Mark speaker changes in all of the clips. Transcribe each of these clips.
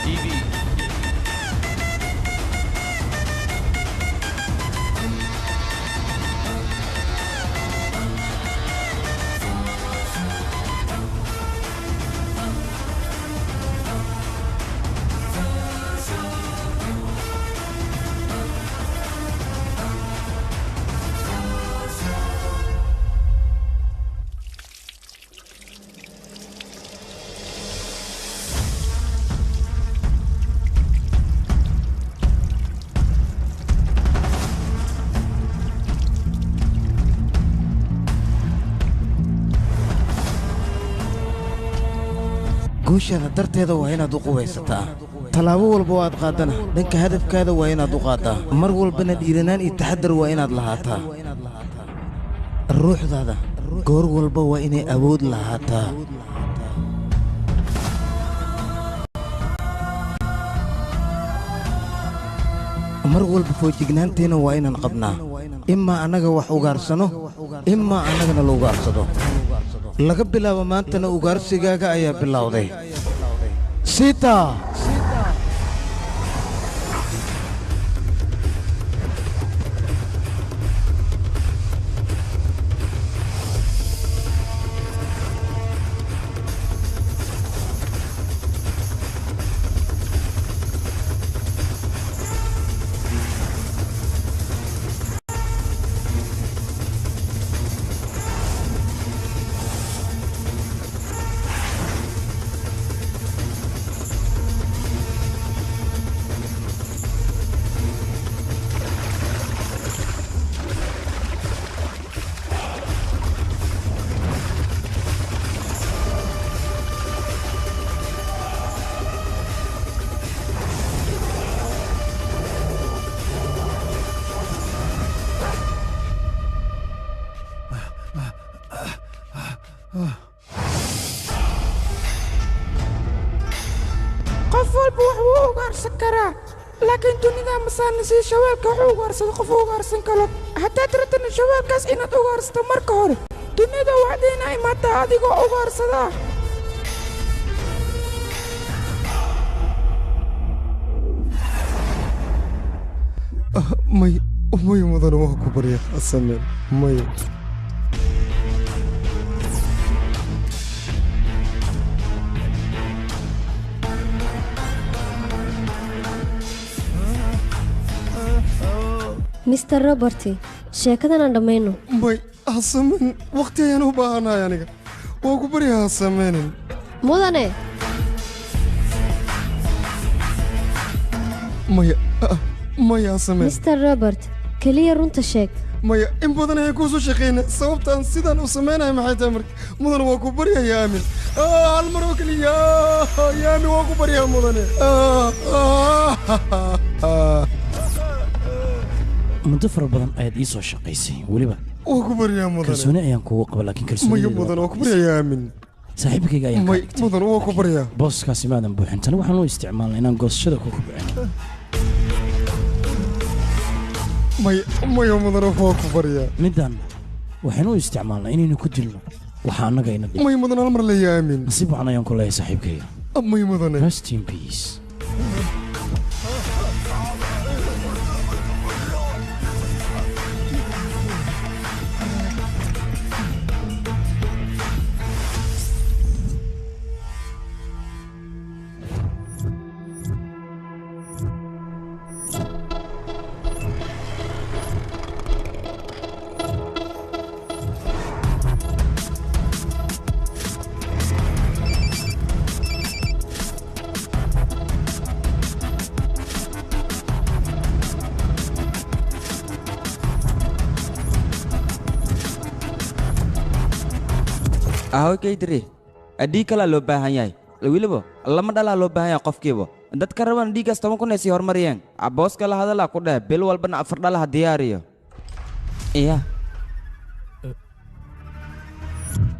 Speaker 1: TV.
Speaker 2: Guushaada darteeda waa inaad u quwaysataa. Tallaabo walba oo aad qaadana dhanka hadafkaada waa inaad u qaaddaa. Mar walbana dhiiranaan iyo taxaddar waa inaad lahaataa. Ruuxdaada goor walba waa inay awood lahaataa. Mar walba foojignaanteena waa inaan qabnaa, imaa annaga wax ugaarsano, imaa annagana la ugaarsado. Laga bilaabo maantana ugaarsigaaga ayaa bilowday. Sita.
Speaker 3: Qof walba wax wuu ugaarsan karaa, laakiin dunida masaana sida shabeelka wax u ugaarsado qof u ugaarsan karo. Haddaad rabtana shabeelkaas inaad ugaarsato, marka hore dunida waxaad ina imaataa adigoo ugaarsadaa.
Speaker 4: May, may, mudane, waa ku barya, sameen may.
Speaker 5: Mr Robert, sheekadan aan dhammayno.
Speaker 4: May, ha sameen, waqti ayaan u baahanahay aniga, waa ku barya, ha sameenin.
Speaker 5: Mudane.
Speaker 4: Maya, maya, ha sameen.
Speaker 5: Mr Robert, keliya runta sheeg.
Speaker 4: Maya, in badan ayaan kuu soo shaqaynay, sababtaan sidaan u samaynayo maxay tahay marka? Mudane, waa ku baryaya, aamin hal mar oo keliya, ya aamin, waa ku baryaa mudane.
Speaker 6: Muddo fara badan ayaad ii soo shaqaysay weliba.
Speaker 4: Waa ku baryaa mudane.
Speaker 6: Kalsooni ayaan kugu qaba, laakiin
Speaker 4: maya
Speaker 6: kalsoonideyda
Speaker 4: mudane, waa ku baryayaa aamin.
Speaker 6: Saaxiibkayga ayaan kaa
Speaker 4: may
Speaker 6: dhigtay.
Speaker 4: Mudane, waa ku baryaa.
Speaker 6: Booskaasi maadan buuxin. Tani waxaan u isticmaalnay inaan goosashada ku kobcino.
Speaker 4: Maya, maya, mudane, waa ku baryaa.
Speaker 6: Middan waxaynu u isticmaalnaa inaynu ku dilno waxa annaga ina dhib.
Speaker 4: May mudane, hal mar la aamin.
Speaker 6: Nasiib wacan ayaan ku leeyahay saaxiibkayga.
Speaker 4: May mudane.
Speaker 6: Rest in peace.
Speaker 7: Ahoy kaydiri, dhiig kalaa loo baahan yahay, weliba lama dhalaa loo baahan yahay qofkiiba. Dadka raban dhiiggaas 10,000 ay sii horumariyeen. Booska la hadalaa ku dheh, bil walbana 4 dhala ha diyaariyo iya.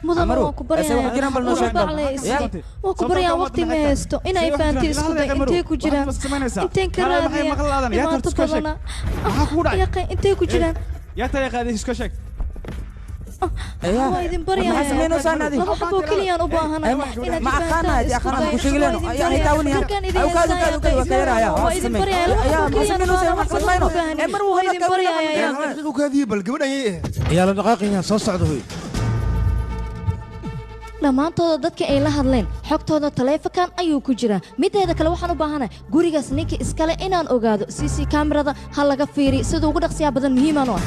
Speaker 8: Mudan,
Speaker 7: Amaru,
Speaker 8: waan ku
Speaker 7: ese wax jiraan bal noo sheeg bal.
Speaker 8: baryayaa.
Speaker 7: Ya?
Speaker 8: Waan ku baryayaa, waqti ma haysto. Inay fahanti isku day. Intee ku jiraan? Inteen ka raadiya? Dhibaato badana. Yaqay, intee ku jiraan?
Speaker 9: Yaa tariiqaadii iska sheeg.
Speaker 8: Waa idin baryayaa. Laba xabo keliyaan u baahanahay inaad
Speaker 7: Ma aqaana haddii aqaana ku sheegi lehno. Ayaa ay taawanaya.
Speaker 8: Korkaan idin heesaaya. Waa idin baryayaa. Laba xabo keliyaan u baahanahay. Wax badan u baahanay. Waa idin baryayaa.
Speaker 4: Ukaadiye bal gabadhan yay ahayd.
Speaker 2: Yaa la dhaqaaqaya soo socda hoy.
Speaker 1: Dhammaantooda dadka ay la hadleen xogtooda taleefankan ayuu ku jiraa. Mideeda kale waxaan u baahanahay gurigaas ninka iskale inaan ogaado. CC kamerada ha laga fiiriyo sida ugu dhaqsiyaha badan muhiimaan u ah.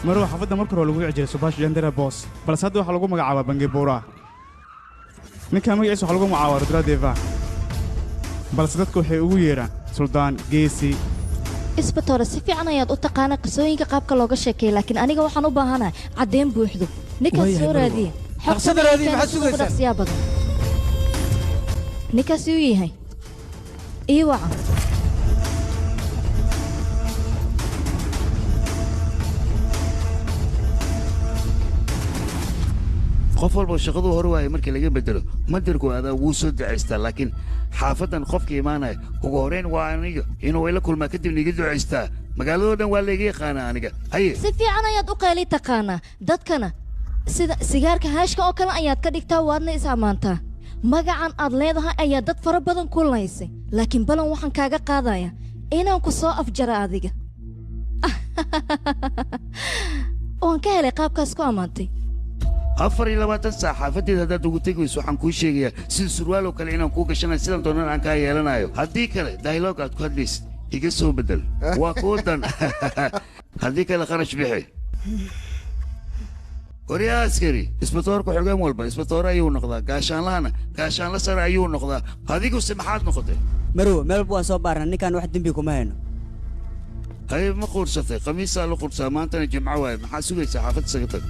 Speaker 9: Marwa, xaafadda marka hore lagu wici jiray Subash Jandera Boss, balse hadda waxaa lagu magacaabaa Bangibuura. Ninka magaciisa waxaa lagu magacaabaa Rudradeva, balse dadku waxay ugu yeeraan Suldaan Geesi.
Speaker 1: Isbatoore, si fiican ayaad u taqaanaa qisooyinka qaabka looga sheekeeya, laakiin aniga waxaan u baahanahay caddeyn buuxdo. Ninkaas
Speaker 2: Waayahay,
Speaker 1: soo
Speaker 2: Marwo.
Speaker 1: raadiya.
Speaker 2: Dhaqsada raadiya, maxaad
Speaker 1: Sida ugu
Speaker 2: sugaysaan?
Speaker 1: dhaqsiyaha badan. Ninkaas uu yahay ii waca.
Speaker 10: Qof walba shaqadu hore waaye markii laga bedelo madirku adaa wuu soo ducaystaa, laakiin xaafadan qofka imaanaya ugu horreyn waa aniga inuu ila kulmaa, kadibna iga ducaystaa. Magaaladoo dhan waa layga yaqaanaa aniga. Haye.
Speaker 1: Si fiican ayaad u qayli taqaanaa, dadkana sida sigaarka haashka oo kale ayaad ka dhigtaa, waadna is ammaantaa. Magacan aad leedahay ayaa dad fara badan ku laysay, laakiin balan waxaan kaaga qaadaya inaan ku soo afjara adiga. Waan ka helay qaabkaas ku ammaantay.
Speaker 10: 24 saac xaafadeed haddaad ugu tegi weyso, waxaan kuu sheegayaa sida surwaal oo kale inaan kuu gashanayo, sidan doonan aan kaa yeelanayo. Haddii kale dialogue aad ku hadlaysid iga soo bedel, waa kuu dan. Haddii kale kharash bixi. Waryaa askari, isbatoorka xogeen walba isbatoore ayuu noqdaa, gaashaanlahana gaashaanla sare ayuu noqdaa. Adiguse maxaad noqotay?
Speaker 11: Marwo, meel waan soo baarnaa, ninkaan wax dembi kuma hayno.
Speaker 10: Haye, ma quursatay? Khamiisaa la quursaa, maantana jimco waaye. Maxaa sugaysaa? Xaafad isaga tag.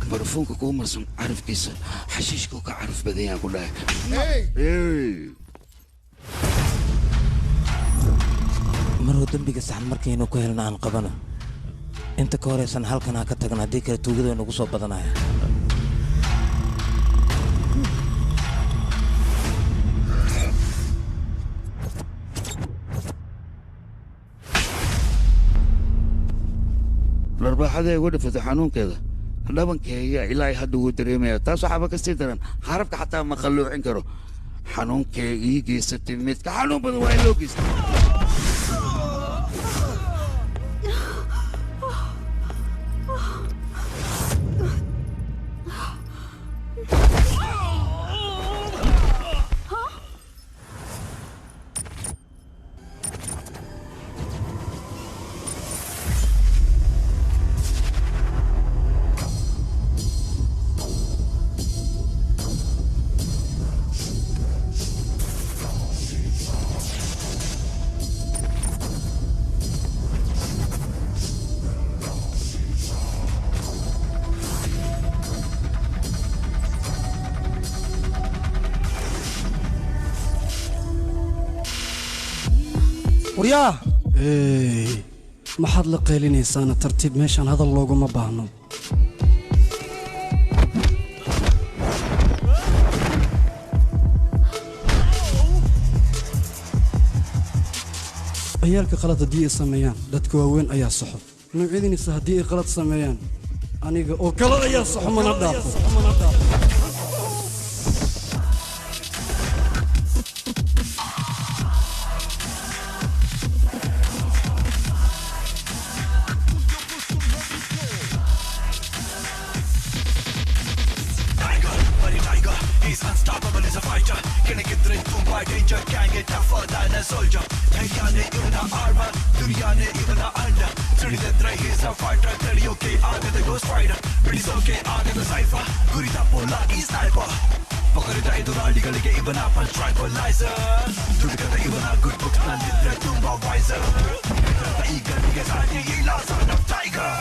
Speaker 10: Barfuunka kuu marsan carafkiisa xashiishkuu ka caraf badan yaan ku dhahay. Hey.
Speaker 2: Marwo, dembiga saxan markaynu ku helna aan qabano. Inta ka horaysan halkan ha ka tagna, haddii kale tuugada way nagu soo badanaya.
Speaker 10: Dharbaaxada igu dhifatay xanuunkeeda dhabankayga ilaa hadda wuu dareemaya. Taas waxaaba ka sii daran, xarafka xataa ma qalloocin karo. Xanuunkee ii geysatay midka xanuun badan waa in loo geystay.
Speaker 4: Waryaa.
Speaker 12: Ey, maxaad la qaylinaysaana? Tartiib, meeshaan hadal looguma baahno. Ciyaalka qalad haddii ay sameeyaan, dadka waaweyn ayaa saxo. Noocyadiinisa haddii ay qalad sameeyaan, aniga oo kale ayaa saxo, mana dhaafo.
Speaker 13: Tiger, buddy tiger, he's unstoppable, he's a fighter. ಕೆಣಕಿದ್ರೆ ತುಂಬಾ danger, can get tougher than a soldier. ಧೈರ್ಯನೇ ಇವನ ಆರ್ಮರ್, ದುನಿಯಾನೇ ಇವನ ಅಂಡ. ಸಿಡಿದೆದ್ರೆ he's a fighter, ತಡೆಯೋಕೆ ಆಗದ ghost rider, ಬಿಡಿಸೋಕೆ ಆಗದ ಸೈಫರ್, ಗುರಿ ತಪ್ಪೋಲ್ಲ ಈ ಸ್ನೈಪರ್. ಪಕಡಿದ ಎದುರಾಳಿಗಳಿಗೆ ಇವನ ಪಂಚ್ ಟ್ರಾಂಕ್ವಲೈಸರ್. ದುಡುಕದ ಇವನ ಗುಡ್ ಬುಕ್ಸ್ ನಲ್ಲಿದ್ರೆ ತುಂಬಾ ವೈಸರ್. ಈ ಗಣ್ಣಿಗೆ ಸಾಟಿ ಇಲ್ಲ, son of tiger.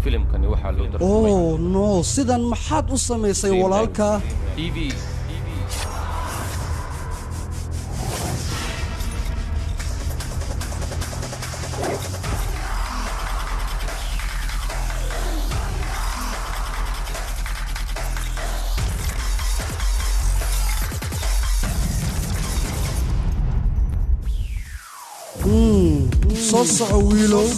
Speaker 14: Filimkani waxaa loo tarjumay
Speaker 12: Oh no, sidan maxaad u samaysay walaalka?
Speaker 14: TV.
Speaker 12: Soo soco wiilow.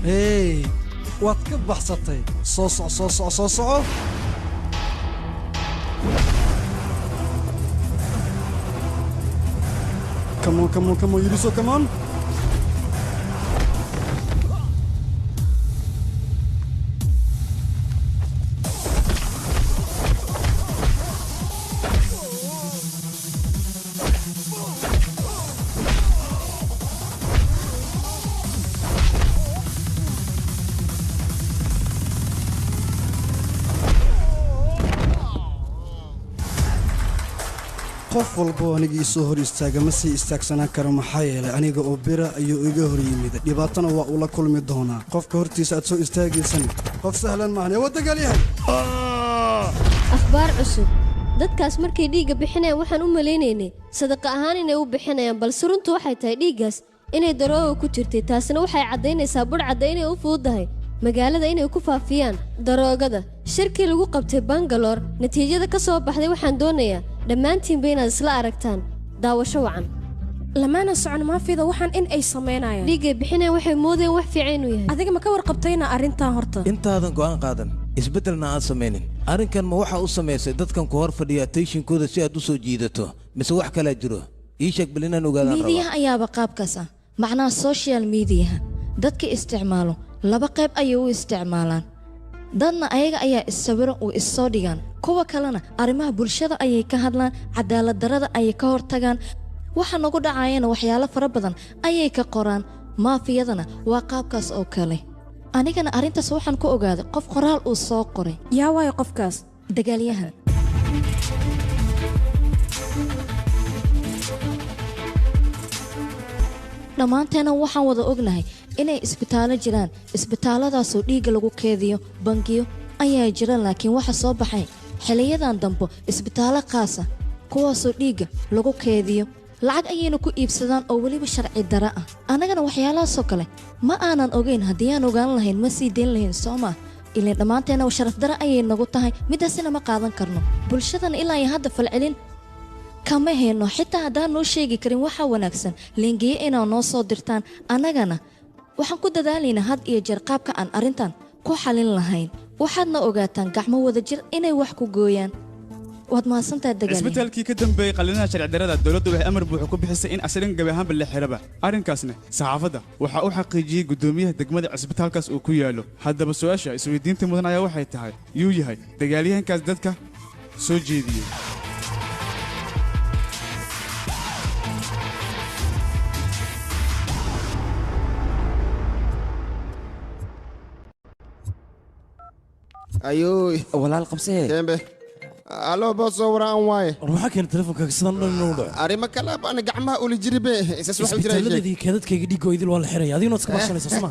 Speaker 12: Hey, waad ka baxsatay. Soo soco, soo soco, soo soco. Come on, come on, come on, Yuriso, come on. Qof walba oo aniga ii soo hor istaaga ma sii istaagsanaan karo, maxaa yeelay aniga oo bira ayuu iga hor yimid, dhibaatana waa ula kulmi doonaa. Qofka hortiisa aad soo istaagaysan qof sahlan maahan, ee waa dagaalyahan.
Speaker 5: Akhbaar cusub: dadkaas markay dhiigga bixinayaan waxaan u malaynaynay sadaqa ahaan inay u bixinayaan, balse runtu waxay tahay dhiiggaas inay darooga ku jirtay. Taasina waxay caddaynaysaa budhcadda inay u fududahay magaalada inay ku faafiyaan daroogada. Shirkii lagu qabtay Bangalore natiijada ka soo baxday waxaan doonayaa dhammaantiinba inaad isla aragtaan. Daawasho wacan.
Speaker 8: Lamaana socon maafida waxaan in ay samaynayaan.
Speaker 5: Dhiiggay bixinayaan waxay moodayaan wax fiican inuu yahay.
Speaker 8: Adiga ma ka warqabtayna arrintan horta?
Speaker 2: Intaadan go'aan qaadan, isbeddelna aad samaynin, arrinkan ma waxaa u samaysay dadkan ku hor fadhiya attentionkooda si aad u soo jiidato, mise wax kalaa jiro? Ii sheeg bal inaan ogaadaan rabaa.
Speaker 1: Miidiyaha ayaaba qaabkaas ah, macnaha social mediaha dadka isticmaalo laba qayb ayay u isticmaalaan. Dadna ayaga ayaa issawiro uu issoo dhigaan, kuwa kalena arrimaha bulshada ayay ka hadlaan, cadaalad darrada ayay ka hortagaan, waxa nagu dhacayana waxyaalo fara badan ayay ka qoraan. Maafiyadana waa qaabkaas oo kale. Anigana arrintaas waxaan ku ogaaday qof qoraal uu soo qoray.
Speaker 8: Yaa waayo qofkaas?
Speaker 1: Dagaalyahan. Dhammaanteena waxaan wada ognahay inay isbitaallo jiraan, isbitaalladaasoo dhiigga lagu keediyo, bangiyo ayaa jira, laakiin waxa soo baxay xiliyadan dambe isbitaallo khaasa kuwaasoo dhiigga lagu keediyo, lacag ayayna ku iibsadaan oo weliba sharci dara ah. Annagana waxyaalahaasoo kale ma aanan ogayn. Haddii aan ogaan lahayn ma sii dayn lahayn, soo maa? Ilaan dhammaanteena sharaf dara ayay nagu tahay, midaasina ma qaadan karno. Bulshadana ilaa iyo hadda falcelin kama hayno. Xitaa haddaan noo sheegi karin waxaa wanaagsan leengeeye inaa noo soo dirtaan. Annagana waxaan ku dadaalaynaa had iyo jeer qaabka aan arrintan ku xalin lahayn. Waxaadna ogaataan gacmo wadajir inay wax ku gooyaan. Waad mahadsantahay dagaalyahan.
Speaker 9: Cisbitaalkii ka dambeeyey qalinaha sharci darrada, dowladdu waxay amar buuxa ku bixisay in asagan gabi ahaanba la xiraba. Arrinkaasna saxaafadda waxaa u xaqiijiyey guddoomiyaha degmada cisbitaalkaas uu ku yaallo. Haddaba su'aasha isweydiinta mudan ayaa waxay tahay, yuu yahay dagaalyahankaas dadka soo jeediyey?
Speaker 4: Ayuy
Speaker 7: walaal qabsee.
Speaker 4: Kembe, alo boso, waraan waaye.
Speaker 6: War maxaa keenay telefonkaaga sidan dhan inuu dhaco?
Speaker 4: Arrimo kale baan gacmaha ula jiribe isaas wax u jira.
Speaker 6: Isbitaaladii keedadkayga dhiigoo idil waa la xiraya, adiguna waad iska baxsanaysaa, soo ma?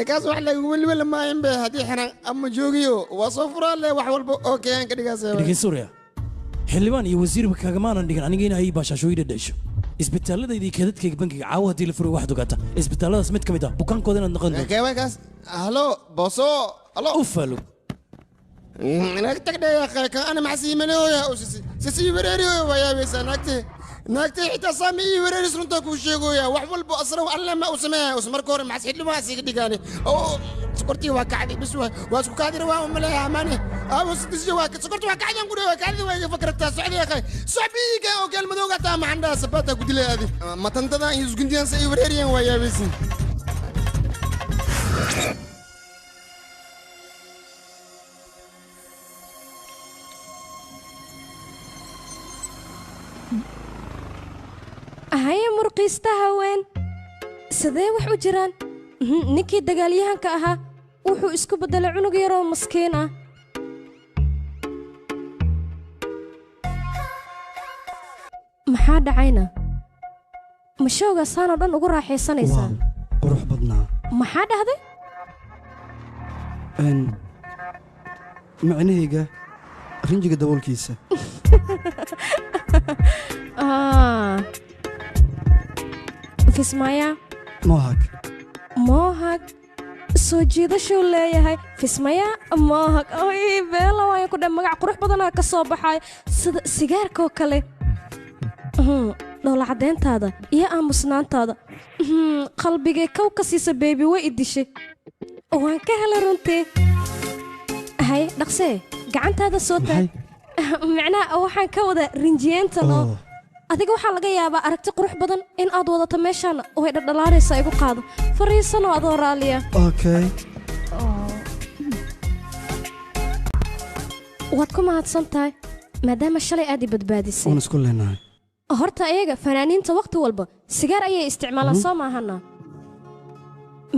Speaker 4: Kaas wax lagu welwel maayan be, haddii xiran ama joogiyo waa soo furaa le, wax walba oo keen ka dhigaas.
Speaker 6: Dhegeyso Suuriya, xildhibaan iyo wasiirba kaagamaanan dhigan aniga in ay baashaashooyida dhasho. Isbitaaladayda iyo keedadkayga bangiga caawa haddii la furo waxaad ogaata isbitaalladaas mid ka mid ah bukaankooda inaad noqon doonto.
Speaker 4: Keeway kaas? Halo boso, halo.
Speaker 6: U falo.
Speaker 4: Naag tagdhe ya kan ana maxaa sii malooya oo sisi wereeriyo, waa yaabaysaa. Naagte, naagte xitaa saami ii wereeris, runtaa kuu sheegoya. Wax walba asra alle ma u sameeya us. Marka hore maxas xidhi waa siiga dhigaani oo sokortii waa kacday, bis waa isku kaadira, waa umaleeya amaane abo sidisyo waa sokortii waa kacdan ku waa kacday, waa iga fakartaa socday akhay socbiiga oo galmadooga taa maxandhaa sabata ku dilay adi matantada iyo isgundiyan sa ii wereeriyan, waa yaabaysin.
Speaker 14: Murqiista haween sidee wax u jiraan? Ninkii dagaalyahanka ahaa wuxuu isku beddelay cunug yaroo maskiin ah. Maxaa dhacayna? Mashowga saanoo dhan ugu raaxaysanaysaa?
Speaker 12: Qurux badnaa.
Speaker 14: Maxaa dhahday?
Speaker 12: Macnahayga rinjiga daboolkiisa.
Speaker 14: Fismaya
Speaker 12: Mohag.
Speaker 14: Mohag soo jiidashuu leeyahay. Fismaya Mohag. Oy beela waayan ku dhan magac qurux badanaa ka soo baxay sida sigaarkoo kale. Dhoola caddeyntaada iyo aamusnaantaada qalbigay kow ka siisa beebi way i dishay. Waan ka helay runtii. Hay dhaqsee gacantaada soo taag. Macnaha waxaan ka wada rinjiyeenta loo. Adiga waxaa laga yaabaa aragti qurux badan in aad wadato meeshaan way dhaldhalaanaysaa igu qaado. Fariisanoo adoo raaliya.
Speaker 12: Okay.
Speaker 14: Waad ku mahadsan tahay maadaama shalay aad i badbaadisay.
Speaker 12: Waan isku leenahay.
Speaker 14: Horta iyaga fanaaniinta waqti walba sigaar ayay isticmaalaan soo maahana.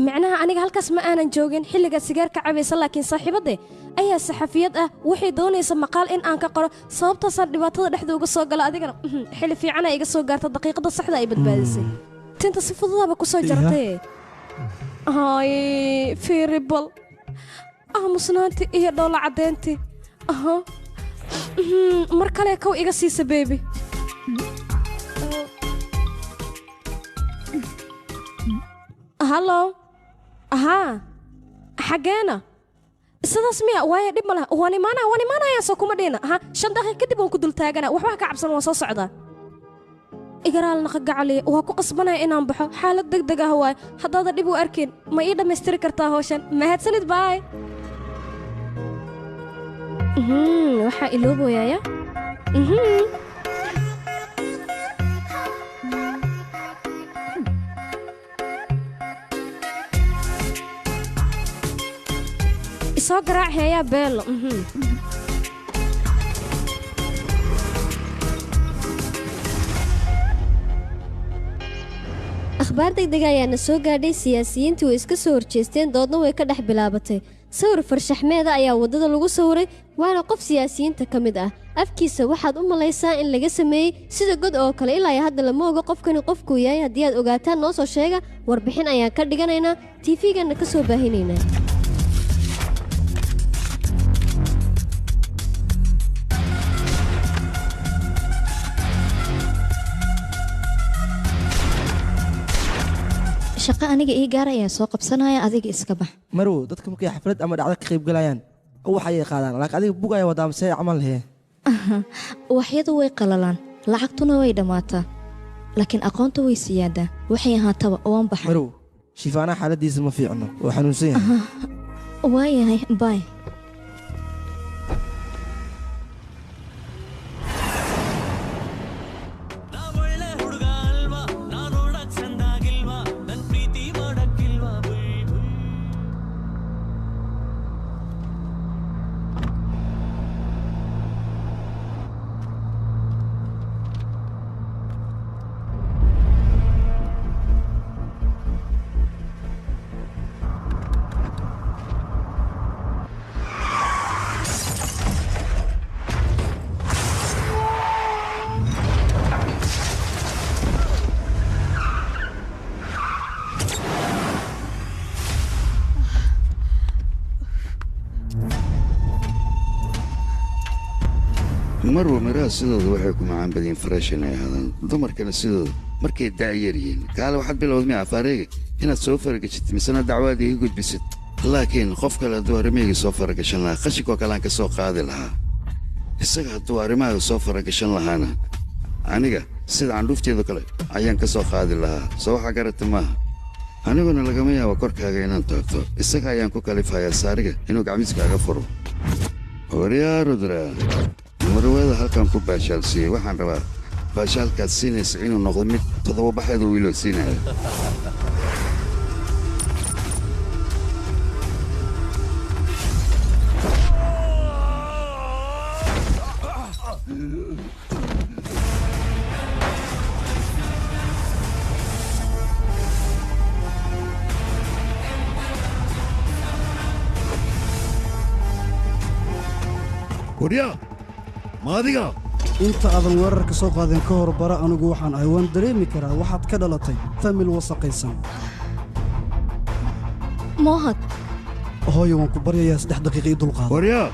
Speaker 14: Macnaha aniga halkaas ma aanan joogin xilliga sigaarka cabaysa, laakiin saaxiibadde ayaa saxafiyad ah waxay doonaysa maqaal in aan ka qoro, sababtaasaan dhibaatada dhexda uga soo gala. Adigana xilli fiican ay iga soo gaarta, daqiiqada saxda ay badbaadisay. Tinta si fududaaba ku soo jaratay. Hay fiiribal aamusnaantii iyo dhoola caddeyntii. Mar kale kow iga siisa beebi. Hallo. Haa xaggeena sidaas miya? Waayo dhib ma laha, waan imaanaya waan imaanayaa soo kuma dhihina. Ha 5 daqiiq kadib waan ku dul taagana, waxba ha ka cabsan, waan soo socdaa. Igaraal naqa gacaliya, waa ku qasbanaya inaan baxo, xaalad deg deg ah waaye. Haddaada dhib u arkin ma ii dhammaystiri kartaa hawshan? Mahadsanid, baay. Waxaa ilooboyaaya. Soo garaac heeyaa beelo.
Speaker 5: Akhbaar degdeg ayaana soo gaadhay. Siyaasiyiintii way iska soo horjeesteen, doodna way ka dhex bilaabatay. Sawir farshaxmeeda ayaa waddada lagu sawiray, waana qof siyaasiyiinta ka mid ah. Afkiisa waxaad u malaysaa in laga sameeyey sida god oo kale. Ilaa iyo hadda lama oga qofkani qofkuu yahay. Haddii aad ogaataan noo soo sheega, warbixin ayaan ka dhiganaynaa, tiifiganna ka soo baahinaynaa.
Speaker 1: Shaqo aniga ii gaar ayaa soo qabsanaya, adiga iska bax.
Speaker 15: Marwo, dadka markay xaflad ama dhacdo ka qayb galayaan ubax ayay qaadaan, laakiin adiga bug ayaa wadaa mise camal hee?
Speaker 1: Ubaxyadu way qalalaan, lacagtuna way dhammaataa, laakiin aqoonta way siyaadaa. Waxay ahaataba waan baxay.
Speaker 15: Marwo, shifaanaha xaaladiisa ma fiicno, waa xanuunsan yahay.
Speaker 1: Waayahay, baay.
Speaker 10: Marwa, miraha sidooda waxay ku macaan badiyeen fresh inay ahaadaan, dumarkana sidooda markay daayar yihiin. Kaale waxaad bilowd miya afaareyga inaad soo faragashatid misena dacwaad iga gudbisid? Laakiin qof kale hadduu arrimahayga soo faragashan lahaa, qashinkoo kale aan ka soo qaadi lahaa. Isaga hadduu arrimahaaga soo faragashan lahaana, aniga sida candhuufteedo kale ayaan ka soo qaadi lahaa. Soo waxaa garata maaha, aniguna lagama yaabo korkaaga inaan taabto. Isaga ayaan ku kalifayaa saariga inuu gacmiiskaaga furo. Waryaa Rudra, marwada halkan ku baashaalsiiyey, waxaan rabaa baashaalkaad siinaysa inuu noqdo mid 7 baxeed uu wiiloo siinayo. Waryaa, ma adiga?
Speaker 12: Inta aadan weerarka soo qaadin ka hor bara anigu waxaan ahay waan dareemi karaa waxaad ka dhalatay famil wasaqaysan.
Speaker 1: Mohad.
Speaker 12: Hooyo waan ku baryayaa 3 daqiiqo ii dulqaado.
Speaker 10: Waryaa,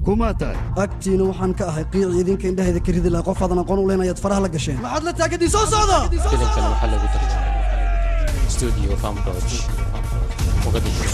Speaker 10: kuma tahay?
Speaker 12: Agtiina waxaan ka ahay qiici idinka indhahayda ka ridi lahaa qof aadan aqoon u lahayn ayaad faraha la gasheen. Maxaad la taagadii soo socda?
Speaker 16: Filimkan waxaa lagu tarjumay Studio Farm Lodge, Mogadishu.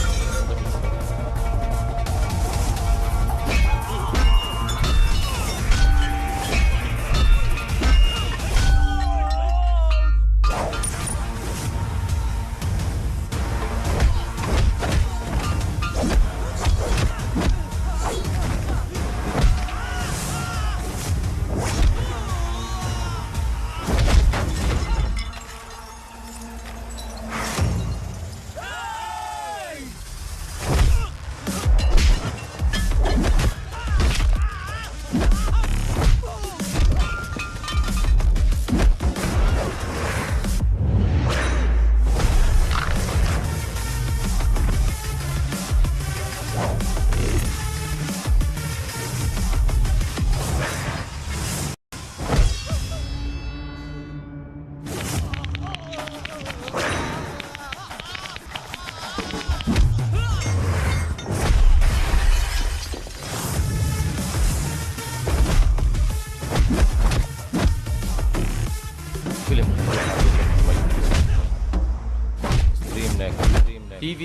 Speaker 16: Filimkan waxaa lagu tarjumay Streamneck TV.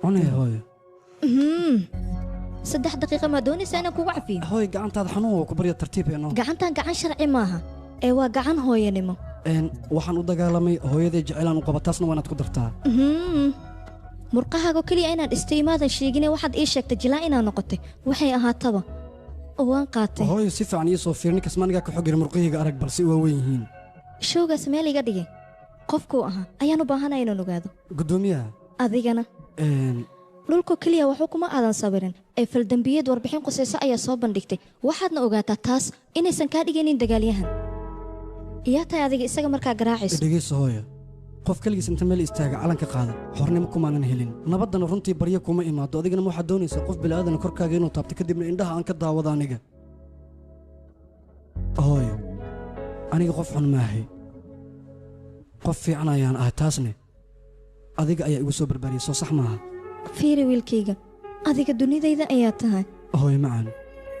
Speaker 12: Cunay hooyo.
Speaker 1: 3 daqiiqo ma doonaysaa inaan kugu cafiyo?
Speaker 12: Hooyo gacantaada xanuun waa ku barya tartiib eenoo.
Speaker 1: Gacantan gacan sharci maaha ee waa gacan hooyanimo.
Speaker 12: Waxaan u dagaalamay hooyaday jecel aan u qabo taasna waa inaad ku dartaa.
Speaker 1: Murqahaago keliya inaad dhistay imaadan sheegine waxaad ii sheegtay jilaa inaad noqotay waxay ahaataba waan qaatay.
Speaker 12: Hooyo si fiican ii soo fiir ninkaas maanigaa ka xogir murqahayga arag balse waa weyn yihiin.
Speaker 1: Showgaas meel iga dhigay qofkuu ahaa ayaan u baahanaya inaan ogaado.
Speaker 12: Guddoomiyaha.
Speaker 1: Adigana. Dhulka keliya waxu kuma aadan sawirin ee faldambiyad warbixin qusayso ayaa soo bandhigtay waxaadna ogaataa taas inaysan kaa dhigaynin dagaalyahan. Iyaa tahay adiga isaga markaa garaacayso.
Speaker 12: Dhegeyso hooyo. Qof kaligiis inta meel istaaga calanka qaada xornimo kumaanan helin nabaddana runtii baryo kuma imaado adigana waxaad doonaysaa qof bilaadan korkaaga inuu taabto kadibna indhaha aan ka daawado aniga. Hooyo aniga qof xun maahay qof fiican ayaan ahay taasne adiga ayaa igu soo barbaariyay soo sax maaha.
Speaker 1: Fiiri wiilkayga adiga dunidayda ayaa tahay.
Speaker 12: Hooyo macaan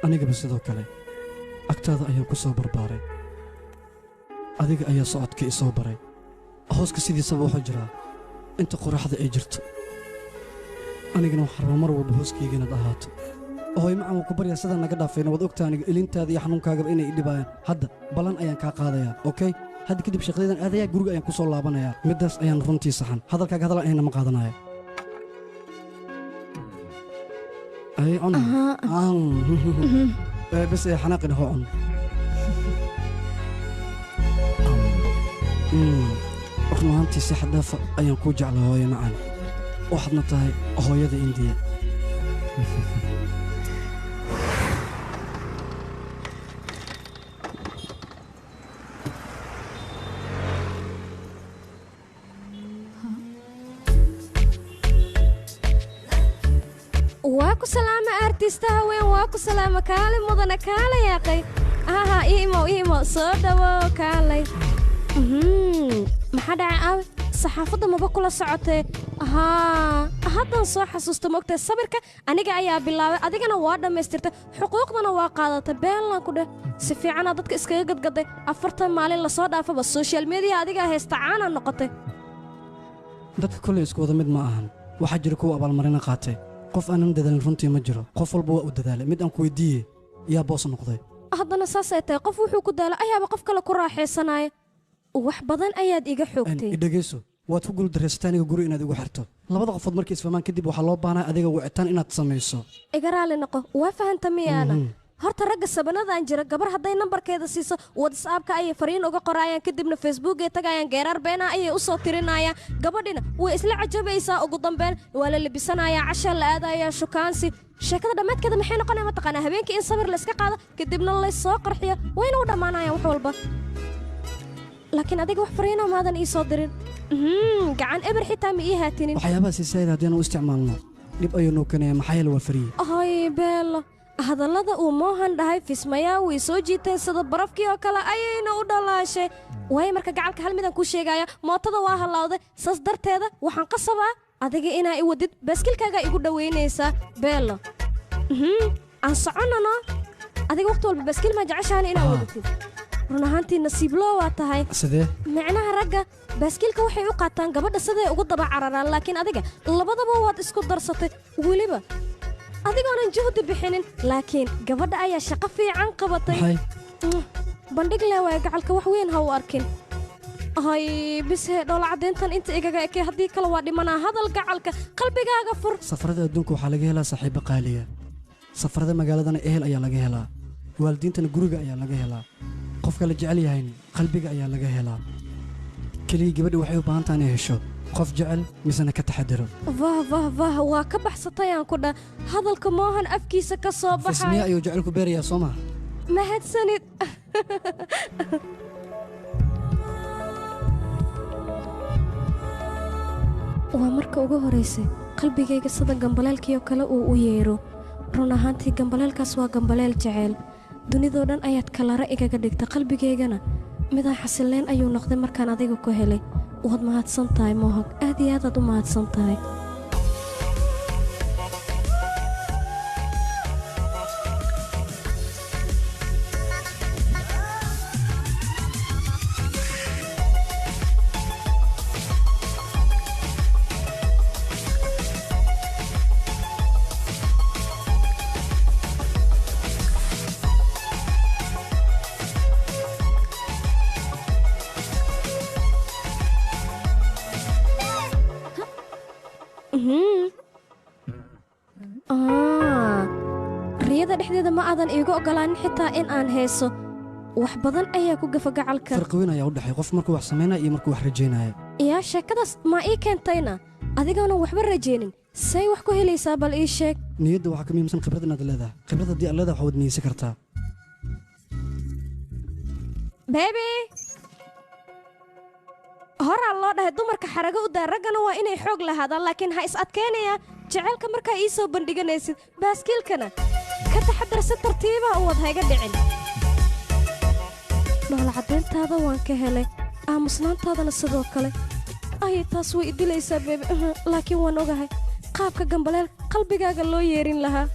Speaker 12: anigaba sidoo kale agtaada ayaan ku soo barbaaray adiga ayaa socodka i soo baray hooska sidiisaba wuxuu jiraa inta qoraxda ay jirto anigana waxaan rabaa mar walba hooskayga inaad ahaato. Hooyo macaan waan ku baryaa sidaan naga dhaafayna waad ogtahay aniga ilintaada iyo xanuunkaagaba inay i dhibayaan hadda ballan ayaan kaa qaadayaa okay hadda kadib shaqadaydan aadayaa guriga ayaan ku soo laabanayaa middaas ayaan runtii saxan hadalkaaga hadal ahayna ma qaadanaya. Ay cun. Bas ee xanaaqin hoo cun. Run ahaantii si xad dhaaf ayaan kuu jeclaa hooyo macaan waxaadna tahay hooyada Indiya.
Speaker 14: Waa Waa ku salaama artistaha weyn, waa ku salaama kaale mudana kaale yaaqay. Aha, imo imo soo dhawow kaalay. Maxaa dhacay aawe? Saxaafadda maba kula socotee? Haa, haddaan soo xasuusto mogtay sawirka aniga ayaa bilaabay, adigana waa dhammaystirtay, xuquuqdana waa qaadatay. Beenlaan ku dheh, si fiicanaa dadka iskaga gadgaday. 40 maalin lasoo dhaafaba social media adigaa haysta, caanaa noqotay.
Speaker 12: Dadka kolley isku wada mid ma ahan. Waxaa jira kuwa abaalmarina qaatay. Qof aanan dadaalin runtii ma jiro. Qof walba waa u dadaalay. Mid aan ku weydiiyey, yaa boos noqday?
Speaker 14: Haddana saasay tahay, qof wuxuu ku daala ayaaba qof kale ku raaxaysanaya. Wax badan ayaad iga xoogtay.
Speaker 12: Idhegeyso, waad ku guuldarraysatay aniga guri inaad igu xirto. Labada qofood markay isfahmaan kadib waxaa loo baahnaa adiga wicitaan inaad samayso.
Speaker 14: Iga raali noqo, waa fahanta miyaana? Horta ragga sabanadan jira, gabar hadday nambarkeeda siiso WhatsApp-ka ayay fariin uga qoraayaan, kadibna Facebook-ay tagayaan, geeraar beenaha ayay u soo tirinayaan. Gabadhina way isla cajabaysaa, ugu dambeyn waa la labisanayaa, cashaa la aadayaa, shukaansi. Sheekada dhammaadkeeda maxay noqonaya mataqaanaa? Habeenkii in sawir layska qaado, kadibna laysoo qarxiyo, wayna u dhammaanayaan wax walba. Laakiin adiga wax fariina maadan ii soo dirin. Gacan eber xitaa ma ii haatinin.
Speaker 12: Waxyaabaha siisaayada haddii aan u isticmaalno dhib ayuu noo keenayaa, maxaa yeele waa fariye.
Speaker 14: Hay beelo, hadallada uu Moohan dhahay Fismayaa way soo jiiteen, sida barafkii oo kale ayayna u dhalaashay. Waayo marka gacalka hal midaan kuu sheegaya, mootada waa halaawday, saas darteeda waxaan qasabaa adiga inaa i wadid, baaskiilkaagaa igu dhowaynaysaa. Beelo, aan soconano. Adiga waqti walba baaskiil maa jeceshaana inaa wadatid? Run ahaantii nasiibloo waa tahay.
Speaker 12: Sidee?
Speaker 14: Micnaha ragga baaskiilka waxay u qaataan gabadha siday ugu daba cararaan, laakiin adiga labadaba waad isku darsatay, weliba adigoonan juhdi bixinin. Laakiin gabadha ayaa shaqo fiican qabatay. Bandhig leh waaya gacalka, wax weyn ha u arkin. Hay bise, dhoola caddayntan inta igaga ekay, haddii kale waa dhimanaa. Hadal gacalka, qalbigaaga fur.
Speaker 12: Safarada adduunka waxaa laga helaa saaxiibo qaaliya. Safarada magaaladana ehel ayaa laga helaa. Waalidiintana guriga ayaa laga helaa. Qofka la jecel yahayna qalbiga ayaa laga helaa. Keliya gabadha waxay u baahan tahay inay hesho qof jecel misena ka taxadaro.
Speaker 14: Vah vah vah, waa ka baxsatay aan ku dhah. Hadalka Moohan afkiisa ka soo
Speaker 12: Fismiya
Speaker 14: baxay.
Speaker 12: Ayuu jecel ku beerayaa, soo maha?
Speaker 14: Mahadsanid. Waa marka ugu horaysay qalbigayga sida gambaleelkii oo kale uu u yeero. Run ahaantii gambaleelkaas waa gambaleel jeceel. Dunidoo dhan ayaad kalara igaga dhigta, qalbigaygana midaan xasileen ayuu noqday markaan adiga ku helay. Waad mahadsan tahay Mohag, aad iyo aadaad u mahadsan tahay. Mhm. Ah, riyada dhexdeeda ma aadan iigu ogolaanin xitaa in aan heeso. Wax badan ayaa ku gafa gacalka.
Speaker 12: Farqi weyn ayaa u dhexeeya qof markuu wax samaynaya iyo markuu wax rajaynaya.
Speaker 14: Yaa sheekadaas maa ii keentayna? Adigoonan waxba rajaynin say wax ku helaysaa? Bal ii sheeg.
Speaker 12: Niyadda waxaa ka muhiimsan khibrad inaad leedahay. Khibrad haddii aad leedahay waxaad niyeysan kartaa.
Speaker 14: Bebi, horaa loo dhahay dumarka xarago u daa, raggana waa inay xoog lahaadaan, laakiin ha is adkeynaya jacaylka markaa ii soo bandhiganaysid. Baaskiilkana ka taxadar, si tartiibaha u wad, hayga dhicin. Dhoola caddayntaada waan ka helay, aamusnaantaadana sidoo kale. Ay, taas way idilaysaa bebi, laakiin waan ogahay qaabka gambaleel qalbigaaga loo yeerin lahaa.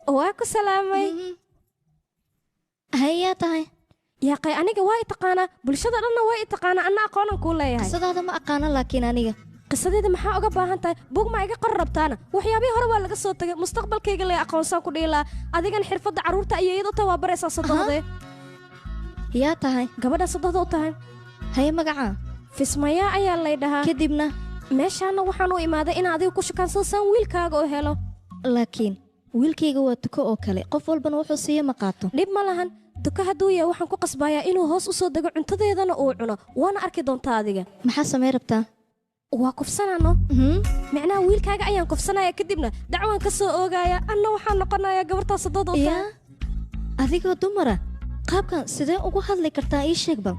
Speaker 14: Waa ku salaamay.
Speaker 1: Hayaa tahay?
Speaker 14: Yaaqay, aniga waa i taqaanaa, bulshada dhanna waa i taqaanaa, anna aqoonan kuu leeyahay.
Speaker 1: Qisadaada ma aqaano laakiin aniga.
Speaker 14: Qisadeeda maxaa uga baahan tahay? Buug maa iga qor rabtaana? Waxyaabihii hore waa laga soo tagay. Mustaqbalkayga lay aqoonsaan ku dhihi lahaa. Adigan xirfadda carruurta ayeeyada u tahay waa baraysaa sodohdee.
Speaker 1: Yaa tahay?
Speaker 14: Gabadha sodohda u tahay.
Speaker 1: Haye, magacaa?
Speaker 14: Fismayaa ayaa lay dhahaa.
Speaker 1: Kadibna?
Speaker 14: Meeshaana waxaan u imaaday in adiga ku shukaansado saan wiilkaaga oo helo.
Speaker 1: Laakiin wiilkayga waa tuko oo kale, qof walbana wuxuu siiya ma qaato.
Speaker 14: Dhib ma lahan duka hadduu yahay, waxaan ku qasbayaa inuu hoos u soo dego, cuntadeedana uu cuno, waana arki doontaa adiga.
Speaker 1: Maxaa samay rabtaa?
Speaker 14: Waa kufsanaano. Micnaha wiilkaaga ayaan kufsanaya, kadibna dacwaan ka soo oogaya, anna waxaan noqonayaa gabartaa sododa u tahay.
Speaker 1: Yaa, adigoo dumara qaabkan sidee ugu hadli kartaa? Ii sheeg bal.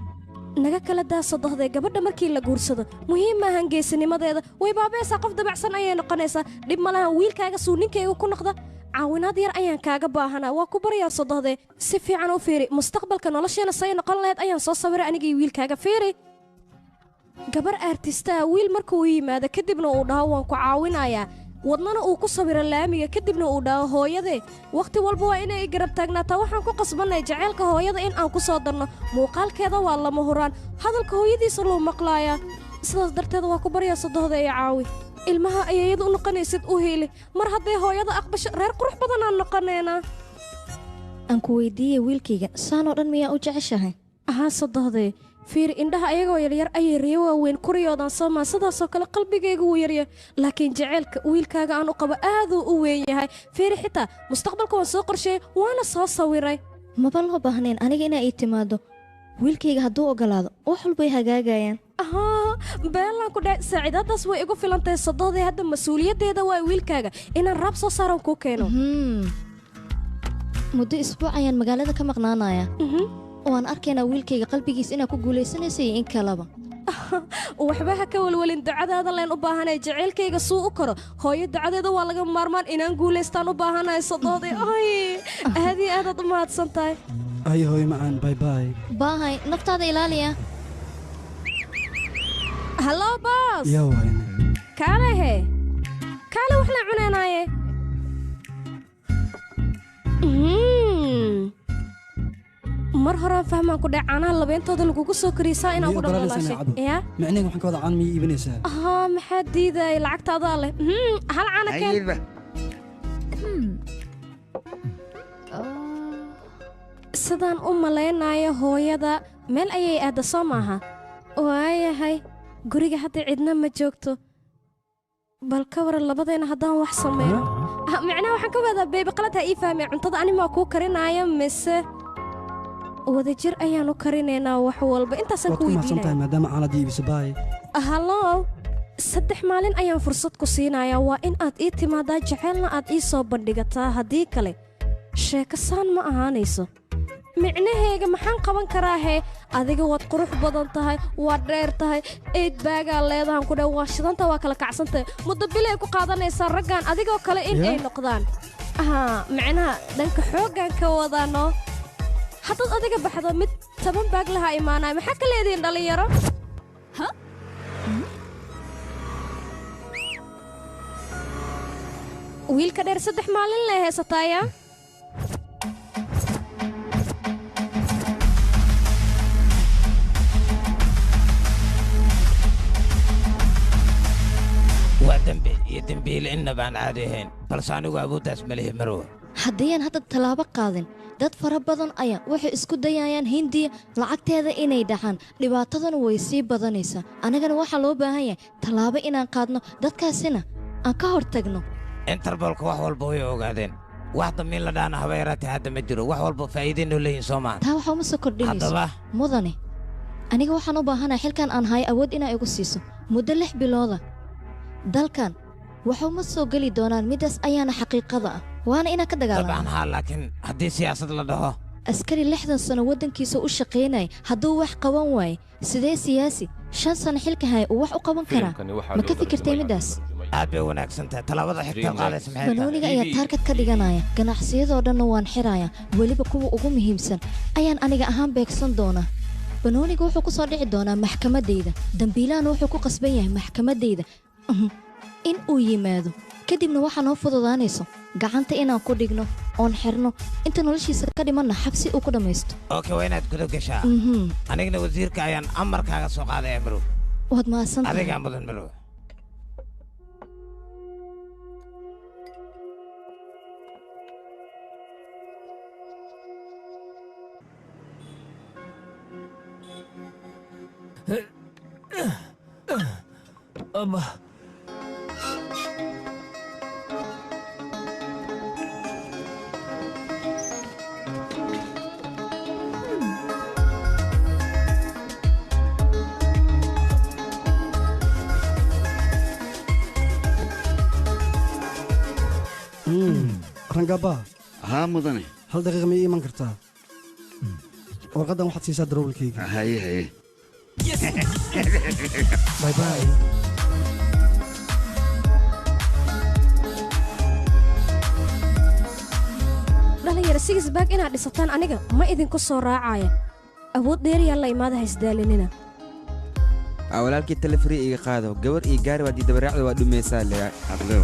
Speaker 14: Naga kala daa sodohday gabadha markii la guursado muhiim maahan geesinimadeeda way baabeeysaa qof dabacsan ayay noqonaysaa dhib ma lahan wiilkaaga suu ninkayga ku noqda caawinaad yar ayaan kaaga baahanaa waa ku baryaa sodohday si fiican u fiiri mustaqbalka nolosheena say noqon lahayd ayaan soo sawiray anigii wiilkaaga fiiri gabar artistaa wiil markuu yimaado kadibna uu dhaho waan ku caawinayaa wadnana uu ku sawiro laamiga kadibna uu dhaho hooyade waqti walba waa inay i garab taagnaataa waxaan ku qasbanay jaceylka hooyada in aan ku soo darno muuqaalkeeda waa lama huraan hadalka hooyadiisa loo maqlaayaa sidaas darteed waa ku baryaa sodohda ee caawi ilmaha ayayada u noqonaysid u hiili mar hadday hooyada aqbasho reer qurux badanaan noqonaynaa
Speaker 1: aan ku weydiiyey wiilkayga saanoo dhan miyaa u jeceshahay
Speaker 14: ahaa sodohdee fiir indhaha ayagoo yaryar ayay riyo waaweyn kuriyoodaan soomaa sidaasoo kale qalbigaygu wuu yaryar laakiin jaceylka wiilkaaga aan u qabo aaduu u weyn yahay fiiri xitaa mustaqbalka waan soo qorsheeyey waana soo sawiray
Speaker 1: maba loo baahnayn aniga inaa ii timaado wiilkayga hadduu ogolaado wax walbay hagaagayaan
Speaker 14: ahaa beelaan ku dhahay saaciidadaas way igu filan tahay sodohdii hadda mas-uuliyaddeeda waa wiilkaaga inaan raab soo saaran kuu keeno
Speaker 1: muddo isbuuc ayaan magaalada ka maqnaanayaa waan arkaynaa wiilkayga qalbigiis inaa ku guulaysanaysa iyo in kalaba
Speaker 14: waxba ha ka welwelin ducadaada leen u baahanay jaceylkayga suu u koro hooyo ducadeeda waa laga maarmaan inaan guulaystaan u baahanahay sodohdii ay aad iyo aadaad u mahadsan tahay
Speaker 12: ay hooyo macaan bay bay
Speaker 1: baahay naftaada ilaaliya
Speaker 14: hallo boos
Speaker 12: yaa wayne
Speaker 14: kaale he kaale wax la cunaynaaye mar horaan fahmaan ku dhac caanaha labeentooda lagugu soo kariysaa inaan ku dhamalaashay yaa
Speaker 12: micnaheega waxaan ka wada caan miyay iibinaysaa
Speaker 14: haa maxaa diidaya lacagta adaa leh hal caana keen sidaan u malaynayo hooyada meel ayay aadda soo maaha waayahay guriga hadda cidna ma joogto bal ka waran labadeena haddaan wax samayno micnaha waxaan ka wadaa beebi qalad ha ii fahmay cuntada animaa kuu karinaayo mise wadajir ayaan u karinaynaa wax walba intaasaan ku
Speaker 12: waad ku mahadsan tahay
Speaker 14: weydiinaya
Speaker 12: maadaama caanad iibiso baay
Speaker 14: hallow 3 maalin ayaan fursad ku siinayaa waa in aad ii timaadaa jaceylna aad ii soo bandhigataa haddii kale sheeko saan ma ahaanayso micnaheyga maxaan qaban karaa hee adiga waad qurux badan tahay waad dheer tahay eed baagaa leedahan ku dheh waa shidanta waa kala kacsantahay muddo bilay ku qaadanaysaa raggan adigoo kale in ay noqdaan haa micnaha dhanka xooggan ka wadaano haddaad adiga baxdo mid 10 baag laha imaanaya maxaa ka leedihiin dhallinyaro wiilka dheer 3 maalin lee haysataaya
Speaker 17: waa dembi iyo dembiile inna baan caadi ahayn balse anigu awooddaas ma lihi marwo
Speaker 1: haddii aan hadda tallaabo qaadin dad fara badan ayaa waxay isku dayayaan hindiya lacagteeda inay dhacaan dhibaatadana way sii badanaysaa annagana waxaa loo baahan yahay tallaabo inaan qaadno dadkaasina aan ka hor tagno
Speaker 17: interbolka wax walba way ogaadeen wax damiin la dhaana haba yaraatee hadda ma jiro wax walba faa'iidaynoo leeyihin soo maahan
Speaker 1: taa waxa uma soo kordhinayso
Speaker 17: haddaba
Speaker 1: mudane aniga waxaan u baahanahay xilkan aan hayo awood inaa igu siiso muddo 6 bilooda dalkan waxa uma soo geli doonaan middaas ayaana xaqiiqada ah waana inaan ka dagaalamo
Speaker 17: dabcan haa laakiin haddii siyaasad la dhaho
Speaker 1: askari 60 sano waddankiisa u shaqaynaya hadduu wax qaban waaye sidee siyaasi 5 sano xilka haya uu wax u qaban karaa ma ka fikirtay middaas
Speaker 17: aad bay wanaagsan tahay tallaabada xigta qaadaysa maxay tahay
Speaker 1: banooniga ayaa taarkad ka dhiganaya ganacsiyadoo dhanna waan xirayaa weliba kuwa ugu muhiimsan ayaan aniga ahaan beegsan doonaa banooniga wuxuu ku soo dhici doonaa maxkamaddayda dambiilahana wuxuu ku qasban yahay maxkamaddayda in uu yimaado kadibna waxaa noo fududaanayso gacanta inaan ku dhigno oon xirno inta noloshiisa ka dhimanna xabsi uu ku dhammaysto
Speaker 17: okay waa inaad gudo gashaa anigana wasiirka ayaan amarkaaga soo qaadaya marow
Speaker 1: waad mahadsantahay
Speaker 17: adigaa mudan marow
Speaker 6: Abba.
Speaker 12: Rangaba.
Speaker 10: Haa mudane.
Speaker 12: Hal daqiiqa ma ii iman kartaa? Warqaddan waxaad siisaa darawalkayga.
Speaker 10: Haye haye.
Speaker 12: Bye bye.
Speaker 14: Dhalinyaro six bag inaad dhisataan aniga ma idinku soo raacaya. Awood dheeriyaa la imaada haysdaalinina.
Speaker 7: Walaalkii telefri iga qaado gabar iyo gaari waa diidabaraacda waa dhumaysaa le
Speaker 10: caqli.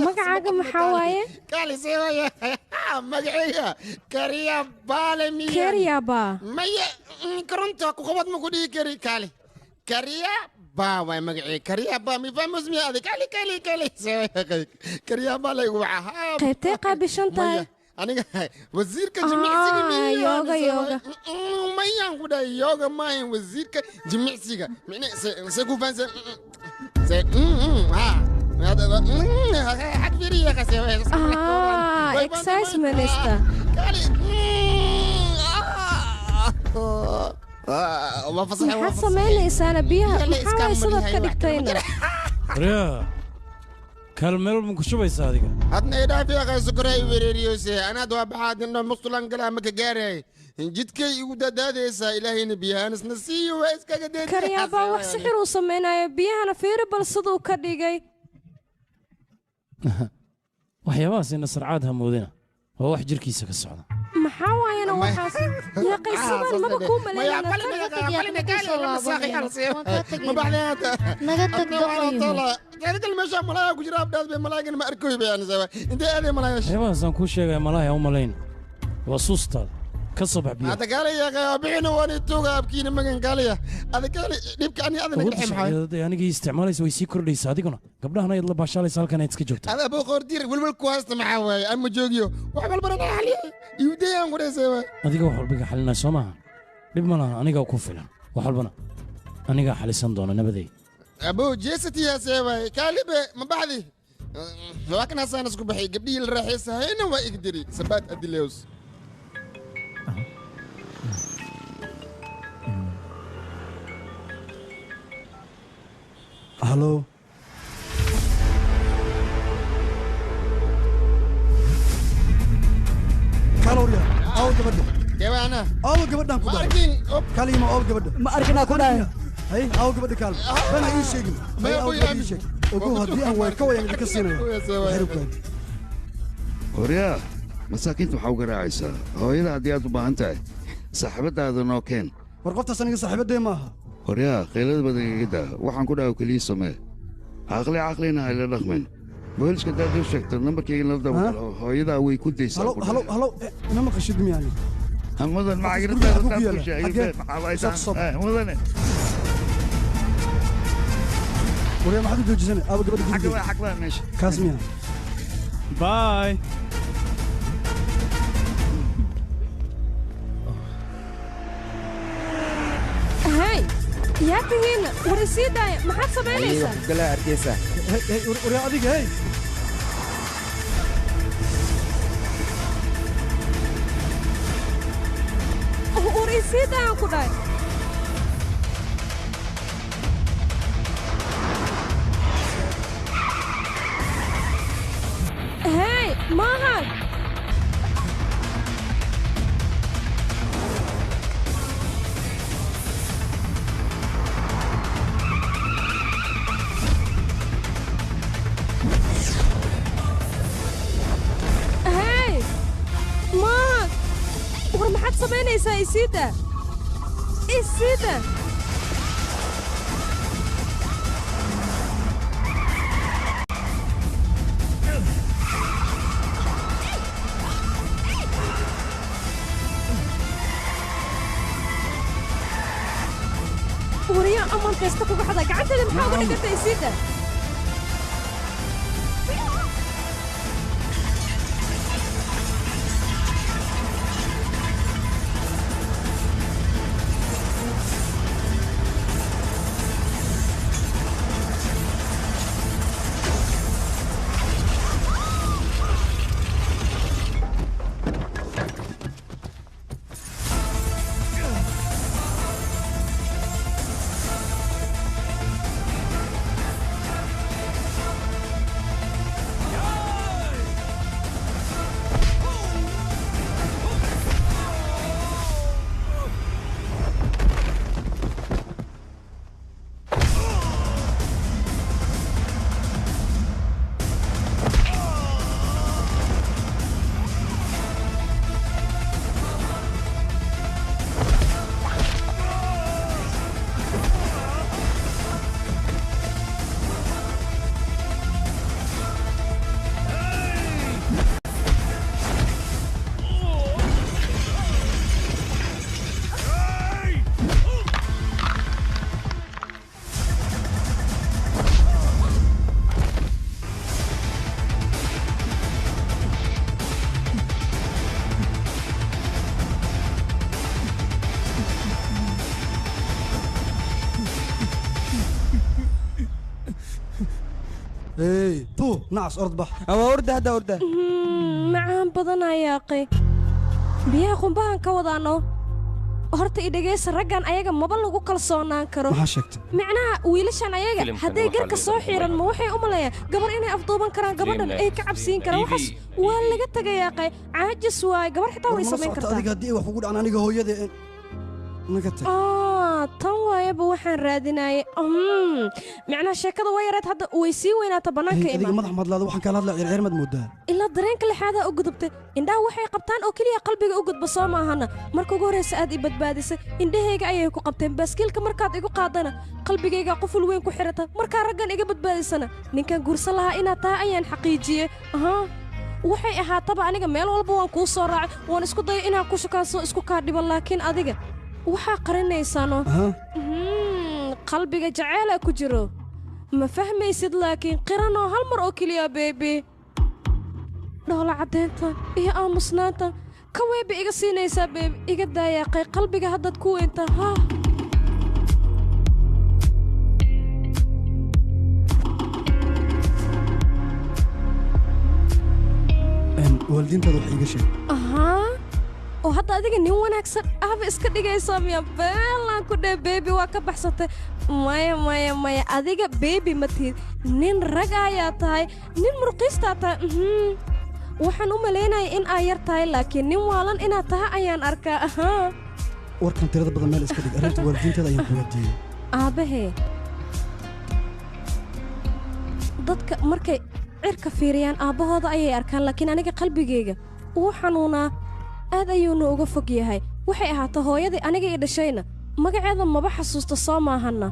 Speaker 14: Magacaaga maxaa waaye?
Speaker 4: Magacayga Kariyabaale miya?
Speaker 14: Kariyaba.
Speaker 4: Maya koronta ku qabad ma ku dhihi kari kaali. Kariyaba waay magacayga. Kariyaba mi fahmus miya adig? Kaali kaali kaali. Kariyaba la igu waca.
Speaker 14: Qaybtee qaabishan tahay?
Speaker 4: Aniga wasiirka jimicsiga miya?
Speaker 14: Yooga yooga.
Speaker 4: Mayaan ku dhahay yooga maahan wasiirka jimicsiga. Micne se ku fahansan se ha.
Speaker 14: Ah, exercise minister. Maxaad samaynaysaana biyaha maxaa waay sidaad ka dhigtayna?
Speaker 6: Yaa kaalmeel ma ku shubaysaa adiga?
Speaker 4: Hadna idhaaf yaa sokoray wereeriyose anaad waa baxaad indho muqtulan galaa ma ka gaaray jidkay igu dadaadaysaa ilaahayna biyahanisna siiyo waa iskaga deed.
Speaker 14: Karyaabaa wax sixir uu samaynayo biyahana fiiri bal siduu ka dhigay.
Speaker 6: Waxyaabahaasina sarcaad ha moodina waa wax jirkiisa ka socda.
Speaker 14: Maxaa waayana waxaas yaa qaysadan maba kuu malaynana.
Speaker 1: Naga tag
Speaker 6: Waxyaabahaasaan kuu sheegaya malaha u malayn waa suustaada ka soo bax biyaha. Awoodda sharciyeed ee anigii isticmaalaysa way sii kordhaysaa adiguna gabdhahan ayaad la baashaalaysa halkan ayaad iska joogtaa. Adiga wax walba iga xalinaya soo maaha dhib ma lahan anigaa ku filan wax walbana anigaa xalisan doona nabaday.
Speaker 4: Abo jeesatiyaasee kaalibe ma baxdi waa kan hasaan isku baxay gabdhihii la raaxaysahayna waa igdiri sabaad adilews.
Speaker 12: Hallo. Kaloriya, aw gabadha.
Speaker 4: Kewaana.
Speaker 12: Aw gabadhan ku dhahay. Kalima aw gabadha.
Speaker 11: Ma arkinaa ku dhahay.
Speaker 12: Hay, aw gabadha kaal. Bana ii sheegin. Hay aw gabadha ii sheeg. Ogow haddii aan way ka wayan idinka siinayo.
Speaker 10: Horyaa, masaakiinta waxaa uga raacaysaa hooyada haddii aad u baahan tahay saaxiibadaada noo keen.
Speaker 12: War qoftaas aniga saaxiibadee maaha.
Speaker 10: Horyaa, qaylada badan iga daa. Waxaan ku dhahay keliya samee. Caqli caqlina ha ila dhaqmin. Booliska haddaad u sheegto nambarkayga la dabagalo hooyadaa way ku daysaa.
Speaker 12: Halo halo halo, ina maqashid miyaan?
Speaker 10: Mudan macagirtaada ku sheegay maxaa mudane.
Speaker 12: Waryaa maxaad u joojisanay? Aaba gabadha guriga.
Speaker 10: Xagga waa xag waa meesha.
Speaker 12: Kaas miyaa?
Speaker 9: Bye.
Speaker 14: Hey, yaa tihiin war isii daaya maxaad samaynaysaa?
Speaker 7: Galaa arkaysaa.
Speaker 12: Hey, waryaa adiga hey.
Speaker 14: War isii daayaan ku dhahay. Hey, maahan. Hey, maahan. War maxaad samaynaysaa isiida? Isiida. Waryaa amaan feesta kuga xadaa gacanteeda maxaa uga dhigantay isiida?
Speaker 12: Hey, tuu nacas orod bax.
Speaker 7: Waa orda hadda orda.
Speaker 14: Macaan badan ayaaqay. Biyaha qumbahan ka wadaano. Horta i dhegeysa raggan ayaga maba lagu kalsoonaan karo.
Speaker 12: Maxaa sheegtay?
Speaker 14: Micnaha wiilashan ayaga hadday garka soo xiran ma waxay u maleeyaan gabar inay afduuban karaan gabadhan ay ka cabsiin karaan waxaas waa laga tagayaa qay caajis waay gabar xitaa way samayn kartaa.
Speaker 12: Adiga haddii wax kugu dhacaan aniga hooyada naga tag.
Speaker 14: Tan waayaba waxaan raadinayay. Micnaha sheekada waa yareed hadda way sii weynaata bannaanka imaan.
Speaker 12: Adiga madax madlaada waxaan kala hadlaa circir mad moodaa.
Speaker 14: Ilaa dareenka lixaadaa u gudubtay. Indhaha waxay qabtaan oo keliya qalbiga u gudba soo maahana. Marka ugu horreysa aad i badbaadisay indhahayga ayay ku qabteen. Baaskiilka markaad igu qaadana qalbigayga quful weyn ku xirata. Markaa raggan iga badbaadisana ninkan guursan lahaa inaad tahay ayaan xaqiijiyey. Waxay ahaataba aniga meel walba waan kuu soo raacay waan isku dayay inaan ku shukaansado isku kaa dhibo laakiin adiga waxaa qarinaysaano qalbiga jaceela ku jiro ma fahmaysid laakiin qiranoo hal mar oo keliya beebe dhoola caddeynta iyo aamusnaanta ka weeba iga siinaysaa beebe iga daayaaqay qalbiga haddaad ku weynta haa.
Speaker 12: Waalidiintaada wax iiga sheeg.
Speaker 14: Oo hadda adiga nin wanaagsan ahba iska dhigaysaa miya beelaan ku dheh beebi waa ka baxsatay. Maya maya maya adiga beebi ma tihid nin rag ayaa tahay nin murqiistaa tahay. Waxaan u malaynaya in aa yar tahay laakiin nin waalan inaad tahay ayaan arkaa.
Speaker 12: Warkan tirada badan meel iska dhig arrinta waalidiintaada ayaan ku weydiiyey.
Speaker 14: Aabahee dadka markay cirka fiiriyaan aabbahooda ayay arkaan laakiin aniga qalbigayga wuu xanuunaa aad ayuuna uga fog yahay. Waxay ahaatay hooyadii aniga i dhashayna magaceeda maba xasuusta soo maahanna.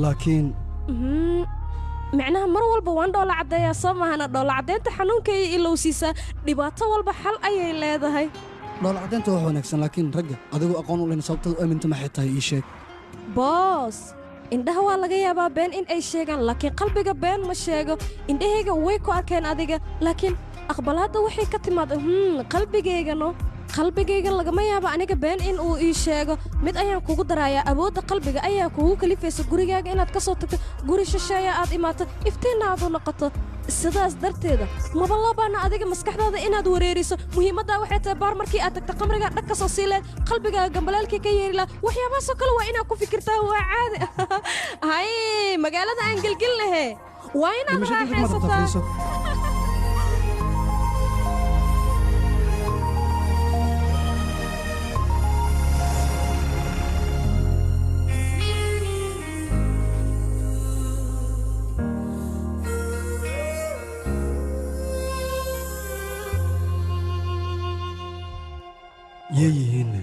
Speaker 12: Laakiin
Speaker 14: micnaha mar walba waan dhoola caddeeyaa soo maahana. Dhoola caddeynta xanuunka ayay ilowsiisaa dhibaato walba xal ayay leedahay.
Speaker 12: Dhoola caddeynta wax wanaagsan laakiin ragga adigoo aqoon u lehna sababtada u aaminta maxay tahay ii sheeg.
Speaker 14: Boos indhaha waa laga yaabaa been in ay sheegaan laakiin qalbiga been ma sheego. Indhahayga way ku arkeen adiga laakiin aqbalaadda waxay ka timaad qalbigaygano qalbigayga lagama yaabo aniga been in uu ii sheego. Mid ayaan kugu darayaa awoodda qalbiga ayaa kugu kalifaysa gurigaaga inaad ka soo tagto guri shisheeya aad imaato iftiinna aad u noqoto. Sidaas darteeda maba loo baahna adiga maskaxdaada inaad wareeriso. Muhiimaddaa waxay tahay baar markii aad tagto qamrigaa dhag ka soo sii leed qalbigaaga gambalaalkii ka yeeri laha waxyaabahaasoo kale waa inaad ku fikirtaa waa caadi. Hay magaalada aan gelgelnahe waa inaad raaxaysataa.
Speaker 12: Yeeyihiinne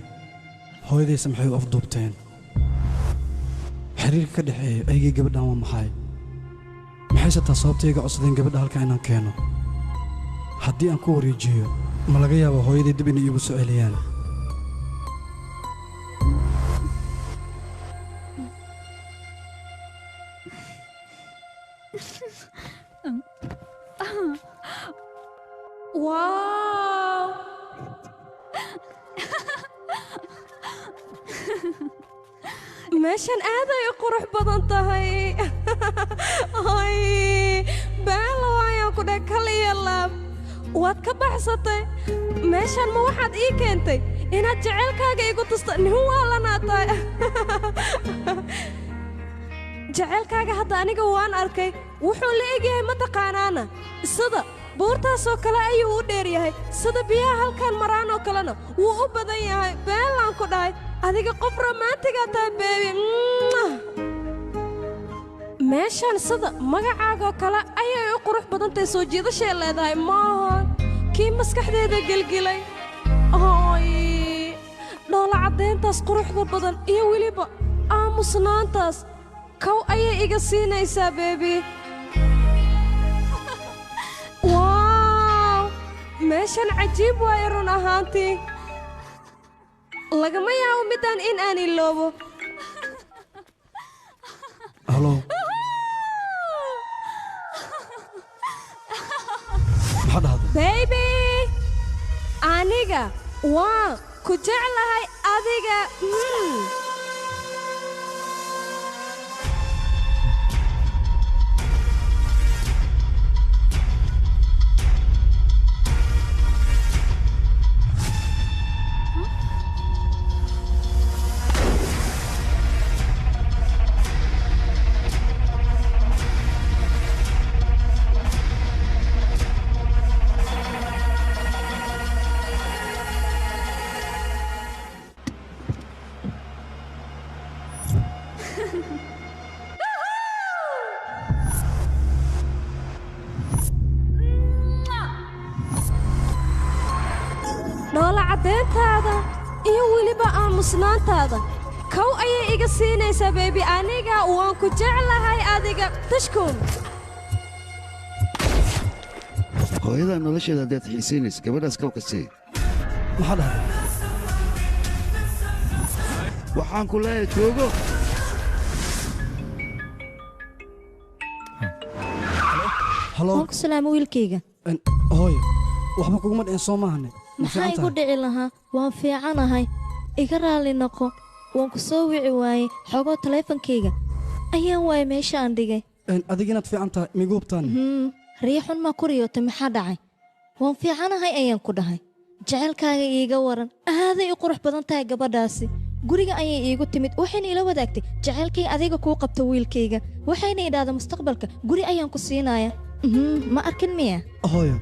Speaker 12: hooyadaysa maxay u afduubteen? Xiriirka ka dhexeeya aygii gabadhan waa maxay? Maxayse taa sababta iga codsadeen gabadha halkaa inaan keeno? Haddii aan ku wareejiyo ma laga yaabo hooyaday dib inay iigu soo celiyaan?
Speaker 14: Wow! Meeshan aad ay u qurux badan tahay. Ay, baalo ayaan ku dheh kal iyo laab. Waad ka baxsatay. Meeshan ma waxaad ii keentay inaad jaceylkaaga igu tusto nin waalanaa tahay. Jaceylkaaga hadda aniga waan arkay. Wuxuu la egyahay ma taqaanaana sida buurtaasoo kale ayuu u dheer yahay sida biyaha halkan maraan oo kalena wuu u badan yahay. Beelaan ku dhahay adiga qof romantiga tahay beebi. Meeshan sida magacaagoo kale ayay u qurux badan tahay soo jiidashay leedahay maaha kii maskaxdeeda gelgelay. Oy dhoola caddeyntaas quruxda badan iyo weliba aamusnaantaas kow ayay iga siinaysaa beebi. Waaw meeshan cajiib waaye run ahaantii. Lagama yaabo midaan in aan iloobo.
Speaker 12: Halo. Maxaa dhahday?
Speaker 14: Baby, aniga waan ku jeclahay adiga. Dhoola caddeyntaada iyo weliba aamusnaantaada kow ayay iga siinaysaa beebi. Aniga waan ku jeclahay adiga tashkuun.
Speaker 10: Hooyadaa nolosheeda haddaad xiisaynaysa gabadhaas kow ka sii.
Speaker 12: Maxaa dhahday?
Speaker 10: Waxaan ku leeyahay joogo.
Speaker 1: Waan ku salaama wiilkayga.
Speaker 12: Hooyo, waxba kuguma dhicin soo maahane?
Speaker 1: Maxaa igu dhici lahaa? Waan fiicanahay, iga raalli noqo, waan ku soo wici waayey. Xogoo taleefankayga ayaan waayay meesha aan dhigay.
Speaker 12: Adiga inaad fiican tahay migu hubtaan?
Speaker 1: Riixun maa ku riyootay? Maxaa dhacay? Waan fiicanahay ayaan ku dhahay. Jacaylkaaga iiga waran. Aaday u qurux badan tahay gabadhaasi. Guriga ayay iigu timid, waxayna ila wadaagtay jacaylkay adiga kuu qabta wiilkayga, waxayna idhaahda mustaqbalka guri ayaan ku siinaya. Ma arkin miya?
Speaker 12: Hooyo.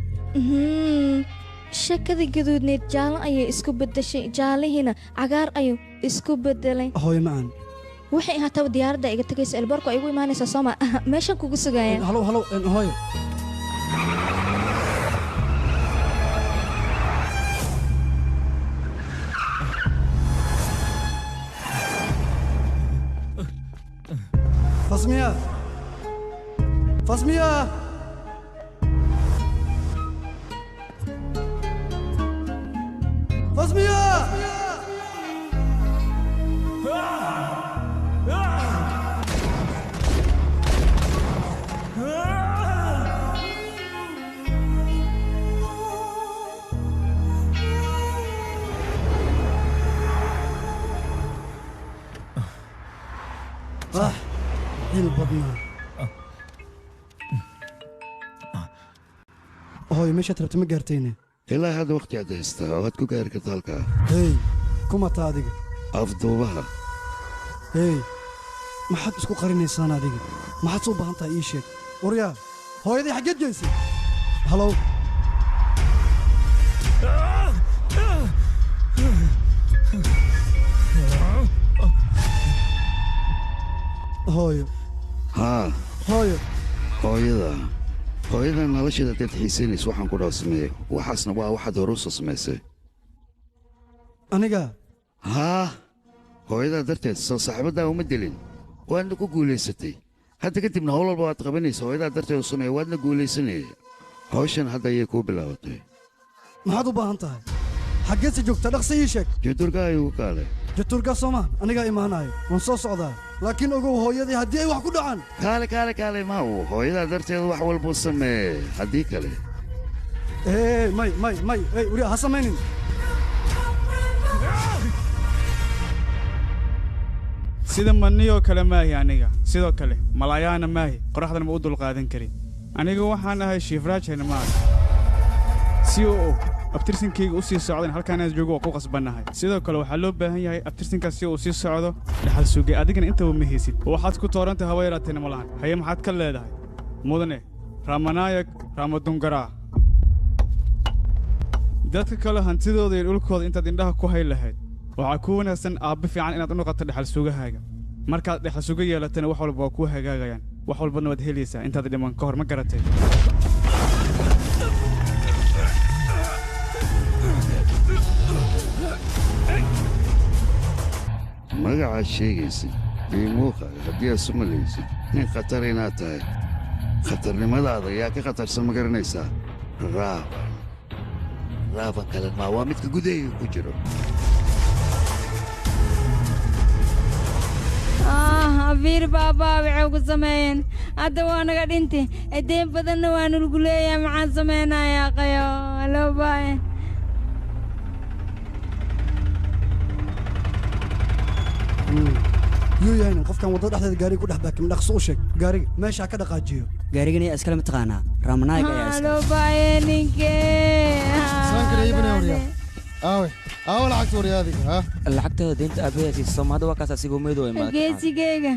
Speaker 1: Shakadii gaduudneyd jaallo ayay isku beddeshay, jaalihiina cagaar ayuu isku beddelay.
Speaker 12: Hooyo macaan.
Speaker 1: Waxay ahaataba diyaaradda iga tagaysa, elboorku ay igu imaanaysaa sooma? Meeshaan kugu sugaya.
Speaker 12: Halow halow hooyo. Fasmiya, Fasmiya. Fasmiya! Ah, il badnaa. Hooyo, meeshaad rabta ma gaartayne?
Speaker 10: Ilaa hadda waqti aad haystaa oo aad ku gaari karta halkaa.
Speaker 12: Hey, kuma taa adiga?
Speaker 10: Afduubaha.
Speaker 12: Hey, maxaad isku qarinaysaan adiga? Maxaad soo baahan tahay ii sheeg. Waryaa, hooyadii xaggeed geysay? Halow. Hooyo.
Speaker 10: Haa.
Speaker 12: Hooyo.
Speaker 10: Hooyada. Hooyada nolosheeda haddaad xiisaynayso waxaan ku dhaw sameeye. Waxaasna waa waxaad hore u soo samaysay.
Speaker 12: Aniga?
Speaker 10: Haa, hooyadaa darteed soo saaxiibaddaa uma dilin, waadna ku guulaysatay. Hadda kadibna howl walba waad qabanaysa hooyadaa darteed u sameeye, waadna guulaysanaya. Hawshan hadda ayay kuu bilaabatay.
Speaker 12: Maxaad u baahan tahay? Xaggeedse joogtaa? Dhaqsi ii sheeg.
Speaker 10: Jaturka ayuu ku kaalay.
Speaker 12: Jaturka soo maahan, anigaa imaanayo, waan soo socdaa. Laakiin ogow hooyadii haddii ay wax ku dhacaan.
Speaker 10: Kaale kaale kaale maaw, hooyadaa darteed wax walbuu sameeye, haddii kale.
Speaker 12: Ee, may may may, ey wariya ha samaynin.
Speaker 9: Sida maniyoo kale maahi aniga, sidoo kale malayaana maahi, qoraxdana ma u dulqaadan karin. Aniga waxaan ahay Shiifraaj Henmaar. Si uu abtirsankayga u sii socdan halkaan aan joogo waa ku qasbannahay. Sidoo kale waxaa loo baahan yahay abtirsankaas si uu sii socdo dhaxal suge, adigana intaba ma haysid. Waxaad ku toorantahay hawa yaraatayna ma lahan. Haye, maxaad ka leedahay? Mudane Raamanaayag Raamadungaraa. Dadka kale hantidooda iyo dhulkooda intaad indhaha ku hay lahayd, waxaa kuu wanaagsan aabbe fiican inaad u noqoto dhaxal sugahaaga. Markaad dhaxal suga yeelatana wax walba waa kuu hagaagayaan, wax walbana waad helaysaa intaad dhiman ka hor, ma garatay?
Speaker 10: Magacaad sheegaysid iyo muuqaaga haddii aad sumalaysid nin khatar inaad tahay, khatarnimadaada yaa ka khatarsan ma garanaysaa? Raaban. Raaban kale maa, waa midka gudahayga ku jiro.
Speaker 18: Abiir baabaa waxay ku sameeyeen hadda waa naga dhinti, deen badanna waa nalagu leeyahay. Maxaan samaynayaa? Qayo loo baaye.
Speaker 12: Yuu yahayna qofkan waddada dhexdeeda gaariga ku dhex baakim? Dhaqso u sheeg gaariga meesha ha ka dhaqaajiyo.
Speaker 11: Gaarigan ayaa iskale mataqaanaa? Raamanaayag ayaa iskale.
Speaker 18: Loo baaye ninkee.
Speaker 4: Aawe aawe lacagta waryaa adiga? Ha,
Speaker 7: lacagtada deynta aabbahay siiso ma hadda waa kaas asigoo meedo imaada.
Speaker 18: Geesigeyga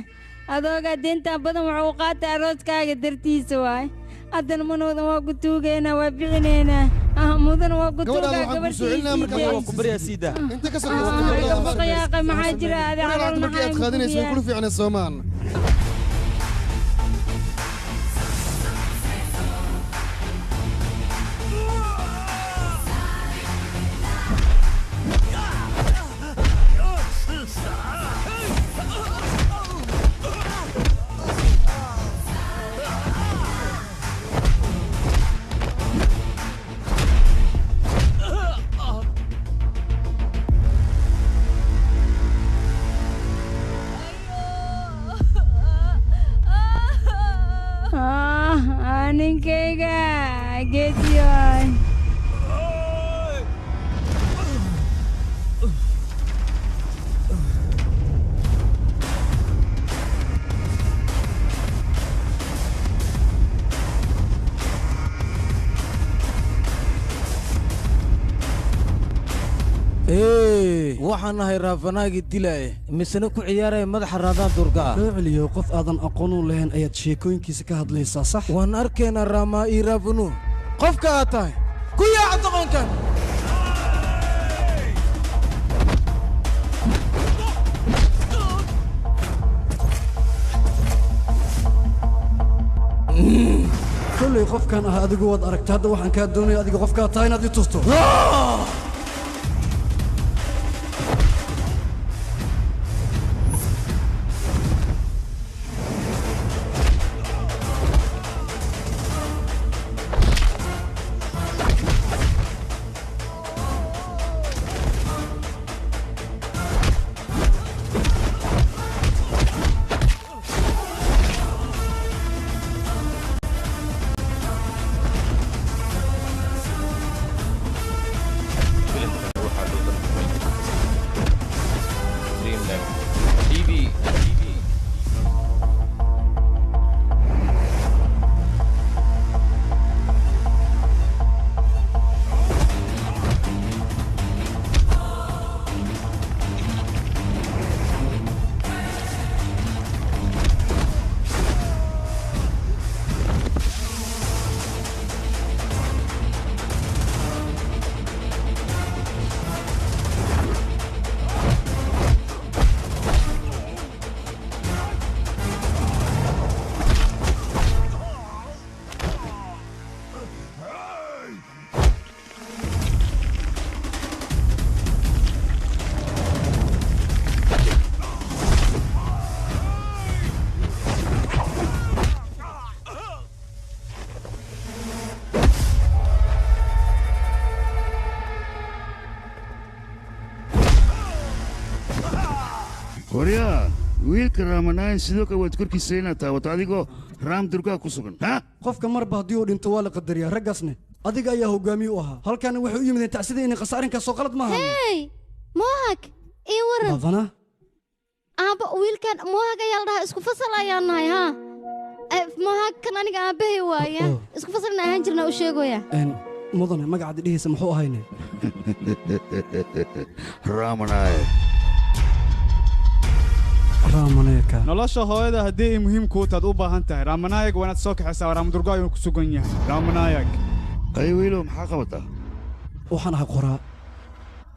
Speaker 18: adoogaa deyntan badan wuxuu qaatay arooskaaga dartiisa waay. Haddana manoodan waa ku tuugaynaa, waa bixinaynaa. Mudan waa ku tuugaa gabartiisa.
Speaker 4: Inta ka soo
Speaker 18: baqayaaqay. Maxaa jira adi calool?
Speaker 4: Markii aad qaadanayso way kula fiicnay soomaan.
Speaker 18: Ninkayga geesiyoy.
Speaker 2: Waxaan nahay raafanaagii dilaaye misena ku ciyaaraya madaxa raadaan durga ah.
Speaker 12: Loo celiyo qof aadan aqoon u lahayn ayaad sheekooyinkiisa ka hadlaysaa, sax?
Speaker 2: Waan arkaynaa raamaa io raafanu qofka aad tahay ku yaaca doqonkan.
Speaker 12: Kolley qofkan ah adigu waad aragta. Hadda waxaan kaa doonaya adiga qofkaa tahay inaad i tusto.
Speaker 16: Filimkan waxaa loo tarjumay Dreamland TV.
Speaker 10: Waryaa, wiilka Raamanayn sidoo kale waad korkiisa inaad taawato adigoo Raam Durgaa ku sugan, ha?
Speaker 12: Qofka marba haddii uu dhinto waa la qadariyaa. Raggaasne adiga ayaa hogaamiye u ahaa. Halkaana waxay u yimideen tacsida inay qasa. Arrinkaas oo qalad maaha.
Speaker 5: Hey Mohag, ii waran.
Speaker 12: Baafana.
Speaker 5: Aabba, wiilkan Mohag ayaa la dhahaa, isku fasal ayaan nahay. Haa. Mohag kan aniga aabbahay waaya, isku fasalna ahaan jirna u sheegaya.
Speaker 12: Een, mudane, magacaad dhihiisa muxuu ahayne?
Speaker 10: Raamanaay.
Speaker 12: Raamanayaka.
Speaker 9: Nolosha hooyada haddii ay muhiim kuu taad u baahan tahay Raamanaayag, waa inaad soo kaxaysaa. Raamdurgo ayuu ku sugan yahay Raamanaayag.
Speaker 10: Ay wiilow, maxaa qabataa?
Speaker 12: Waxaan ahay qoraa,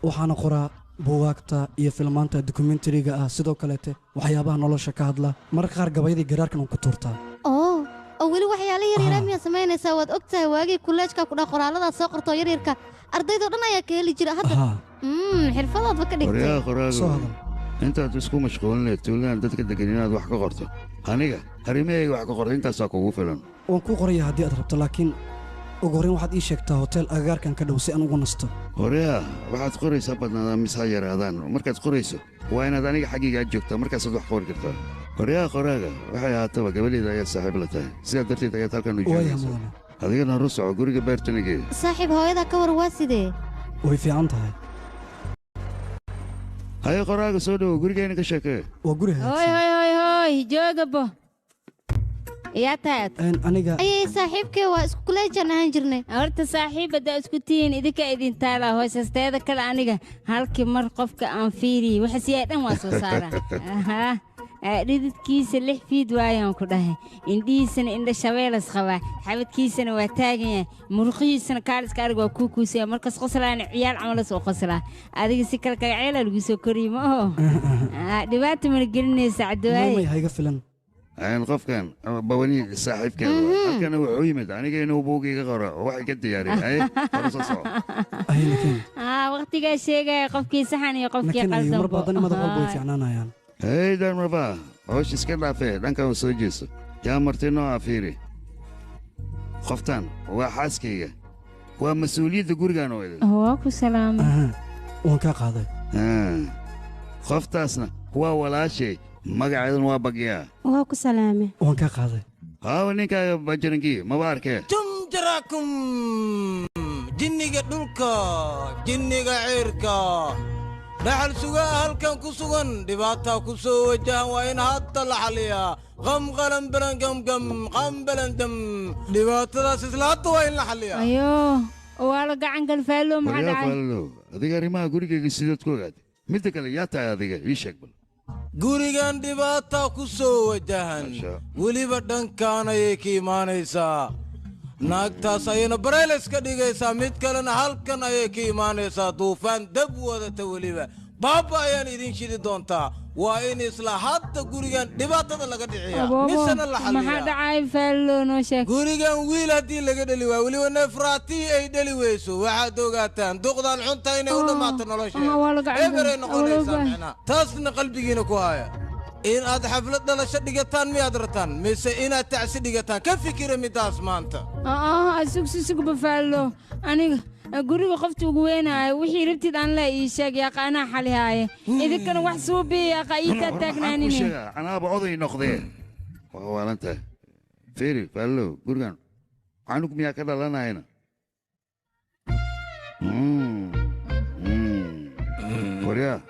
Speaker 12: waxaana qoraa buugaagta iyo filmaanta dokumentariga ah, sidoo kaleete waxyaabaha nolosha ka hadla. Mararka qaar gabayadii garaarkan uun ku tuurtaa.
Speaker 5: Oo weli waxyaala yaryara miyaa samaynaysaa? Waad og tahay waagii kulleejka ku dhaa qoraalladaad soo qortoo yaryarka ardaydoo dhan ayaa ka heli jira hadda. Xirfadaadba ka dhigtay.
Speaker 10: Waryaa qoraago, intaad isku mashquulineed tuuladan dadka degan inaad wax ka qorto, aniga arrimahayga wax ka qorto, intaasaa kugu filan.
Speaker 12: Waan kuu qoraya haddii aad rabto, laakiin ugu horreyn waxaad ii sheegtaa hotel agagaarkan ka dhow si aan ugu nasto.
Speaker 10: Waryaa, waxaad qoraysaa badnaadaan mise ha yaraadaan, markaad qorayso waa inaad aniga xaggayga aad joogtaa, markaasaad wax qori kartaa. Waryaa qoraaga, waxay ahaataba gabadheeda ayaad saaxiib la tahay, sidaa darteed ayaad halkan u
Speaker 12: Waaya,
Speaker 10: joogaysaa.
Speaker 12: mudane.
Speaker 10: Adigana horu soco guriga beertanigeeda.
Speaker 5: Saaxiib, hooyada ka war, waa sidee?
Speaker 12: Way fiican tahay.
Speaker 10: Haye qoraaga, soo dhowo gurigeena, ka sheekee.
Speaker 12: Waa guri.
Speaker 18: Hoy hoy hoy hoy, joogabo yaa taad.
Speaker 12: Aniga.
Speaker 5: Ayay, saaxiibkee waa, isku kuleejaan ahaan jirnay.
Speaker 18: Horta saaxiib haddaa isku tihiin idinka idin taalaa hoosasteeda kale. Aniga halkii mar qofka aan fiiriyey waxa siyaa dhan waa soo saaraa. Ahaa. Dhididkiisa 6 fiid waayaan ku dhahay, indhihiisana indha shabeelas qabaa, xabadkiisana waa taagan yahay, muruqihiisana kaaliska arig waa kuu kuusaya. Markas qoslaana ciyaal camalas oo qoslaa. Adiga si kale kagaceela lagu soo koriye ma oho. Dhibaata mana gelinaysa
Speaker 12: May
Speaker 18: Cabdiwaaye.
Speaker 12: Hayga filan.
Speaker 10: Een, qofkan bawani saaxiibkeeda waa. Halkana wuxuu yimid aniga inuu buugiga qoro oo wax iga diyaariyo. Haye, hore soo soco.
Speaker 18: Waqtigaa sheegaya qofkii saxan iyo qofkii
Speaker 12: Laakiin ayo marba
Speaker 18: qaldanbo.
Speaker 12: haddana madax walba way fiicnaanayaan.
Speaker 10: Hey Darmaba, hoosh iska dhaafee, dhankan u soo jeeso. Yaa marti noo afiiri. Qoftan waa xaaskayga, waa mas-uuliyadda gurigaan oo idin.
Speaker 18: Waa ku salaamay.
Speaker 12: Waan kaa qaaday.
Speaker 10: Qoftaasna waa walaashay, magaceeduna waa Bagyaa.
Speaker 19: Waa ku salaamay.
Speaker 12: Waan kaa qaaday.
Speaker 10: Haawa ninkaaga Bajrangi maba arkee.
Speaker 2: Jum jaraakum jinniga dhulka, jinniga cirka, dhaxal sugaa halkan ku sugan, dhibaataa ku soo wajahan, waa in hadda la xaliyaa. Qamqalan balan gamgam qambalan dam, dhibaatadaas isla hadda waa in la xaliyaa.
Speaker 18: Ayo, waa la gacan gal Faallo, maxaa
Speaker 10: Waryaa
Speaker 18: dhacay?
Speaker 10: Faallow, adiga arrimaha gurigayga sideed ku ogaatay? Midda kale, yaa tahay adiga? Ii sheeg bal.
Speaker 2: Gurigan dhibaataa ku soo wajahan, weliba dhankaan ayay ka imaanaysaa. Naagtaas ayayna bareyles ka dhigaysaa, mid kalena halkan ayay ka imaanaysaa. Duufaan dab wadata weliba baaba ayaan idin shidi doontaa. Waa in isla hadda gurigan dhibaatada laga dhiciyaa,
Speaker 18: Aboobo,
Speaker 2: misena la
Speaker 18: maxaa
Speaker 2: xalliyaa.
Speaker 18: dhacay Faallo? Noo sheeg.
Speaker 2: Gurigan wiil haddii laga dheli waayo, weliba neefraatii ay dheli weyso, waxaad ogaataan duqdan xunta inay u dhammaato nolosheeda.
Speaker 18: Waa la gacan
Speaker 2: Eberay
Speaker 18: gal.
Speaker 2: noqonaysaa.
Speaker 18: Waa loo
Speaker 2: Micnaa taasna qalbigiina ku haya. In aad xaflad dhalasho dhigataan miyaad rataan, mise inaad tacsi dhigataan? Ka fikira midaas maanta.
Speaker 18: Sug sugba Faallo, aniga guriga qofta ugu weynaayo, wixii rabtid aan la ii sheeg yaaqa, anaa xalihaaye. Idinkana wax suubiya yaaqa, ii
Speaker 10: War maxaan kuu
Speaker 18: taagnaanine.
Speaker 10: sheegaa? Anaaba oday noqdee, waa waalan tahay. Fiiri Faallow, gurigan canug miyaa ka dhalanayana? Waryaa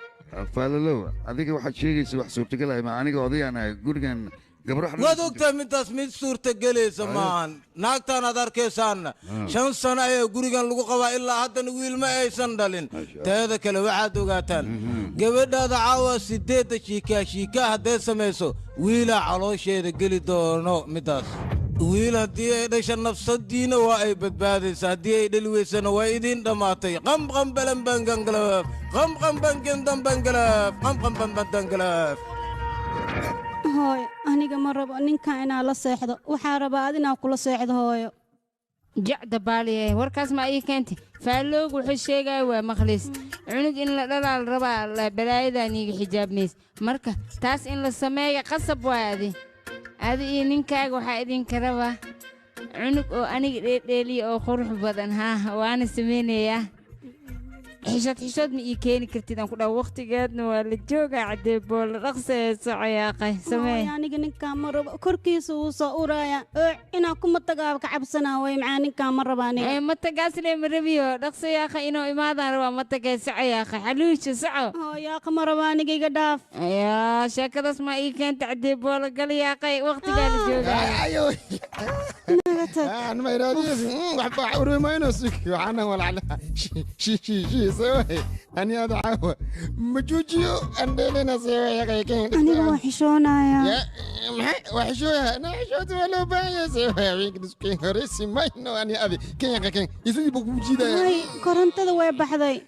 Speaker 10: Faalalow, adiga waxaad sheegaysa wax suurtagal ah ma? Aniga odayaan ahay, gurigan gabro wax
Speaker 2: Waad ogtahay midaas mid suurtagelaysa maahan. Naagtaan aad arkaysaanna 5 sano ayaa gurigan lagu qabaa, ilaa haddana wiil ma aysan dhalin. Teeda kale, waxaad ogaataan gabadhaada caawa 8-da shiikaa shiikaa hadday samayso, wiilaa caloosheeda geli doono. Midaas wiil haddii ay dhasha, nafsadiina waa ay badbaadaysa. Haddii ay dheli weysana, waa idiin dhammaatay. Qamqam balan bangangalaf, qamqam bangendam bangalaf, qamqam banbandangalaf.
Speaker 19: Hooyo, aniga ma rabo ninkan inaa la seexdo. Waxaa rabaa ad inaa kula seexdo, hooyo.
Speaker 18: Jacda baaliye, warkaas ma ii keentay? Faalloogu wuxuu sheegaya waa makhliis. Cunug in la dhalaa la rabaa, balaayadan iiga xijaabmays. Marka taas in la sameeya qasab waay. Adi iyo ninkaaga waxaa idinka rabaa cunug oo aniga dheeldheeliya oo qurux badan. Haa, waana samaynayaa. Xishood xishood ma ii keeni kartid, aan ku dhaha. Waqtigeedna waa la joogaa. Cadeeboola, dhaqsee socoyaaqay, samee.
Speaker 19: Hooyo, aniga ninkaan ma rabo. Korkiisa wuu soo uraya oo inaan kuma tagaaba ka cabsanaa. Way macaa, ninkaan ma rabo aniga.
Speaker 18: Matagaasle ma rabiyo. Dhaqso yaaqa, inuu imaadaan rabaa. Matagee, soco yaaqa, xaluusha soco.
Speaker 19: Hooyo, yaaqa, ma rabo aniga, iga dhaaf.
Speaker 18: Yaa, sheekadaas ma ii keenta? Cadeeboola, gal yaaqay, waqtigaa la joogaa.
Speaker 4: أنا ما يراديس وحبا عوري ما ينسك وحنا ولا على شي شي شي سوي أنا هذا عاوة مجوجيو عندنا سوي يا كين.
Speaker 19: Aniga waa xishoonayaa.
Speaker 4: يا وحشوها أنا حشوت ولا بايا سوي وينك نسكين هرسي ما إنه أنا أبي كين يا كين يسوي بوجي ده.
Speaker 19: Hay, korontada way baxday.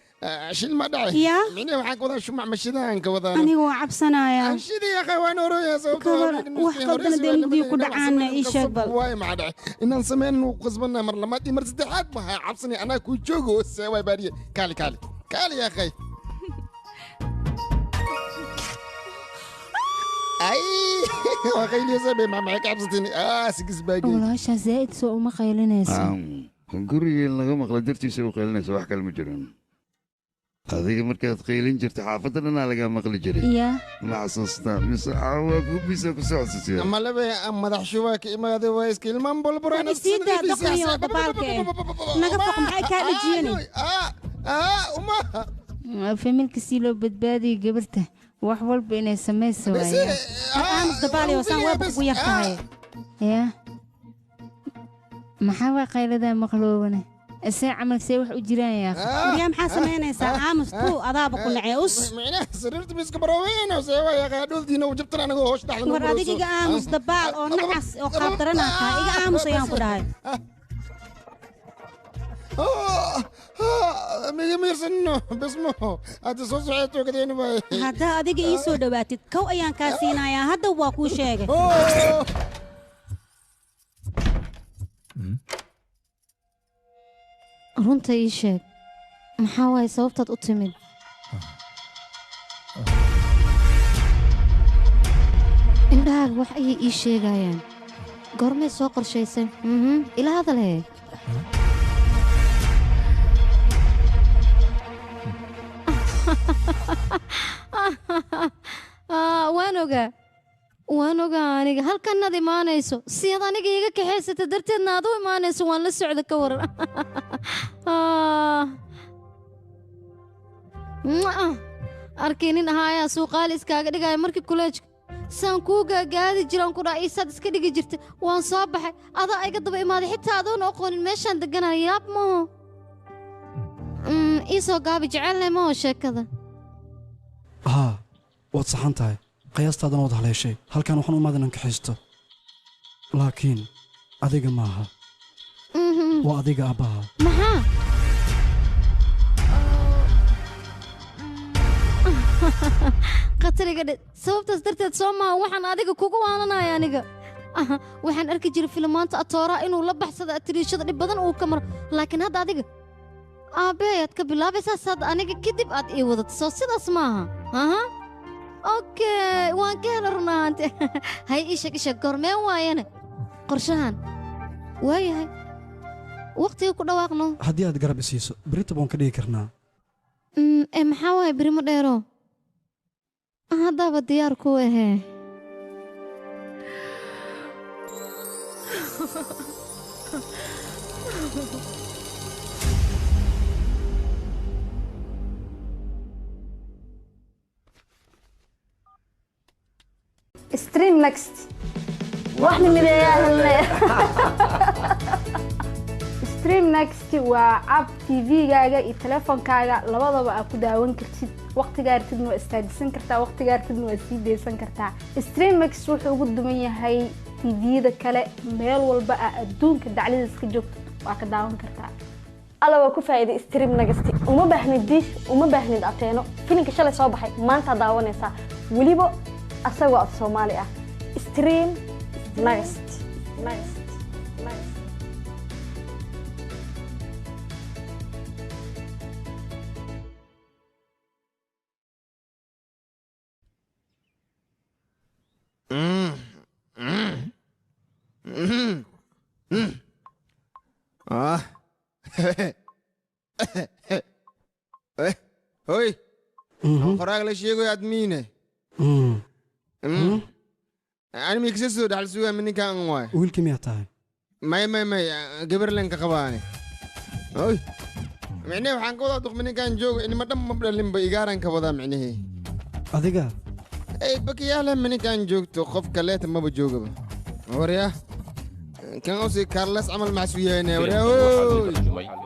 Speaker 4: Shil ma dhacay?
Speaker 19: Yaa.
Speaker 4: Mine waxaan ka wadaa shumac mashidaan ka wadaa.
Speaker 19: Aniga waa cabsanayaa.
Speaker 4: Shidi ya akhi, waan oraya.
Speaker 19: Kabar wax qaldan dee mugdiga ku dhacaana, ii sheeg bal.
Speaker 4: Waay, maxaa dhacay? Inaan sameyn u qasbanaa mar labaad iyo mar saddexaad. Waxaa cabsanay anaa kuu joogo. See waay baariye? Kaali kaali kaali ya akhi. Ay, waa qayliyeysa be, maxay ka cabsateen? Sigis baagay.
Speaker 18: Walaashaa zaa'id soo uma qaylinayso.
Speaker 10: Guriga in laga maqlo dartiisa u qaylinaysa, wax kale ma jiran. Adiga markaad qaylin jirta, xaafadda dhanaa lagaa maqli jiray.
Speaker 18: Yaa.
Speaker 10: Ma xasuustaa mise caawa gubisa ku soo xasuusiya?
Speaker 4: Malabe madax shubaa ka imaaday, waa iska ilmaan bolborana.
Speaker 19: Isiidaa doqniyo dabaalka eh, naga foq, maxay kaa dhajiyani?
Speaker 4: Uma
Speaker 18: Familka si loo badbaadiyo gabarta, wax walba inay samayso waaye.
Speaker 19: Aamus dabaaliyo, saan waaba kugu yar tahay.
Speaker 18: Yaa, maxaa waa qayladaa maqloobane? See camal, see wax u jiraan yaa?
Speaker 19: Waryaa, maxaa samaynaysaa? Aamus tuu, adaaba ku nacee us.
Speaker 4: Micnaha sariirta miska baraweyno. See waa yaqa dhultiina u jabtan anagoo hoosh dhaxda.
Speaker 19: War adiga iga aamus, dabaal oo nacas oo qaabdaranaa tahay. Iga aamus ayaan ku dhahay.
Speaker 4: Miga miirsano bismo hadda soo socoto kadeen waay.
Speaker 19: Haddaa adiga ii soo dhowaatid, kow ayaan kaa siinayaa. Hadda waa kuu sheegay.
Speaker 1: Runta ii sheeg, maxaa waaye sababtaad u timid? Indhahaaga wax ayay ii sheegayaan. Goormay soo qorshaysay? Ila hadal hee. Waan ogaa.
Speaker 5: Waan ogaa aniga halkanaad imaanayso si aad aniga iiga kaxaysata darteedna aad u imaanayso waan la socda ka waran. Arkay nin ahaayaa suuqaali iskaaga dhigaya markii kuleejka saan kuu gaagaadi jiraan ku dhaa isaad iska dhigi jirtay waan soo baxay adaa iga daba imaaday xitaa adoon aqoonin meeshaan deganaya yaab maho. Ii soo gaabi jecelnay maho sheekada.
Speaker 12: Haa waad saxan tahay qiyaastaadana waad haleeshay halkan waxaan u imaaday inaan kaxaysto laakiin adiga maaha waa adiga aabbaha.
Speaker 5: Maxaa khatariga dhe sababtaas darteed soo maaha waxaan adiga kugu waalanaya aniga. Waxaan arki jiray filimaanta atooraa inuu la baxsado atiriishada dhib badan uu ka maro laakiin hadda adiga aabbahay aad ka bilaabaysaa saad aniga kadib aad ii wadato soo sidaas maaha. Aha okay waan ka hela run ahaanti. Hay ii sheeg ii sheeg goormeen waayane qorshahan waayahay waqtiga ku dhawaaqno.
Speaker 12: Haddii aad garab isiiso berita baan ka dhigi karnaa.
Speaker 5: Ee maxaa waaye berimo dheero haddaaba diyaar ku ahee.
Speaker 20: Stream Next waxna mideeyaa helnay. Stream Next waa app TV-gaaga iyo telefoonkaaga labadaba aad ku daawan kartid waqtigaa rabtidna waa istaajisan kartaa waqtigaa rabtidna waa sii deysan kartaa. Stream Next wuxuu ugu duwan yahay TV-yada kale meel walba aa adduunka dacladiisa ka joogto waa ka daawan kartaa. Alla waa ku faa'iiday Stream Next uma baahnid dish uma baahnid ateeno filimka shalay soo baxay maanta daawanaysaa weliba asagoo af Soomaali ah. Stream Next. Next. Next.
Speaker 4: Hoy qoraag la sheegayo admiine ani miksa soo dhaxal sugaa ninkan waay.
Speaker 12: Wiilkii miyaa tahay?
Speaker 4: May may may gabarlen ka qabaane. Hoy micnaheed waxaan ka wadaa duq ninkan joogo inima dhan ma dhalinba igaaran ka wadaa micnahee.
Speaker 12: Adiga
Speaker 4: ey bakiyaale ninkan joogto qof kaleeta maba joogaba waryaa kan usi Carlos camal maxsuu yahay waryaa.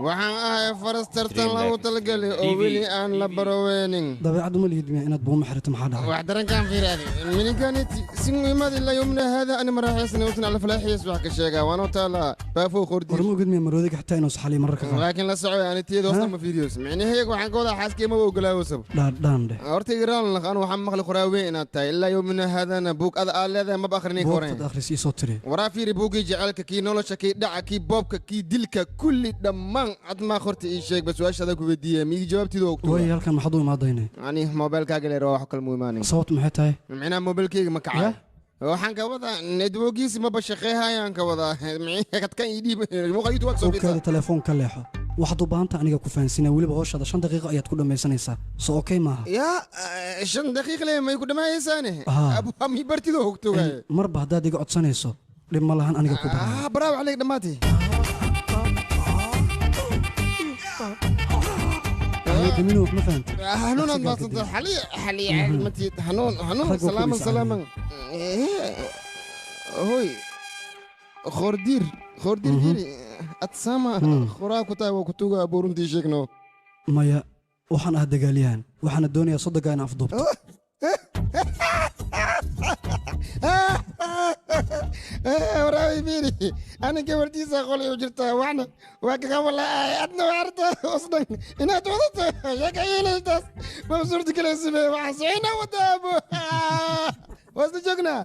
Speaker 4: Waxaan ahay faras tartan lagu talagalay oo weli aan la baroweynin.
Speaker 12: Dabeecaddu ma lihid miya inaad buuma xirato maxaa dhacay?
Speaker 4: Wax darankaan fiiraadi mininkaniti si muhiimad ilaa yomna hada ani maraaxiisna usan ala falaaxiis wax ka sheegaa waana taala baafo qordi.
Speaker 12: War ma ogid miya maroodiga xitaa inuu saxaliyo mararka qaar?
Speaker 4: Laakiin la soco ani tiyada hoosta ma fiiriyoos micnaheega waxaan ka wadaa xaaskii maba ogolaawasaba
Speaker 12: dhaadhaan dheh.
Speaker 4: Horta igraan laqaan waxaan maqli qoraa weyn inaad tahay ilaa yomna hadana buug ada aad leedahay maba akhrinay ka horeyn.
Speaker 12: Buugtaad akhris ii soo tiri.
Speaker 4: Waraa fiiri buuggii jaceylka kii nolosha kii dhaca kii boobka kii dilka kulli dhammaan cad maa horta ii sheeg bas su'aashaada ku weydiiyey miigi jawaabtiida ogto.
Speaker 12: Way halkan maxaad u imaadaynay?
Speaker 4: Ani moobilkaaga leer waa wax kale mu imaanay.
Speaker 12: Sababtu maxay tahay?
Speaker 4: Micnaha moobilkayga ma kacay waxaan ka wadaa networkiisi maba shaqeehayaan ka wadaa kadkan ii dhiib muuqaytu waa soo
Speaker 12: fiirsaa. Telefoon ka leexo waxaad u baahan tahay aniga ku fahansiinaa weliba hawshaada 5 daqiiqo ayaad ku dhammaysanaysaa soo okay maaha?
Speaker 4: Yaa 5 daqiiqo le may ku dhammayaysaane abu mi bartido hogto waay.
Speaker 12: Marba haddaad iga codsanayso dhib ma lahan aniga ku baran.
Speaker 4: Bravo عليك dhammaatay.
Speaker 12: دمينو ما فهمت.
Speaker 4: هنون ما صدق حلي حلي متي هنون هنون سلاما سلاما. هوي خوردير خوردير جيري أتسامى خوراك وتاي وكتوغا بورنتي شيكنو.
Speaker 12: مايا waxaan ah dagaalyahan waxaana doonayaa sodogaa in afduubto.
Speaker 4: Waraabi fiiri ani gabartiisa qolay u jirtaa waxna waa kaga walaahay adna waarta usdan inaad wadato sheeka yeelaytaas ma suurta galaysa waxaan soconaa wadaa abo waa isla joognaa.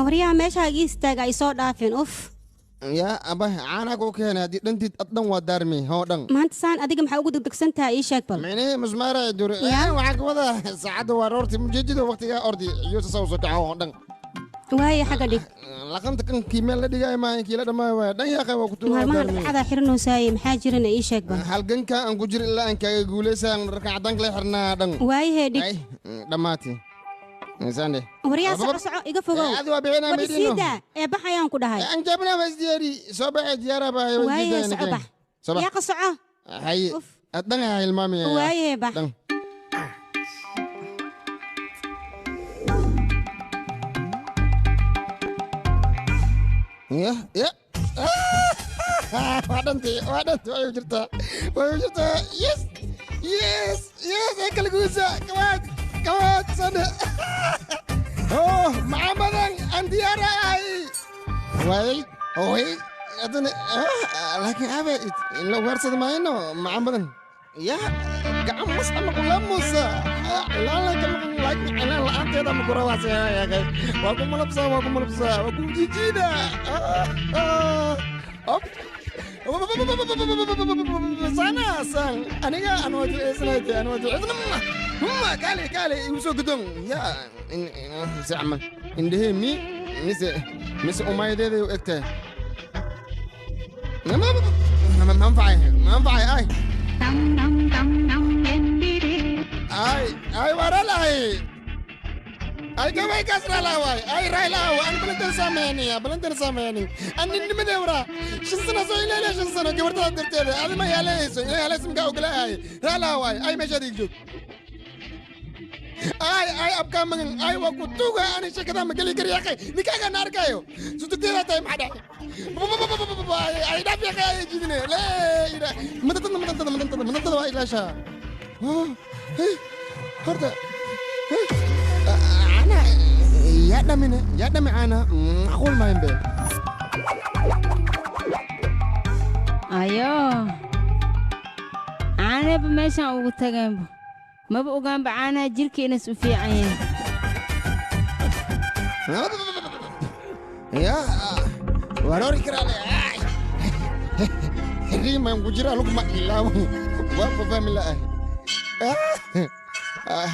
Speaker 19: Waryaha meesha ii istaaga ay soo dhaafeen uf.
Speaker 4: Yaa abah caana ku keenay haddii dhantiid ad dhan waa daarmi hoo dhan.
Speaker 19: Maanta saan adiga maxaa ugu degdegsan tahay ii sheeg bal.
Speaker 4: Micnihii musmaara dur waxaan ka wadaa saacadda waa roorti mujeedada waqtigaa ordi iyo soo soo kaco oo dhan.
Speaker 19: Waaye xagga dhig.
Speaker 4: Laqanta kan kii meel la dhigay maahan kii la dhamaayo waaya dhan yaaqay waa ku tuuraa.
Speaker 19: Maalmahan dhacdaa xiranoosaayey maxaa jirana ii sheeg bal.
Speaker 4: Halganka aan ku jiro ilaa aan kaaga guuleysaan dharka caddaanka la xirnaa dhan.
Speaker 19: Waayahee dhig.
Speaker 4: Dhammaati. Sande.
Speaker 19: Waryaa soco soco iga fogow.
Speaker 4: Adi waa bixinaa
Speaker 19: War
Speaker 4: meydino.
Speaker 19: isii daa ee bax ayaan ku dhahay.
Speaker 4: Aan jabnaa waa isdiyaari soo baxay diyaara baa
Speaker 19: Waayahee soco bax.
Speaker 4: Soo bax.
Speaker 19: Yaaqa soco.
Speaker 4: Haye. Dhan ha hilmaamaya.
Speaker 19: Waayahee bax.
Speaker 4: Dhan. Ya, ya. Waa dhantay, waa dhantay, way u jirtaa. Way u jirtaa. Yes. Yes, yes, ee kala guusa. Kawaad, kawaad, sande. Oh, macaan badan, aan diyaar ahay. Way, way, haddana, laakiin aabe, in la ugaarsado maayno, macaan badan. Ya, gacan mas ama kulamusa. Laala kama laakiin cilaan la'aanteeda ma kurawaasaya. Waa ku malabsaa, waa ku malabsaa, waa ku jijiida. Op. Sana san aniga aan waa duceysanahay aan waa duceysanahay ma kaale kaale igu soo gudon ya si camal indhahee mi mise mise umayadeeday u egtahay ma anfacay ma anfacay ay ay ay waralahay ay gabay kasrala waay ay rayla waan balantan sameeyay balantan sameeyay an nimada wara shan sano soo ilaa shan sano gabarta darteeda adi ma yeelayso ilaa yeelayso ma ogolahay rayla waay ay meesha dhig joog ay ay abka magan ay waa ku tuga ani shakada ma gali kariya qay nikaaga na arkayo sutugteeda tahay maxaa dhacay ay dhaaf yaqay ay jidine la ila madadada madadada madadada madadada waa ilaasha horta أنا يا دمنا يا دم أنا معقول ما ينبه
Speaker 18: ayo caanaba meeshaan ugu tagaynba maba ogaanba caanaha jirka inas u fiican yahay.
Speaker 4: يا وروري كرالي ريما مجرى لقمة إلا وفهم الله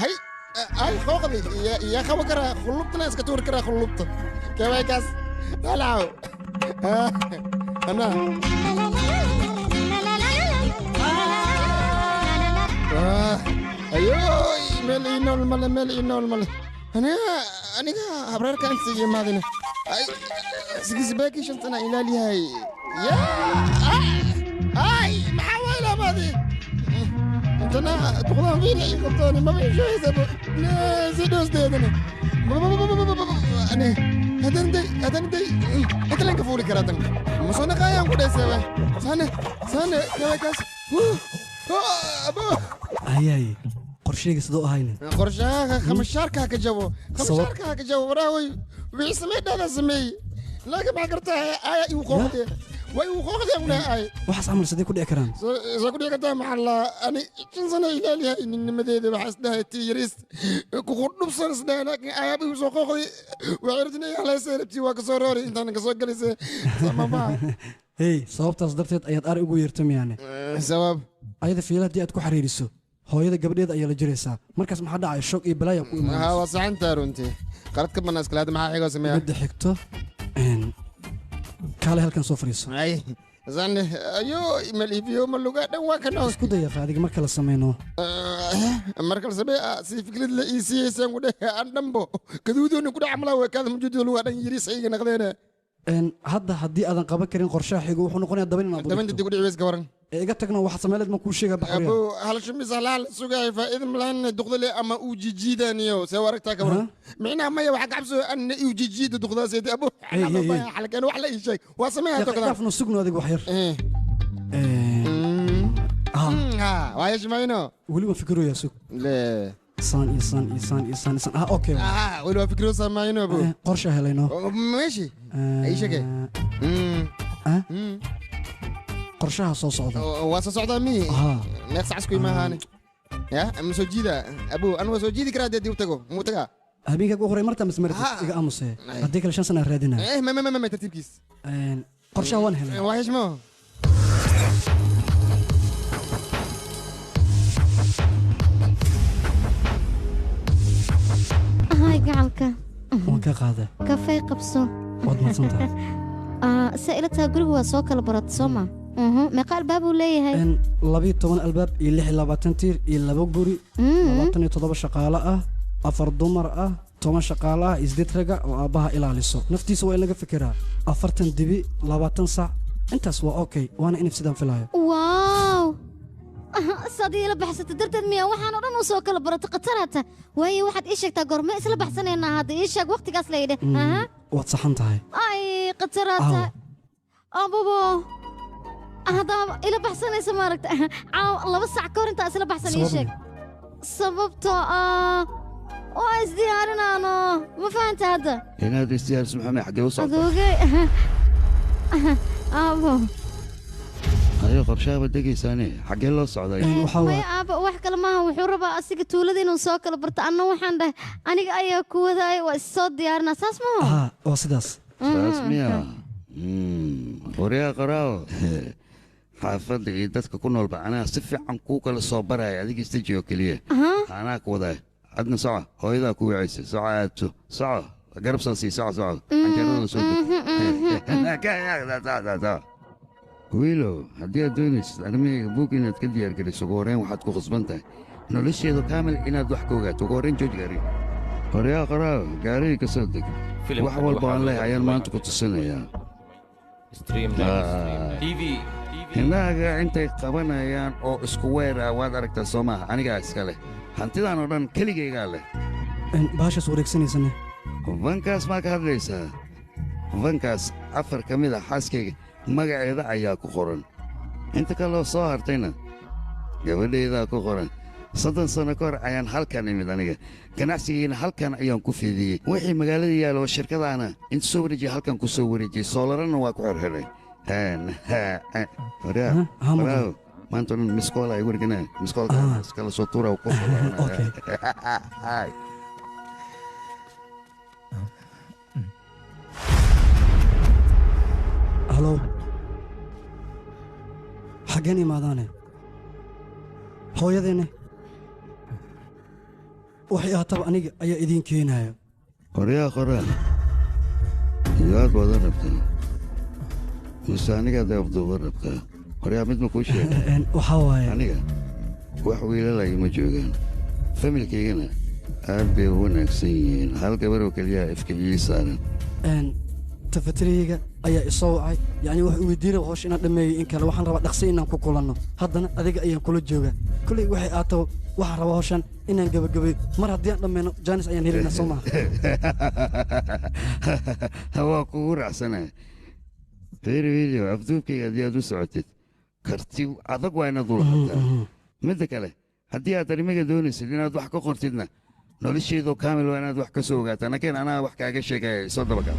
Speaker 4: هاي ay qooqdi ya qabo kara khulubtana iska tuuri kara khulubta kawaykaas dalaaw ana ayo meel inool male meel inool male aniga aniga habreerka aan sii imaadina ay sigisbaaki shan sana ilaaliyahay ya ay maxaa wayla maadi intana tuqdaan fiiri ay qabtaan ma bixisaysa si dhoosdeedana ani hadan day hadan day inta ka fuuli karaa tan ma soo naqayaan ku dheesewe sane sane kawaykaas
Speaker 12: ayaay qorsheyga sidoo ahayna
Speaker 4: qorshaha khamashaarka ka jabo khamashaarka ka jabo waraaway wixii samee dhada sameey laakiin maxaa kartaa aya igu qooqdee way uu qooqdee una ay
Speaker 12: waxaas camal sidee ku dhici karaan
Speaker 4: soo ku dhici kartaa maxaa la ani shan sano ilaaliyahay ninnimadeeda waxaa isdhahay tii yariis ku qudhubsan isdhahay laakiin ayaab igu soo qooqday waxay rabtin ay halaysay rabtii waa kasoo roori intaan kasoo galisay samama
Speaker 12: hey sababtaas darteed ayaad ari ugu yeertay miyaane
Speaker 4: sabab
Speaker 12: ayada fiila haddii aad ku xariiriso hooyada gabadheeda ayaa la jiraysaa markaas maxaa dhacay shoog iyo balaaya ku imaanaysa
Speaker 4: waa saxantaa runtii qaladka banaa iskalaada maxaa xigoo sameeya
Speaker 12: midda xigto kaale halkan soo fadhiiso
Speaker 4: ay zane ayo maliifiyo ma luga dhan waa kan
Speaker 12: isku dayaqa adiga marka la sameyno
Speaker 4: marka la sameeyo si fikrad la ii siiyeysan ku dheh aan dhanbo kaduudooni ku dhac malaa kaada mujuudo luga dhan yiri sayga naqdeena
Speaker 12: hadda haddii aadan qaban karin qorshaha xigo wuxuu noqonayaa daban inaad
Speaker 4: daban dib u dhicis gawaran
Speaker 12: iga tagno waxa sameeleed ma kuu sheega baxriya
Speaker 4: abo hal shumis hal sugay faa'iido malahan duqdale ama uu jijiidaniyo soo aragtaa ka waran micnaha maya waxa ka cabso an uu jijiido duqdaas abo halkan wax la ii sheeg waa sameeyaa
Speaker 12: toqda dhaafno sugno adiga wax yar
Speaker 4: waa yeeshmayno
Speaker 12: weli waan fikirooyaa sug
Speaker 4: le
Speaker 12: saan iyo saan iyo saan iyo saan iyo saan okay
Speaker 4: weli waa fikiroo samayno abo
Speaker 12: qorshe helayno
Speaker 4: meeshi ay sheegay
Speaker 12: qorshaha soo socda
Speaker 4: waa soo socdaa mi meeq sac isku imahaane ya ma soo jiida abo an waa soo jiidi karaa dee dib tago muu tagaa
Speaker 12: habeenka ugu horey marta mas maratid iga aamusee haddii kale 5 sano aan raadinaa
Speaker 4: ma ma ma tartiibkiis
Speaker 12: qorshaha waan helay
Speaker 4: waa heshmo
Speaker 5: Hay gacalka.
Speaker 12: Waan ka qaaday.
Speaker 5: Kafee qabso.
Speaker 12: Waad mahadsantahay.
Speaker 5: Se ila tahay gurigu waa soo kala barat soo ma? Meeqa albaab uu leeyahay?
Speaker 12: 12 albaab iyo 26 tiir iyo 2 guri, 27 shaqaale ah, 4 dumar ah, 10 shaqaale ah, 8 raga oo aabbaha ilaaliso. Naftiisa waa in laga fikiraa. 40 dibi, 20 sac, intaas waa okay, waana inif sidaan filayo.
Speaker 5: Waaw, saad iila baxsata darteed miyaa waxaan oo dhan u soo kala baratay khatar hata. Waayo waxaad ii sheegtaa goorma isla baxsanaynaa hadda ii sheeg waqtigaas la yidhi. Aha.
Speaker 12: Waad saxan tahay.
Speaker 5: Ay, khatar hata. Ababo, haddaa ila baxsanaysa maaragta caaw 2 sac ka hor intaa isla baxsan ii sheeg. Sababtoo ah waa isdiyaarinaano, ma fahanta hadda?
Speaker 10: Inaad isdiyaariso maxamed, xaggee u socota?
Speaker 5: Adoogay aabo.
Speaker 10: Ayo qorshaaba degaysaane, xaggee loo socday?
Speaker 5: Maya aabo, wax kale maaha, wuxuu rabaa asiga tuulada inuu soo kala barto, anna waxaan dhahay aniga ayaa ku wadaaya, waa is soo diyaarinaa, saas maho?
Speaker 12: Haa, waa sidaas.
Speaker 10: Saas miya? Waryaa qaraawo, xaafadda iyo dadka ku noolba anaa si fiican kuu kala soo baraya, adiga istaji oo keliya. Anaa ku wadaaya, adna soco, hooyadaa ku wacaysa, soco, aadso, soco, garab soo sii, soco, soco, canjeerada soo deg. Wiilow, haddii aad doonaysid arrimahayga buug inaad ka diyaargeliso, ugu horreyn waxaad ku khasban tahay nolosheedu kaamil inaad wax ka ogaato. Ugu horreyn jooji gaariga. Horyaa qaraaw, gaarigii ka soo deg. Wax walba aan leeyahay ayaan maanta ku tusinayaa. Indhahaaga intay qabanayaan oo isku weer ah waad aragtaa soo maaha? Anigaa iska leh hantidan oo dhan, keligaygaa leh.
Speaker 12: Bahashaas wareegsanaysane?
Speaker 10: Vankaas maa ka hadlaysaa? Vankaas 4 ka mid a xaaskayga magaceeda ayaa ku qoran, inta kaloo soo hartayna gabadhaydaa ku qoran. 30 sano ka hor ayaan halkan imid aniga, ganacsigiina halkan ayaan ku fidiyey. Wixii magaalada yaala oo shirkadaana inta soo wareejiyey halkan ku soo wareejiyey, soolarana waa ku xirxiray. Maanta o dhan miskoola ay warganaa, miskoolka iskala soo tuura ku.
Speaker 12: Halow, xaggeen imaadaane? Hooyadeenne waxay ahaataba aniga ayaa idiin keenayo.
Speaker 10: Qoryaa qoraa, yaad wada rabtaa mise anigaad afduuba rabtaa? Qoryaa, mid ma kuu sheega?
Speaker 12: Waxaa waaye
Speaker 10: aniga wax wiilalaya ma joogaan, familkaygana aad bay u wanaagsan yihiin, hal gabar oo keliya ifka ii saaran.
Speaker 12: Tafatiriyeyga ayaa isoo wacay, yacni wuxuu weydiinaya hawsha inaan dhammeeyey in kale. Waxaan rabaa dhaqsi inaan ku kulanno, haddana adiga ayaan kula joogaa. Kolley waxay aataba waxaan rabaa hawshan inaan gebagabeyo, mar haddii aan dhammayno jaanis ayaan helaynaa soo maha?
Speaker 10: Waa kugu raacsanaya. Fiiri video, afduubkayga haddii aad u socotid karti adag waa inaad ulahataa. Midda kale, haddii aad arrimaga doonaysid inaad wax ka qortidna, nolosheedoo kaamil waa inaad wax ka soo ogaataa. Nakeen, anaa wax kaaga sheegaya, soo dabakal.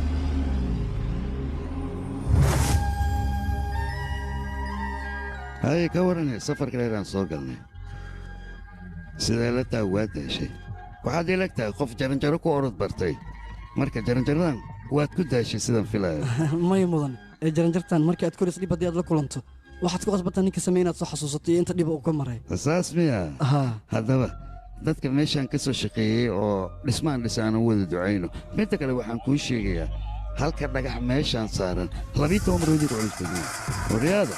Speaker 10: Haye, ka warane safarka dheer aan soo galnay, sidee la tahay? Waa daashay? Waxaad ilag tahay qof jaranjaro ku orod bartay, marka jaranjaradan waad ku daashay sidaan filaya.
Speaker 12: Maya mudan, ee jaranjartan markii aad korays dhib haddii aad la kulanto, waxaad ku qasbataa ninka samey inaad soo xasuusato iyo inta dhiba uu ka maray.
Speaker 10: Saas miya? Haddaba dadka meeshaan ka soo shaqeeyey oo dhismaan dhisa aanan wada ducayno. Midda kale, waxaan kuu sheegayaa halka dhagax meeshaan saaran 12 maroodi ku culus. Horyaada,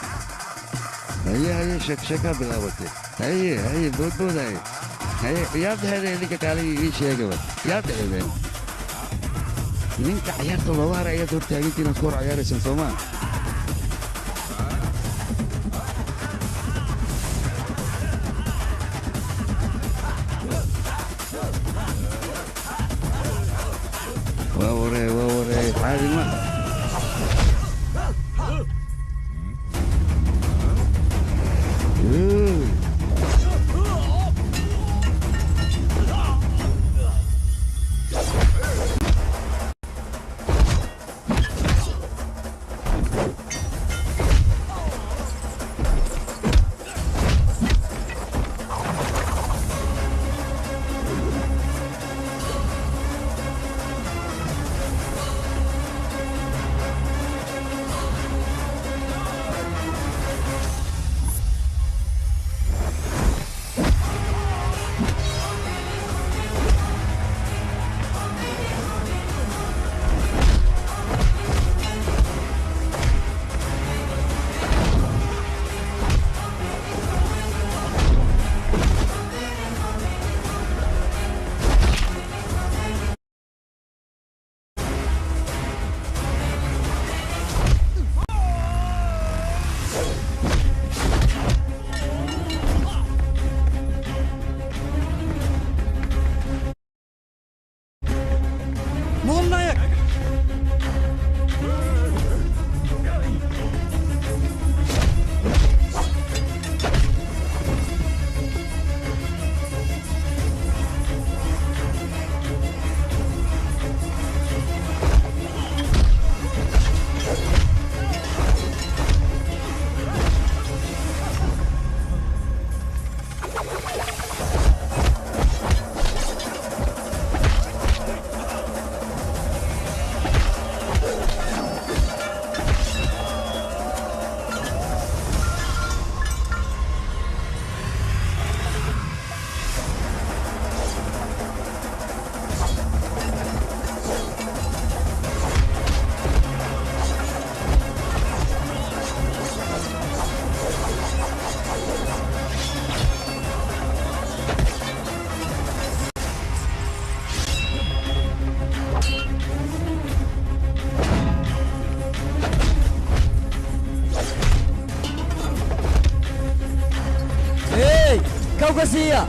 Speaker 10: haye haye, sheeksheekaa bilaabatay. Haye haye, boodboodaye, haye, yaad dhexeedeen idinka? Kaalay ii sheegaba, yaad dhexeedeen? Ninka cayaarta looga haray ayaad hortaagantii inaad ku hor cayaaraysaan soo maa? Waa waree, waa waree, caadi ma.
Speaker 11: Kow ka siiya.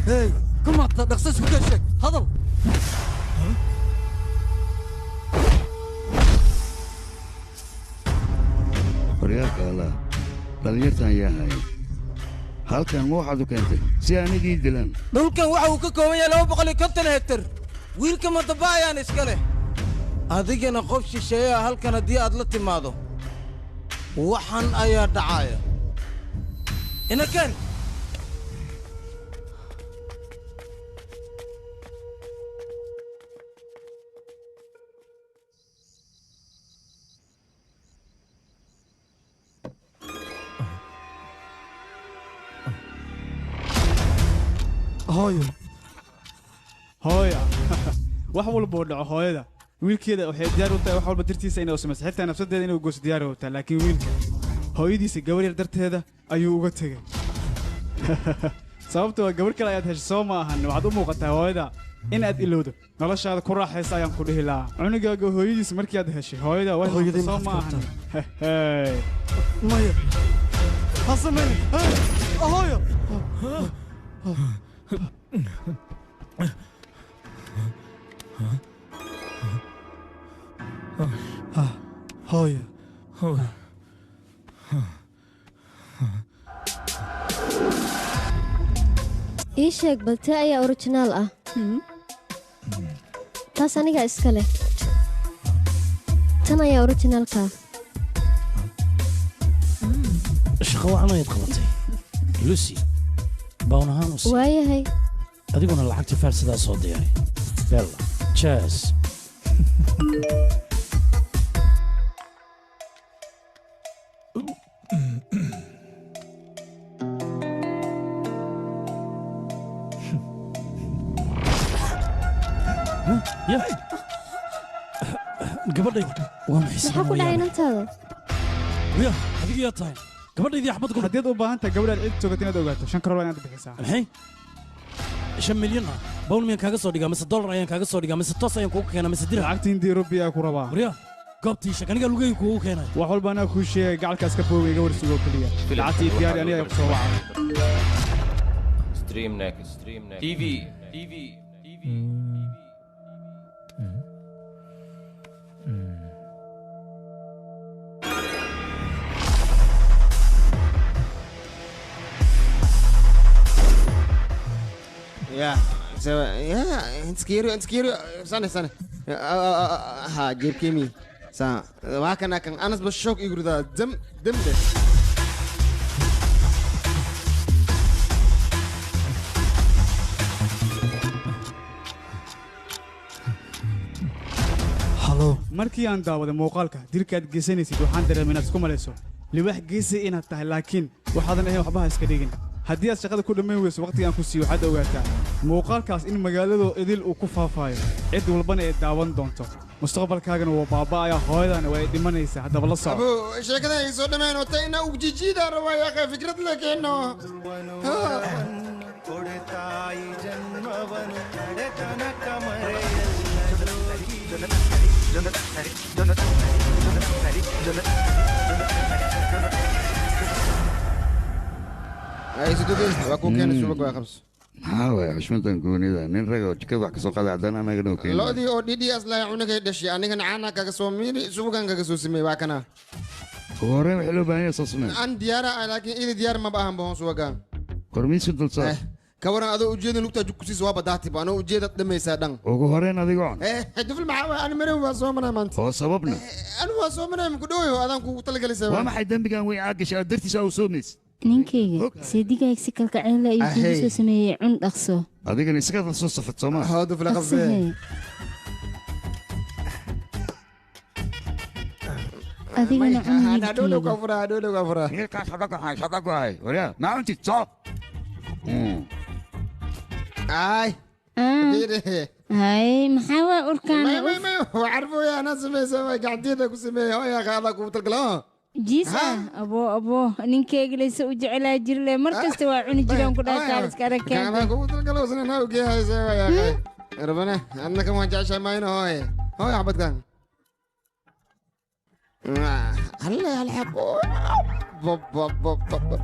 Speaker 12: Hey, kom maar, dhaqso isku keen sheeg. Hadal.
Speaker 10: Horyaalka Allah, dhallinyartan ayaa hayay. Halkan ma waxaad u keentay si anigii dilaan?
Speaker 2: Dhulkan waxa uu ka kooban yahay 250 hektar. Wiilka madaba ayaan iska leh. Adigana qof shisheeya halkan haddii aad la timaado, waxan ayaa dhacaya. Inakan
Speaker 9: Hooyo, hooya, wax walba oo dhaco hooyada wiilkeeda waxay diyaar u tahay wax walba dartiisa inay u samayso, xitaa nafsadeeda inay u goyso diyaar u tahay. Laakiin wiilka hooyadiisa gabar yar darteeda ayuu uga tegey. Sababta waa gabar kale ayaad heshay, soo ma ahan? Waxaad u muuqataa hooyada in aad ilowdo noloshaada ku raaxaysa ayaan ku dhihi lahaa. Cunugaaga hooyadiisa markii aad heshay hooyada waa
Speaker 12: Hooyadii
Speaker 9: soo ma
Speaker 12: maxaad
Speaker 9: ahan?
Speaker 12: Maya, ha samaynin. Hey, hooyo. Hooyo.
Speaker 5: Ii sheeg, bal tee ayaa orijinaal ah? Taas anigaa iska leh. Tan ayaa orijinaalka ah.
Speaker 6: Shaqo wacan ayaad qabatay, Lucy. Bawn ahaan u sii.
Speaker 5: Waayahay.
Speaker 6: Adiguna lacagta faarsidaa soo diyaray. Bella, cheers. Ya gabadhay, waa maxay?
Speaker 5: Maxaa ku dhacay inantaada?
Speaker 6: Ya adiga yaa tahay? Gabadhaydii axmad ku
Speaker 9: Haddiad u baahan tahay gabadhaad cid togat inaad ogaato, 5 karoor waa inaad bixisaa.
Speaker 6: Maxay? 5 milyan ah bawn miyaan kaaga soo dhigaa, mise dollar ayaan kaaga soo dhigaa, mise toos ayaan kuugu keenaa, mise dirham?
Speaker 9: Lacagta Indii rubi ayaa ku rabaa.
Speaker 6: Warya, goobtii shaq anigaa lugayga kuugu keenay.
Speaker 9: Wax walba anaa kuu sheegay, gacalkaas ka foogay. Iga warsugoo keliya, lacagtii diyaari, aniga ayaa ku soo wacay.
Speaker 16: Stream Next. Stream Next. TV. TV. TV.
Speaker 4: Ya, so, ya, inskiru, inskiru, sane, sane. Ha, jeebkeemi. Sa, waa kana kan anas ba shock igu ridaa, dam, dam de.
Speaker 9: Halo, markii aan daawaday muuqaalka dilka aad geysanaysid, waxaan dareemay inaad isku malayso libax geesi inaad tahay, laakiin waxaadan ahayn. Waxba ha iska dhigin. Haddii aad shaqada ku dhammayn weyso waqtigaan ku siiyo, waxaad ogaataa muuqaalkaas in magaaladu idil uu ku faafayo, cid walbana ay daawan doonto, mustaqbalkaagana wuu baaba'aya, hooyadana way dhimanaysaa. Haddaba la soco.
Speaker 4: Abu, sheekadan ay soo dhameen wata inaa ujijiida rabaa yaa akhi, fikrad la keeno. Ay, sudugi, waa kuu keenay subag, waa qabso.
Speaker 10: Maxaa waaya xushmadan goonida? Nin rag oo jikada wax ka soo qaaday haddana anaga noo keenay.
Speaker 4: Lo'dii oo DDS lahay cunugay dhashay, anigana caana kaga soo miiri, subagan kaga soo sameeyey, waa kana.
Speaker 10: Ugu horreyn waxaa loo baahan yahay soo samee.
Speaker 4: An diyaara ah, laakiin idi diyaar maba ahan bohon subagan.
Speaker 10: Kormiiska dulsaar.
Speaker 4: Ka waran adoo ujeedin lugtaa jug kusiisa waa badaatiba anoo ujeedaad dhamaysaa dhan.
Speaker 10: Ugu horeen adigoo cun.
Speaker 4: Dufl maxaa waay, ani marin waa soomanaa maanta.
Speaker 10: Oo sababna?
Speaker 4: Anigu waa soomanaa maku dhowayo adaan kugu talagalisay.
Speaker 10: Waa maxay dembigan weyn aad gashay aad dartiisa u soomaysa?
Speaker 18: Ninkayga seedigayg si kalgacayle ayuu kugu soo sameeyey, cun dhaqso.
Speaker 10: Adigana isaga soo safad soomaa?
Speaker 4: Haa, dufla
Speaker 18: qabsee. Adigana cun wiilkayga.
Speaker 10: Hilkaas hadagohay hadagohay waryaa maa cuntid soo.
Speaker 4: Ay.
Speaker 18: Hay, maxaa waa urkaana?
Speaker 4: May waa carfooya, anaa samaysa way gacanteeda ku sameeya hooyaa qaadaa kugu talgala.
Speaker 18: Jiis ah, abo abo, ninkayga laysa u jecelaa jirle, mar kasta waa cuni jiraan ku dhaha kaaliska
Speaker 4: aragkeeda. Anaa kugu talgalo isna naa ugeehaysa waa rabana adna kan waan jeceshahay maayna hooye hooy xabadkan هلا الحب.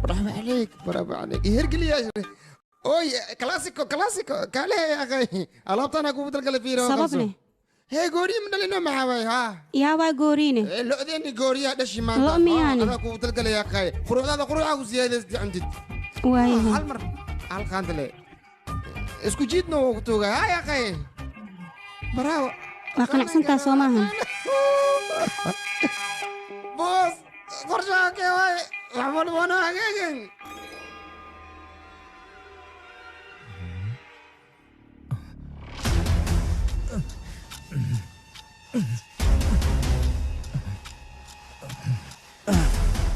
Speaker 4: برافو عليك برافو عليك يهرقلي يا اوي كلاسيكو كلاسيكو كاله يا اخي alaabtaan kugu talgalay fiiro.
Speaker 19: Sababne?
Speaker 4: Hee, gooriye ma dhalino maxaa waay ha?
Speaker 19: Yaa waa gooriine?
Speaker 4: Lo'deeni gooriyaa dhashi maanta.
Speaker 19: Lo' miyaane?
Speaker 4: Adaa kugu talgalay yaa akhay, quruxdaada quruxaa ku siyaadaysa cuntid.
Speaker 19: Waayahay.
Speaker 4: Hal mar hal qaandale isku jiidna wuu ku tuuga ha yaa akhay, bravo.
Speaker 19: Waa qanacsantaa soo maahan?
Speaker 4: Boos qorshaha kee waay, wax walba hagaagin.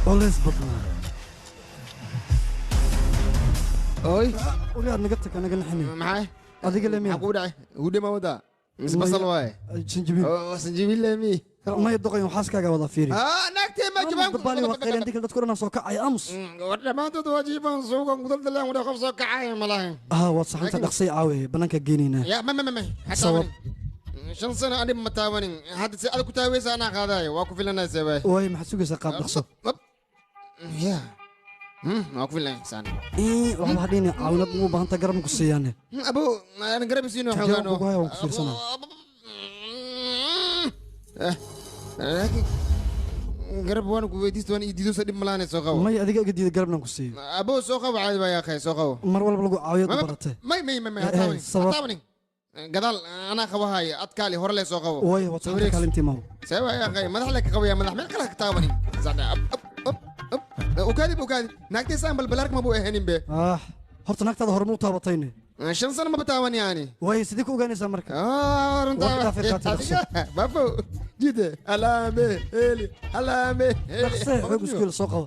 Speaker 12: Culays badnaa.
Speaker 4: Oy.
Speaker 12: Wariyaad naga tag, anaga naxini.
Speaker 4: Maxay?
Speaker 12: Adiga le miya?
Speaker 4: Maxaa kugu dhacay? Hudhe ma wadaa? Mise basal waaye?
Speaker 12: Sanjabiil.
Speaker 4: Oo, sanjabiil le mi?
Speaker 12: Maya doqoyn, xaaskaaga wada fiiri.
Speaker 4: Ah, naagtee ma jibaan.
Speaker 12: Dabaali waa qayleen dikal dadku dhan soo kacay aamus.
Speaker 4: War dhammaantood waa jiifaan suuqan kudaldalaan wada qof soo kacay ma lahayn.
Speaker 12: Ah, waad saxanta, dhaqsay caawiye bannaanka geenaynaa.
Speaker 4: Ya ma ma ma ma.
Speaker 12: Sabab?
Speaker 4: 5 sano ani ma taawanin. Hadda si aad ku taawaysa anaa qaadaayo waa ku filanaysaa waay.
Speaker 12: Waay, maxaad sugaysaa? Qaad dhaqso.
Speaker 4: Ya. Waa ku filanaysaa.
Speaker 12: Waxba hadhiini, caawinad ugu baahanta garab ku siiyaane.
Speaker 4: Abu, aan garab siino
Speaker 12: xogaano. Kugu haya waan ku fiirsanaa.
Speaker 4: Laakiin garab waan ku weydiisto waan ii diido dhib malaanay, soo qabo.
Speaker 12: May, adiga iga diida garabnan ku siiyo.
Speaker 4: Abo, soo qabo caadi baa yaa akhay, soo qabo.
Speaker 12: Mar walba lagu caawiyo baratay.
Speaker 4: May may may may ha taabanin. Gadaal anaa qabahaya adkaali hore lee soo qabo.
Speaker 12: Waay, waad saxanta, kaalintii maaho.
Speaker 4: See waa yaa akhay, madax lee ka qabaya, madax meel kale ka taabanin. Ab ab ab ukaadi ukaadi, naagtay saan balbalaarka ma buu ahanin be.
Speaker 12: Ah, horta naagtaada hore ma u taabatayne?
Speaker 4: 5 sano ma bataawan yaani.
Speaker 12: Waay, sidee ku ogaanaysaa marka?
Speaker 4: Ah, runtaa. Babo jide alaame heli alaame heli.
Speaker 12: Dhaqse xoog iskuul soo qabo.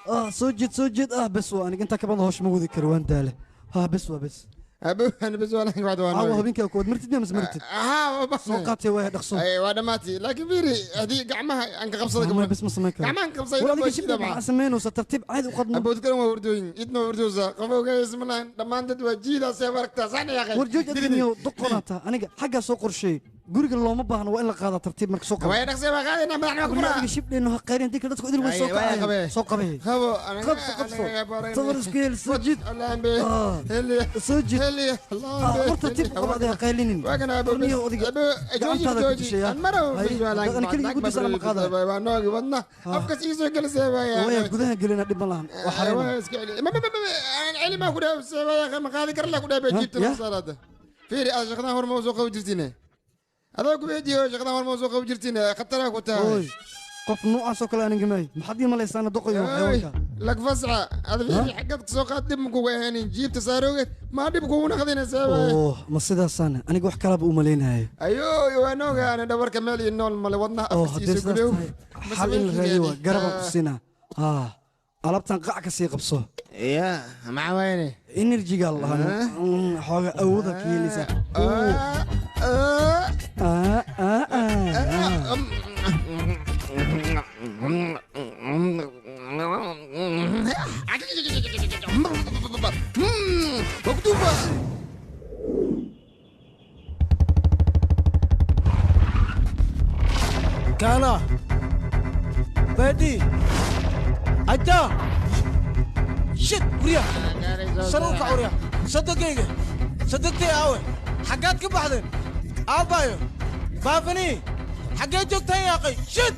Speaker 12: Ah, soo jiid soo jiid. Ah, bes waa, aniga intaa ka badan hawsha ma wadi karo, waan daale. Ah, bes waa bes.
Speaker 4: Abu, ana bes waa lahayn wacd waan.
Speaker 12: Caawa habeenkaa kuwaad martid miya mise martid?
Speaker 4: Ah,
Speaker 12: soo qaatay waay, dhaqso.
Speaker 4: Ay, waa dhamaatay, laakiin fiiri haddii gacmaha aan ka qabsada
Speaker 12: gabadha bes ma samayn karo.
Speaker 4: Gacmaha aan ka qabsada.
Speaker 12: War adiga shibda maxaa samaynaysaa? Tartiib caadi u qadno.
Speaker 4: Abood kalan waa hurdooyin, idna waa hurdoosa qabowga isma lahayn dhammaan dad waa jiidaas ee aragtaa saxna yaa akhay.
Speaker 12: War jooj adiga niyow doqonaata, aniga xaggaa soo qorsheeyey, guriga looma baahno, waa in la qaadaa tartiib marka soo qabo.
Speaker 4: Waa dhaqsay, waa qaadayna madaxna waa ku furaa.
Speaker 12: Adiga shibdheeno ha qayrin dikal dadku idil way soo kacayaan. Soo qabay.
Speaker 4: Qabo.
Speaker 12: Qabso qabso. Tabar isku yeel, soo jiid. Soo jiid. War tartiib u qabo, adiga qaylinin. Niyow adiga gacantaada ku dishayaa. Ana keligii guddiisa ma qaadayo.
Speaker 4: Waa noogi wadna afkas ii soo gelisay waa.
Speaker 12: Waya gudaha gelina dhib ma lahan. Waa xareena.
Speaker 4: Waa iska celi. Ma ma ma celi ma ku dhaaf waa ma qaadi kar la ku dhaaf jiibta salaada. Fiiri aad shaqadan hor ma soo qabi jirtiin. Adaa ku weydiiyo shaqadan hor ma soo qabi jirtiin, khatara ku tahay.
Speaker 12: Qof noocaas oo kale aniga maay, maxaad ii malaysaana doqoyo xayawaanka?
Speaker 4: Lak fasca ada fiiri xagad soo qaad dib kugu ahaanin jiibta saaroogeed ma dhib kugu naqdinaysaa waay.
Speaker 12: Oh, ma sidaasaana aniga wax kalaba u malaynayo.
Speaker 4: Ayo waa nooga ana dhabarka meel iyo nool male wadnaha afkiisa gudow.
Speaker 12: Xal in la raadiyo waa garabaan ku siinaa. Ah, alaabtan qac ka sii qabso.
Speaker 4: Ya maxaa wayne?
Speaker 12: Enerjiga lahaa xooga awooda ka helaysaa.
Speaker 4: مكتوبة.
Speaker 21: Kana Bedi Aja shit guryaha sare u kac waryaha sadogayga sadogtay aawe xaggaad ka baxdeen aabbayo baafani xaggee joogtaan yaaqay shit.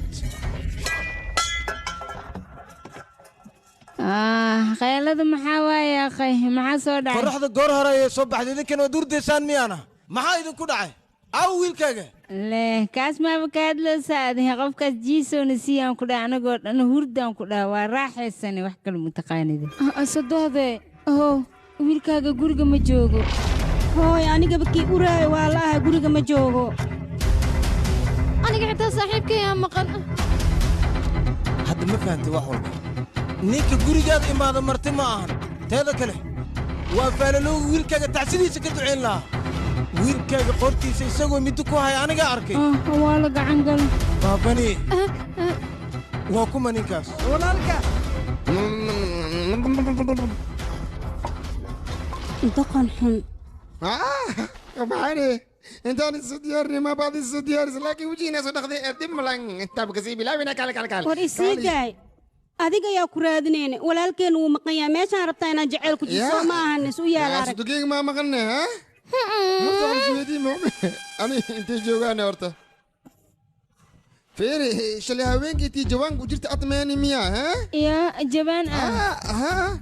Speaker 18: Qaylada maxaa waaye akhay? Maxaa soo dhacay?
Speaker 21: Qorraxda goor hore ayay soo baxday, idinkan waad urdaysaan miyaana? Maxaa idinku dhacay? Aaw wiilkaaga.
Speaker 18: Leh, kaas maaba ka hadlaysaa adiga? Qofkaas jiisoona siiyaan ku dhaha, anagoo dhan hurdaan ku dhaha, waa raaxaysane, wax kale mutaqaanida. Sadohde, oh, wiilkaaga guriga ma joogo.
Speaker 19: Hooy, anigaba kii uraayo waa la ahay, guriga ma joogo.
Speaker 8: Aniga xitaa saaxiibkayaa maqan.
Speaker 21: Hadda ma fahantay wax walba. Ninka gurigaada imaada marti ma ahan. Teeda kale waa faalalowga wiilkaaga tacsidiisa ka ducayn lahaa. Wiilkaaga qortiisa isagoo middo ku haya anigaa arkay.
Speaker 18: Waa la gacan gala.
Speaker 21: Baabani, waa kuma ninkaas?
Speaker 15: Walaalka.
Speaker 19: Doqon xun.
Speaker 4: Maxaani intaan isu diyaarin, ma baad isu diyaaris, laakiin wejigiina soo dhaqday dib malan intaaba kasii bilaabina. Kale kale kale.
Speaker 19: War isii daay, adiga ayaa ku raadinayna. Walaalkeen wuu maqan yahay. Meeshaan rabtaa inaan jacayl ku jiso ma ahan? Is u yaal arag.
Speaker 4: Sudugeyga maa maqanne ha? Horta waan isweydiin, ani intay joogaane? Horta fiiri, shalay haweenkii tii jawaanku jirta atmeeni miya ha?
Speaker 18: Yaa jabaan ah?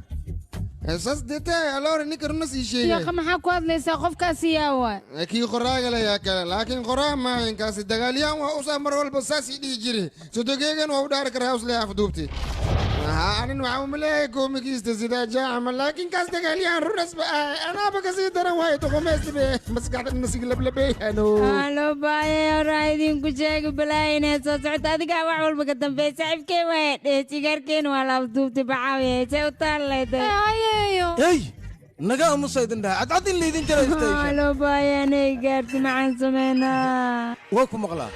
Speaker 4: Saas deetee aloore ninka runa sii sheegay.
Speaker 18: Yaqa, maxaa ku hadlaysaa? Qofkaasi yaa waa?
Speaker 4: Kii qoraaga la yaa kale, laakiin qoraa maahin kaasi, dagaalyahan waa usaa mar walba saas ii dhihi jiri. Sodogeegan waa u dhaari karaa uslee afduubti. Anin waxaa umaleeyahay koomigiista sidaa jaacama, laakiin kaas dagaalyahan runasba ahay, anaaba kasii daran waayo toqomeestibe maskaxda nasig lablabeeyano.
Speaker 18: Halo baaye, horaa idinku sheegi balaayo inay soo socoto. Adigaa wax walba ka dambeeya. Saaxiibkee waaye dheh, sigaarkeen waa la afduubtay, baxaawiye see u taallayday.
Speaker 21: Hey, naga aamusa idin dhahay, cadcad in laydin jara istaysha.
Speaker 18: Halo baaye, anay gaarti, maxaan sameynaa?
Speaker 21: Waa ku maqlaa.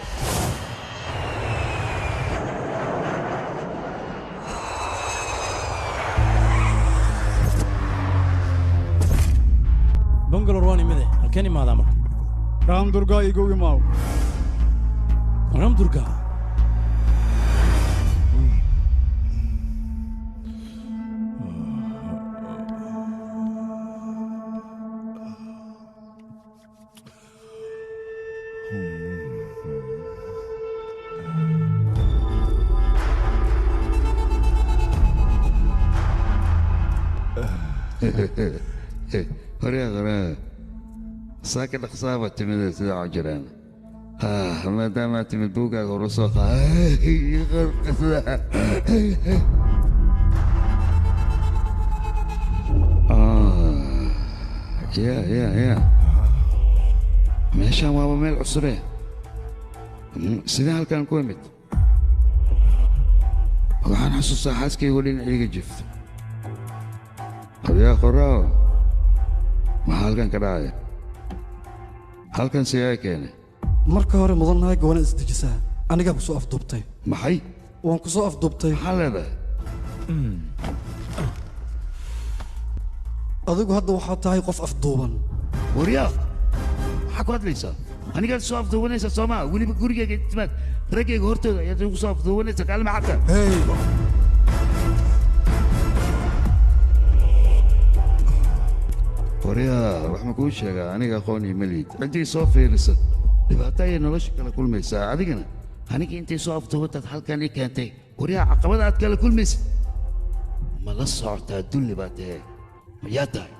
Speaker 6: Bangalore waan imide, halkeen imaadaa marka?
Speaker 9: Ramdurga igu imaaw.
Speaker 6: Ramdurga.
Speaker 10: Horyaa qoraa, saaka dhaqsaaba timida sidaa u jiraan. Maadaamaa timid, buuggaaga horu soo qaada. Ya ya ya, meeshaan waaba meel cusube. Sidee halkan ku imid? Waxaan xasuustaa xaaskaygu dhinacayga jifta. Horyaa qoraaw, maxaa halkan ka dhacaya? Halkan siyaa keenay?
Speaker 12: Marka hore mudannahay, gowana isdejisaa. Anigaa ku soo afduubtay.
Speaker 10: Maxay?
Speaker 12: Waan ku soo afduubtay.
Speaker 10: Maxaa leedahay?
Speaker 12: Adigu hadda waxaa tahay qof afduuban.
Speaker 10: Waryaa, maxaa ku hadlaysaa? Anigaad soo afduubanaysaa soo maa? Weliba gurigayga timaad, raggayga hortooda ayaad igu soo afduubanaysaa. Kaalma xataa. Waryaa, wax ma kuu sheegaa? Aniga aqoon iyo maliid ciddii soo fiirisa dhibaato ayay nolosha kala kulmaysaa. Adigana aniga intay soo afduubantaad halkan ii keentay. Waryaa, caqabada aad kala kulmaysid ma la socotaa? Dulli baa tahe. Yaa tahay?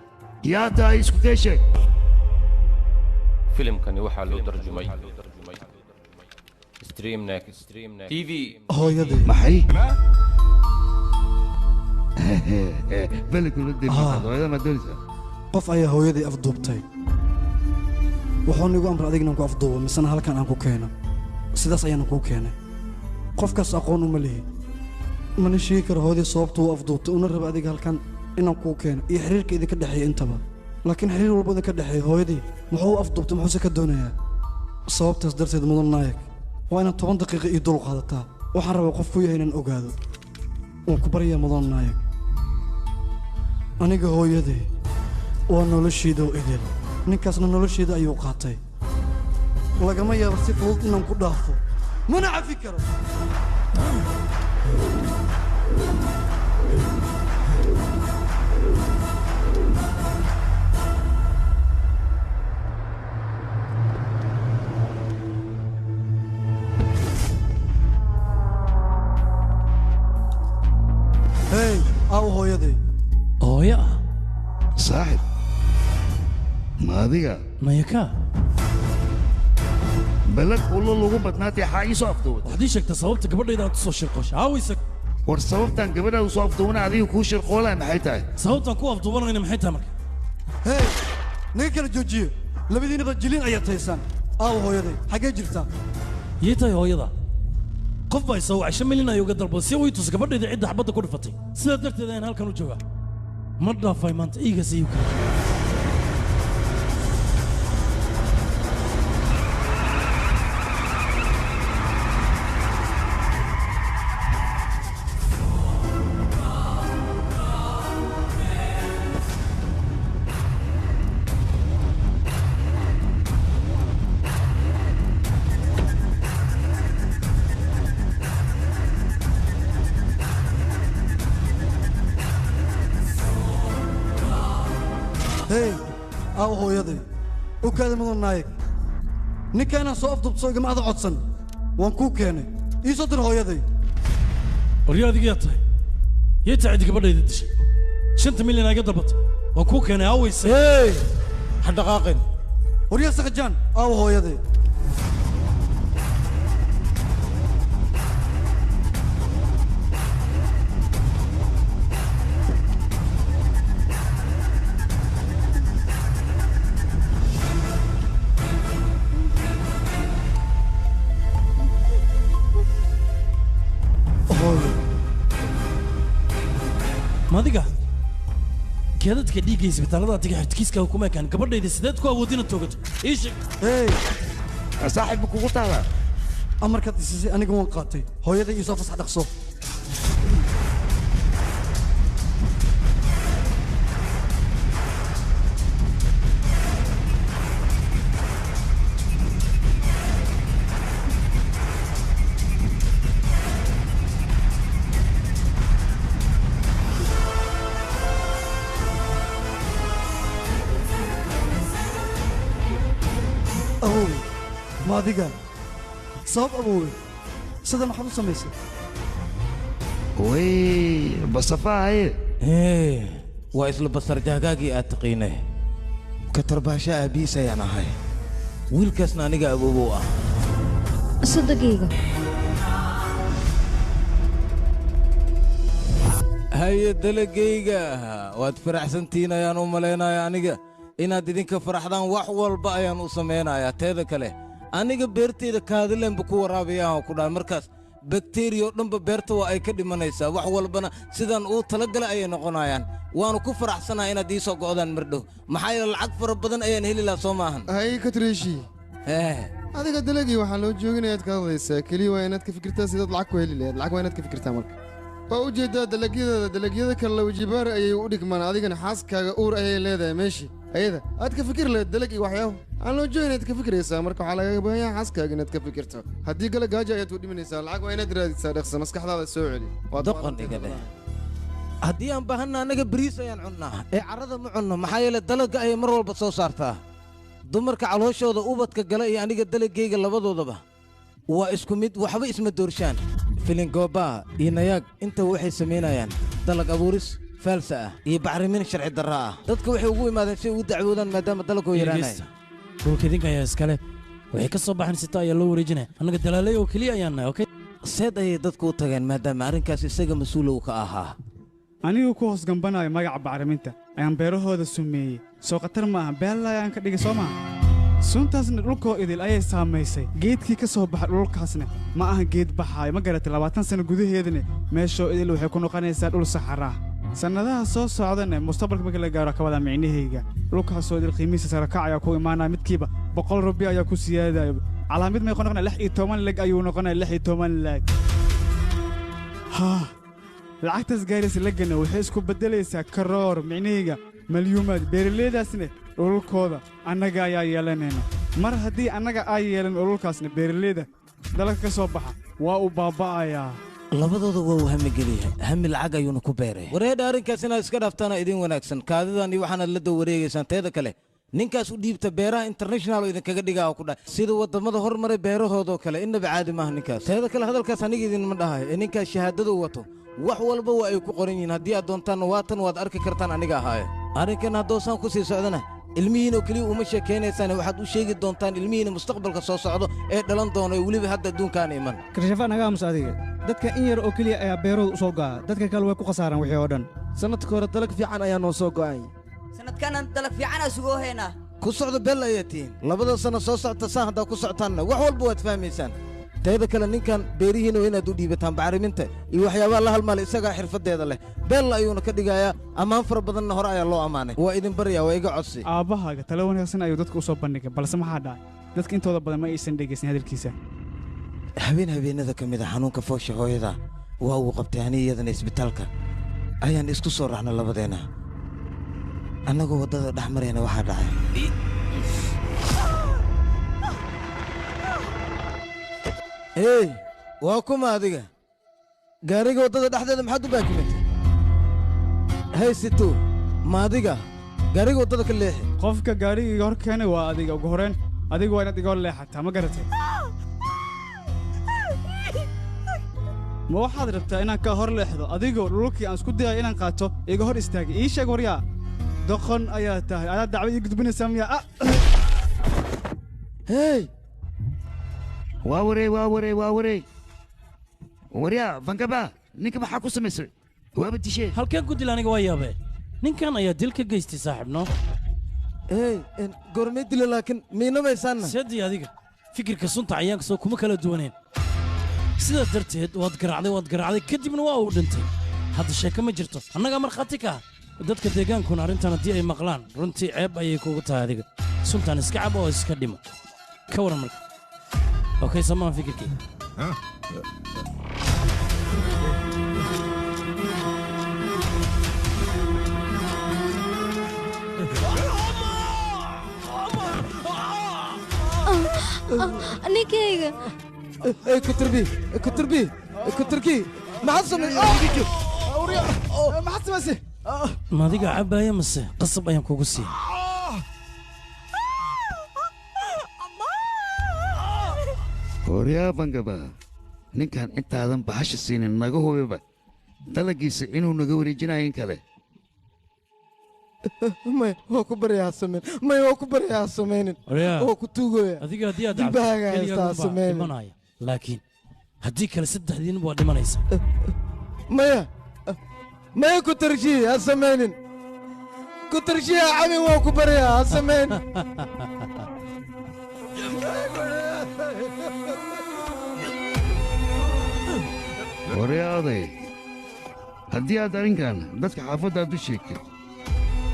Speaker 10: Yaa tahay? Isku kee sheeg.
Speaker 16: Filimkani waxaa loo tarjumay Streamnext TV.
Speaker 12: Hooyadii.
Speaker 10: Maxay beli kula dirta? Hooyada ma doonaysaa?
Speaker 12: Qof ayaa hooyadii afduubtay, wuxuuna igu amray adignan ku afduubo misena halkan aan ku keeno. Sidaas ayaana kuu keenay. Qofkaas aqoon uma lihi, mana sheegi karo hooyadii sababta uu afduubtay una raba adiga halkan inaan kuu keeno iyo xiriirka idinka dhexeeya intaba. Laakiin xiriir walba idinka dhexeeya, hooyadii muxuu u afduubtay? Muxuuse ka doonayaa? Sababtaas darteed, mudan naayag, waa inaad 10 daqiiqo ii dul qaadataa. Waxaan rabaa qof ku yahay inaan ogaado. Waan ku baryaa, mudan naayag. Aniga hooyadii waa noloshiida oo idil, ninkaasna nolosheeda ayuu qaatay. Lagama yaabo si fudud inaan ku dhaafo, mana cafi karo. Hey, aawo Hooyaday.
Speaker 6: Hooyo ah?
Speaker 10: Saaxib, ma adiga?
Speaker 6: Nayaka.
Speaker 10: Balad ulo lagu badnaatay xaa ii soo afduwatay.
Speaker 6: Waxaad ii sheegtaa sababta gabadhayda aad u soo shirqooshay. Aawaysa.
Speaker 10: War sababtaan gabadhaada u soo afduwana adiga kuu shirqoolaya maxay tahay?
Speaker 6: Sababtaan ku afduubanayna maxay tahay marka?
Speaker 12: Hey, naga kala joojiye. Labadiinaba jiliin ayaad tahaysaan. Aawo hooyaday, xaggee jirtaa?
Speaker 6: Yii tahay hooyada. Qof baa isoo wacay 5 milyan ayuu uga dalbaday si uu i tuso gabadhayda cidda xabadda ku dhifatay. Sidaa darteed ayaan halkan u joogaa. Ma dhaafay maanta iigaas iigu kala joogaa.
Speaker 12: Hey, aawo hooyaday. U kaada mudan naayig. Ninka inaan soo afduubto igama ada codsan. Waan kuu keenay. Ii soo dir hooyaday.
Speaker 6: Waryaa adiga yaa tahay? Yay tahay ciddi gabadhayda dishay? 5 milyan iga dalbatay. Waan kuu keenay aawaysa.
Speaker 2: Hey, ha dhaqaaqin.
Speaker 12: Waryaa Sakajaan, aawo hooyaday.
Speaker 6: Madiga keedadka dhiigga isbitaalada adiga xidkiiskaaga kuma ekaan gabadhayda sideed ku awood inaad toogato ii sheeg.
Speaker 12: Hey,
Speaker 10: saaxiib ma kugu taalaa?
Speaker 12: Amarkaad isiisay aniga waan qaatay. Hooyaday ii soo fasax dhaqso. Awoowe, ma adiga? Sabab awoowe, sidan maxaad u samaysay?
Speaker 10: Way, basafaaye.
Speaker 2: Waa isla basar jaagaagii aad taqiinay. Katarbaasha aabihiis ayaan ahay. Wiilkaasna aniga awoowow ah.
Speaker 1: Sodogayga.
Speaker 2: Haye dalagayga, waad faraxsantihiin ayaan u malaynayaa aniga. Inaad idinka faraxdaan wax walba ayaan u samaynayaa. Teeda kale, aniga beertayda kaadilenba ku waraabayaan ku dhahay markaas bakteeriya oo dhanba beerta waa ay ka dhimanaysaa. Wax walbana sidaan uu talagalay ayay noqonayaan. Waanu ku faraxsanahay inaad ii soo go'daan mardhow. Maxaa yeelay lacag fara badan ayaan heli lahaa soo maahan.
Speaker 4: Hay Katriishi. Adiga dalagii waxaa loo joogin ayaad ka hadlaysaa. Keliya waa inaad ka fikirtaa sidaad lacag ku heli lahayd. Lacag waa inaad ka fikirtaa marka. Waa u jeedaa dalagyadaada dalagyada kale la wajibaar ayay u dhigmaan. Adigana xaaskaaga uur ayay leedahay meeshii. Ayada aad ka fikir lahayd dalag iyo waxyaabo aan loo joogin inaad ka fikiraysaa. Marka waxaa lagaga baahan yahay xaaskaaga inaad ka fikirto. Haddii kale gaajo ayaad u dhimanaysaa. Lacag waa inaad raadisaa dhaqso. Maskaxdaada soo celi. Waad
Speaker 2: Doqon iga dheh. Haddii aan baahanna annaga bariis ayaan cunnaa. Ee carrada ma cunno. Maxaa yeelay dalagga ayay mar walba soo saartaa. Dumarka calooshooda ubadka gala iyo aniga dalaggayga labadoodaba waa isku mid, waxba isma doorshaan. Filingooba iyo Nayaag inta waxay samaynayaan dalag abuuris faalsa ah iyo bacrimin sharci darro ah. Dadka waxay ugu imaadeen si ay ugu dacwoodaan maadaama dalaggu yaraanayo.
Speaker 6: Dhulka idinka ayaa iskale. Waxay ka soo baxeen sita ayaa loo wareejinaya. Annaga dalaalay oo keliya ayaan nahay, okay?
Speaker 2: Seed ayay dadku u tageen maadaama arrinkaas isaga mas-uul uu ka ahaa.
Speaker 9: Anigu ku hoos gambanayo magaca bacriminta ayaan beerahooda sumeeyey. Soo khatar ma aha, beella ayaan ka dhigay soo maaha. Suntaasna dhulkoo idil ayay saamaysay. Geedkii ka soo baxay dhulkaasna ma aha geed baxaayo, ma garatay 20 sano gudaheedna meeshoo idil waxay ku noqonaysaa dhul saxara ah. Sannadaha soo socdana mustaqbalka marka la gaaro ka wada micnahayga dhulkaasoo idil qiimihiisa sare kac ayaa ku imaanaya. Midkiiba 100 rubi ayaa ku siyaadaya. Calaamid may noqonaya 16 leg ayuu noqonaya 16 leg. Lacagtaas gaaraysa legana waxay isku beddelaysaa karoor micnahayga malyuumaad. Beeraleydaasna dhulkooda annaga ayaa yeelanayna. Mar haddii annaga ay yeelan dhulkaasna beeraleyda dalagga ka soo baxa waa uu baaba'ayaa.
Speaker 2: Labadooda waa uu hami geliyay. Hami lacag ayuuna ku beeray. Wareedha arrinkaas inaad iska dhaaftaana idin wanaagsan. Kaadidan iyo waxaanaad la daba wareegaysaan. Teeda kale, Ninkaas u dhiibta beeraha international oo idinkaga dhigaa ku dhahay sida wadamada hormaray beerahoodoo kale innaba caadi maaha ninkaas. Teeda kale hadalkaas aniga idinma dhahayo ee ninkaas shahaadada u wato wax walba waa ay ku qoran yihiin. Haddii aad doontaanna waatan waad arki kartaan aniga ahaayo. Arrinkan haddoosaan ku sii socdana ilmihiinoo keliya uma sheekaynaysaan, waxaad u sheegi doontaan ilmihiina mustaqbalka soo socdo ee dhalan doono ee weliba hadda adduunkaana iman.
Speaker 9: Karshafa naga aamus adiga. Dadka in yar oo keliya ayaa beerahooda u soo go'a, dadka kale way ku khasaaraan wixii oo dhan.
Speaker 15: Sanadka hore dalag fiican ayaa noo soo go'ay.
Speaker 3: Sanadkanan dalag fiicanaa sugoo haynaa.
Speaker 2: Ku socda beel ayaa tihiin. Labada sano soo socta saan haddaa ku socotaanna wax walba waad fahmaysaan. Teeda kale ninkan beerihiina waa inaad u dhiibataan bacriminta iyo waxyaabaha la halmaala, isagaa xirfaddeeda leh. Beel ayuuna ka dhigayaa, ammaan fara badanna hore ayaa loo ammaanay. Waa idin baryaa, waa iga codsi.
Speaker 9: Aabbahaaga talo wanaagsan ayuu dadka u soo bandhigay, balse maxaa dhacay? Dadka intooda badan ma aysan dhegaysan hadalkiisa.
Speaker 2: Habeen habeenada ka mid a xanuunka foosha hooyada waa uu qabtay ani iyadana isbitaalka ayaan isku soo raacnay labadeenna. Annagoo waddada dhex marayna waxaa dhacay. Hey, waa kuma adiga? Gaariga waddada dhexdeeda maxaad u baakimatay? Hey Situ, ma adiga? Gaariga waddada ka leexi.
Speaker 9: Qofka gaariga iga hor keenay waa adiga. Ugu horreyn adiga waa inaad iga hor leexataa, ma garatay? Ma waxaad rabtaa inaan kaa hor leexdo adigoo dhulkii aan isku dayayo inaan qaato iga hor istaagay? Ii sheeg waryaa, doqon ayaa tahay, adaa dacwad ii gudbinaysaa miyaa? Ah!
Speaker 2: Hey!
Speaker 10: Waa warey, waa warey, waa warey. Waryaa Vangaba, ninka maxaa ku samaysay? Waaba dishee.
Speaker 6: Halkeen ku dil aniga waa yaabee. Ninkan ayaa dil ka geystay saaxiibno.
Speaker 2: Hey, goormee dila laakiin miinamaysaanna?
Speaker 6: Sadii adiga fikirka sunta cayaanka soo kuma kala duwaneen. Sidaa darteed waad garaacday, waad garaacday, kadibna waa uu dhintay. Hadda sheeko ma jirto, annagaa markhaati ka ah. Dadka deegaankuna arrintan haddii ay maqlaan runtii ceeb ayay kugu tahay adiga. Suntan iska cab oo iska dhimo. Ka waran marka? Okay, samaan fikirkii.
Speaker 5: Ninkayga.
Speaker 2: Ey Kuturbi, Kuturbi, Kuturki, maxaad samaysay?
Speaker 9: Maxaad samaysay?
Speaker 6: Ma adiga cabbaaya mase qasab ayaan kugu siiyey?
Speaker 10: Waryaa Vangaba, ninkan intaadan bahasha siinin naga hubiba dalagiisa inuu naga wareejinayo in kale.
Speaker 2: Maya, waa ku baryaa samayn. Maya, waa ku baryaa samaynin.
Speaker 6: Waryaa.
Speaker 2: Waa ku tuugaya.
Speaker 6: Adiga haddii aad cabto
Speaker 2: Dilbahaaga
Speaker 6: keligaa
Speaker 2: haystaa
Speaker 6: unbaa
Speaker 2: samaynin.
Speaker 6: dhimanaya, laakiin haddii kale saddexdiinba waa dhimanaysa.
Speaker 2: Maya, maya Kuturshi, ha samaynin. Kuturshi, ha cabin, waa ku baryaa, ha samayn.
Speaker 10: Waryaa oday, haddii aad arrinkan dadka xaafadda aad u sheegtid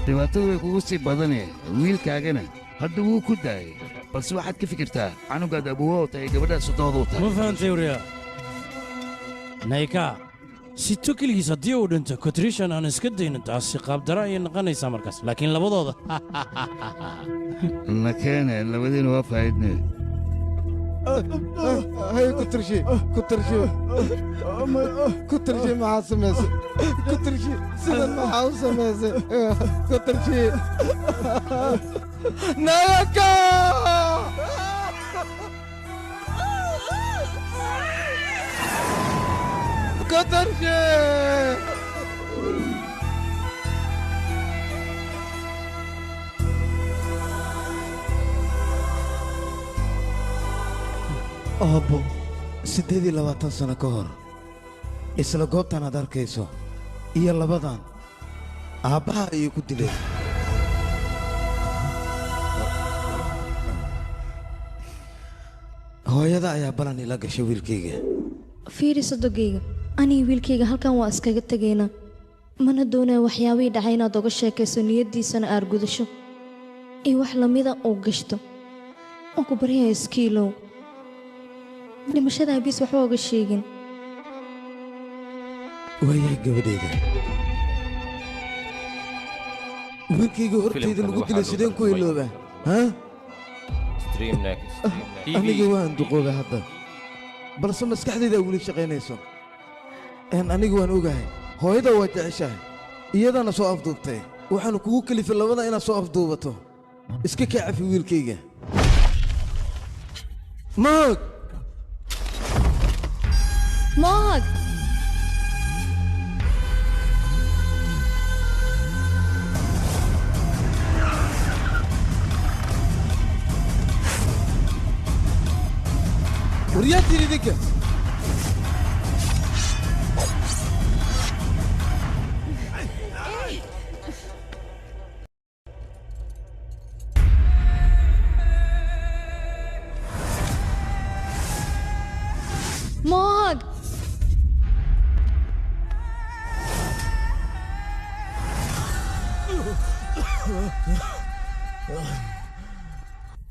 Speaker 10: dhibaatadu way kugu sii badanee. Wiilkaagana hadda wuu ku daayay, balse waxaad ka fikirtaa canugaad abuuwa u tahay gabadhaas sodohda u tahay.
Speaker 6: Ma fahantay waryaa? Nayka, Sito keligiis haddii uu dhinto Kotrishan aan iska dayno taasi qaabdara ayay noqonaysaa markaas, laakiin labadooda
Speaker 10: Na keene, labadiina waa faa'iidne.
Speaker 2: Hey Kuturshi, Kuturshi, Kuturshi, maxaa samaysay? Kuturshi, sidan maxaa u samaysay? Kuturshi, Nayaka! Kuturshi! Aabbo, 28 sano ka hor isla goobtan aad arkayso iyo labadan aabbaha ayay ku dileen. Hooyada ayaa balan ila gashay wiilkayga.
Speaker 1: Fiiri sodogayga, aniga wiilkayga halkan waa iskaga tegaynaa. Mana doonaya waxyaabihii dhacay inaad oga sheekayso, niyaddiisana aargudasho iyo wax lamida uu gashto. Waan ku baryayaa iskiilow, dhimashada abiis waxba oga sheegin.
Speaker 2: Waayahay gabadhayda, wiilkayga hortayda lagu dilay sideen ku iloobaa ha?
Speaker 16: Stream Next TV.
Speaker 2: Aniga waan duqoobay hadda, balse maskaxdayda weli shaqaynayso. Aniga waan ogahay hooyada waa jeceshahay, iyadana soo afduubtay. Waxaanu kugu kelifay labada inaad soo afduubato. Iska kaa cafi wiilkayga. Moog!
Speaker 1: Moog!
Speaker 2: Waryaa idinka.
Speaker 1: Moog!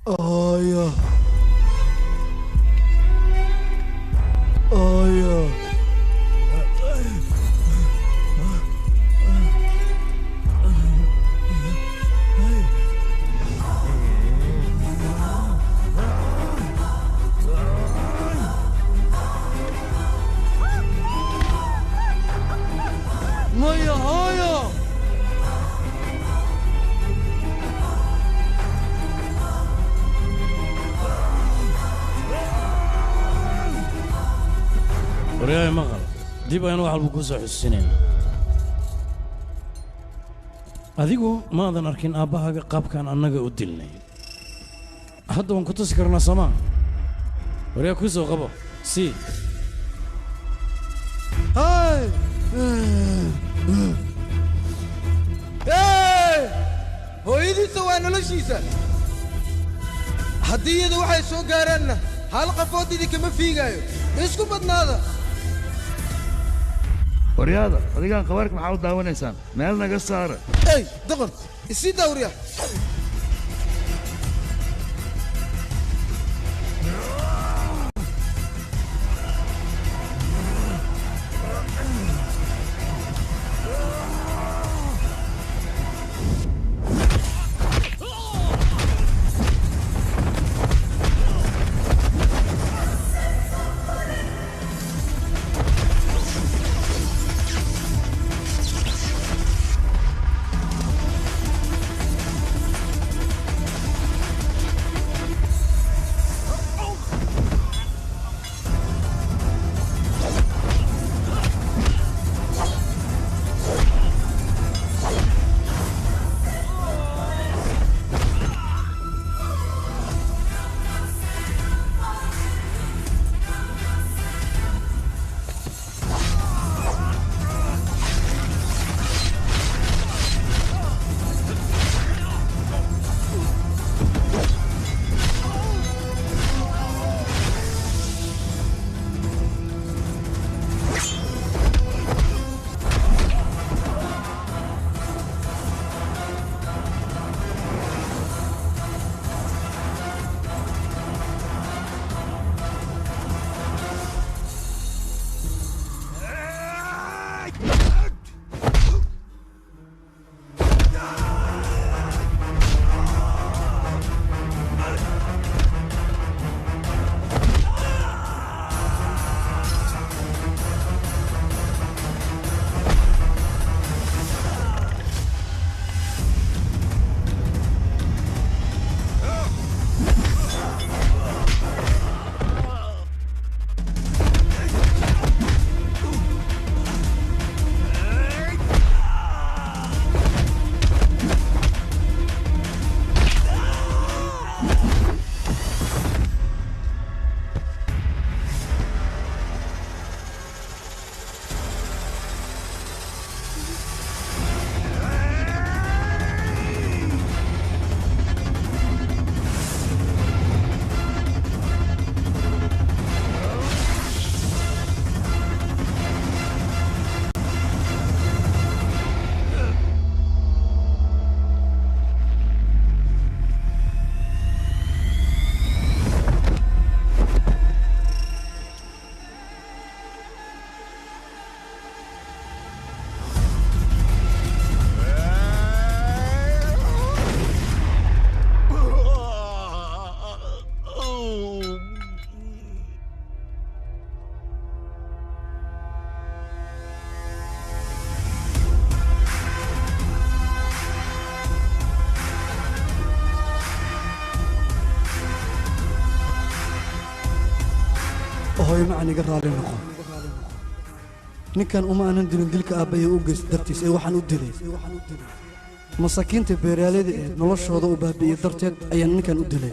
Speaker 2: Hooyo. Hooyo. Maya hooyo.
Speaker 6: Waryahay maqal, dib ayaan wax walba kuu soo xusuusinayn. Adigu maadan arkin aabbahaaga qaabkaan annaga u dilnay. Hadda waan ku tusi karnaa soomaa? Waryaa kuu soo qabo sii.
Speaker 2: Hey! Hey! Hooyadiisa waa noloshiisa. Haddii iyadu waxay soo gaaraanna hal qafood idinkama fiigaayo. Isku badnaada.
Speaker 10: Waryaada, adigaan khabaarka maxaa u daawanaysaan? Meel naga saara.
Speaker 2: Ey, doqon, isii daa waryaa.
Speaker 12: Hooyo macaan iga raalli noqo. Ninkan uma aanan dilin dilka aabbahay u geysta dartiis ee waxaan u dilay masaakiinta beeraaleyda ee noloshooda u baabi'iyey darteed ayaan ninkan u dilay.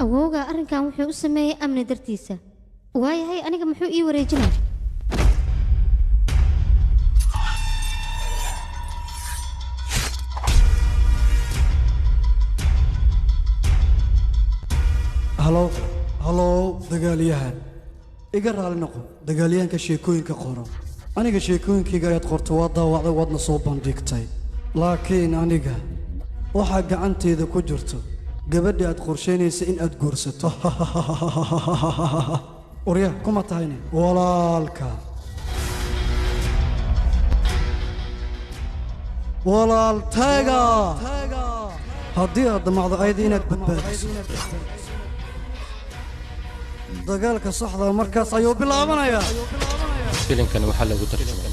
Speaker 5: Awowga arrinkan wuxuu u sameeyey amni dartiisa. Waayahay, aniga muxuu ii wareejinaa?
Speaker 12: Halo, halo, dagaalyahan, iga raalli noqo. Dagaalyahanka sheekooyinka qoro, aniga sheekooyinkayga ayaad qorto, waa daawacday, waadna soo bandhigtay, laakiin aniga waxaa gacanteyda ku jirto gabadha aad qorshaynaysa in aad guursato. Warya kuma tahayne walaalka, walaal taaga. Haddii aad damacdo ayada inaad badbaadiso, dagaalka saxda markaas ayuu bilaabanayaa.
Speaker 16: Filimkan waxaa lagu tarjumay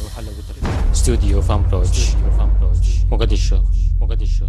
Speaker 16: Studio Famproj, Mogadishu, Mogadishu.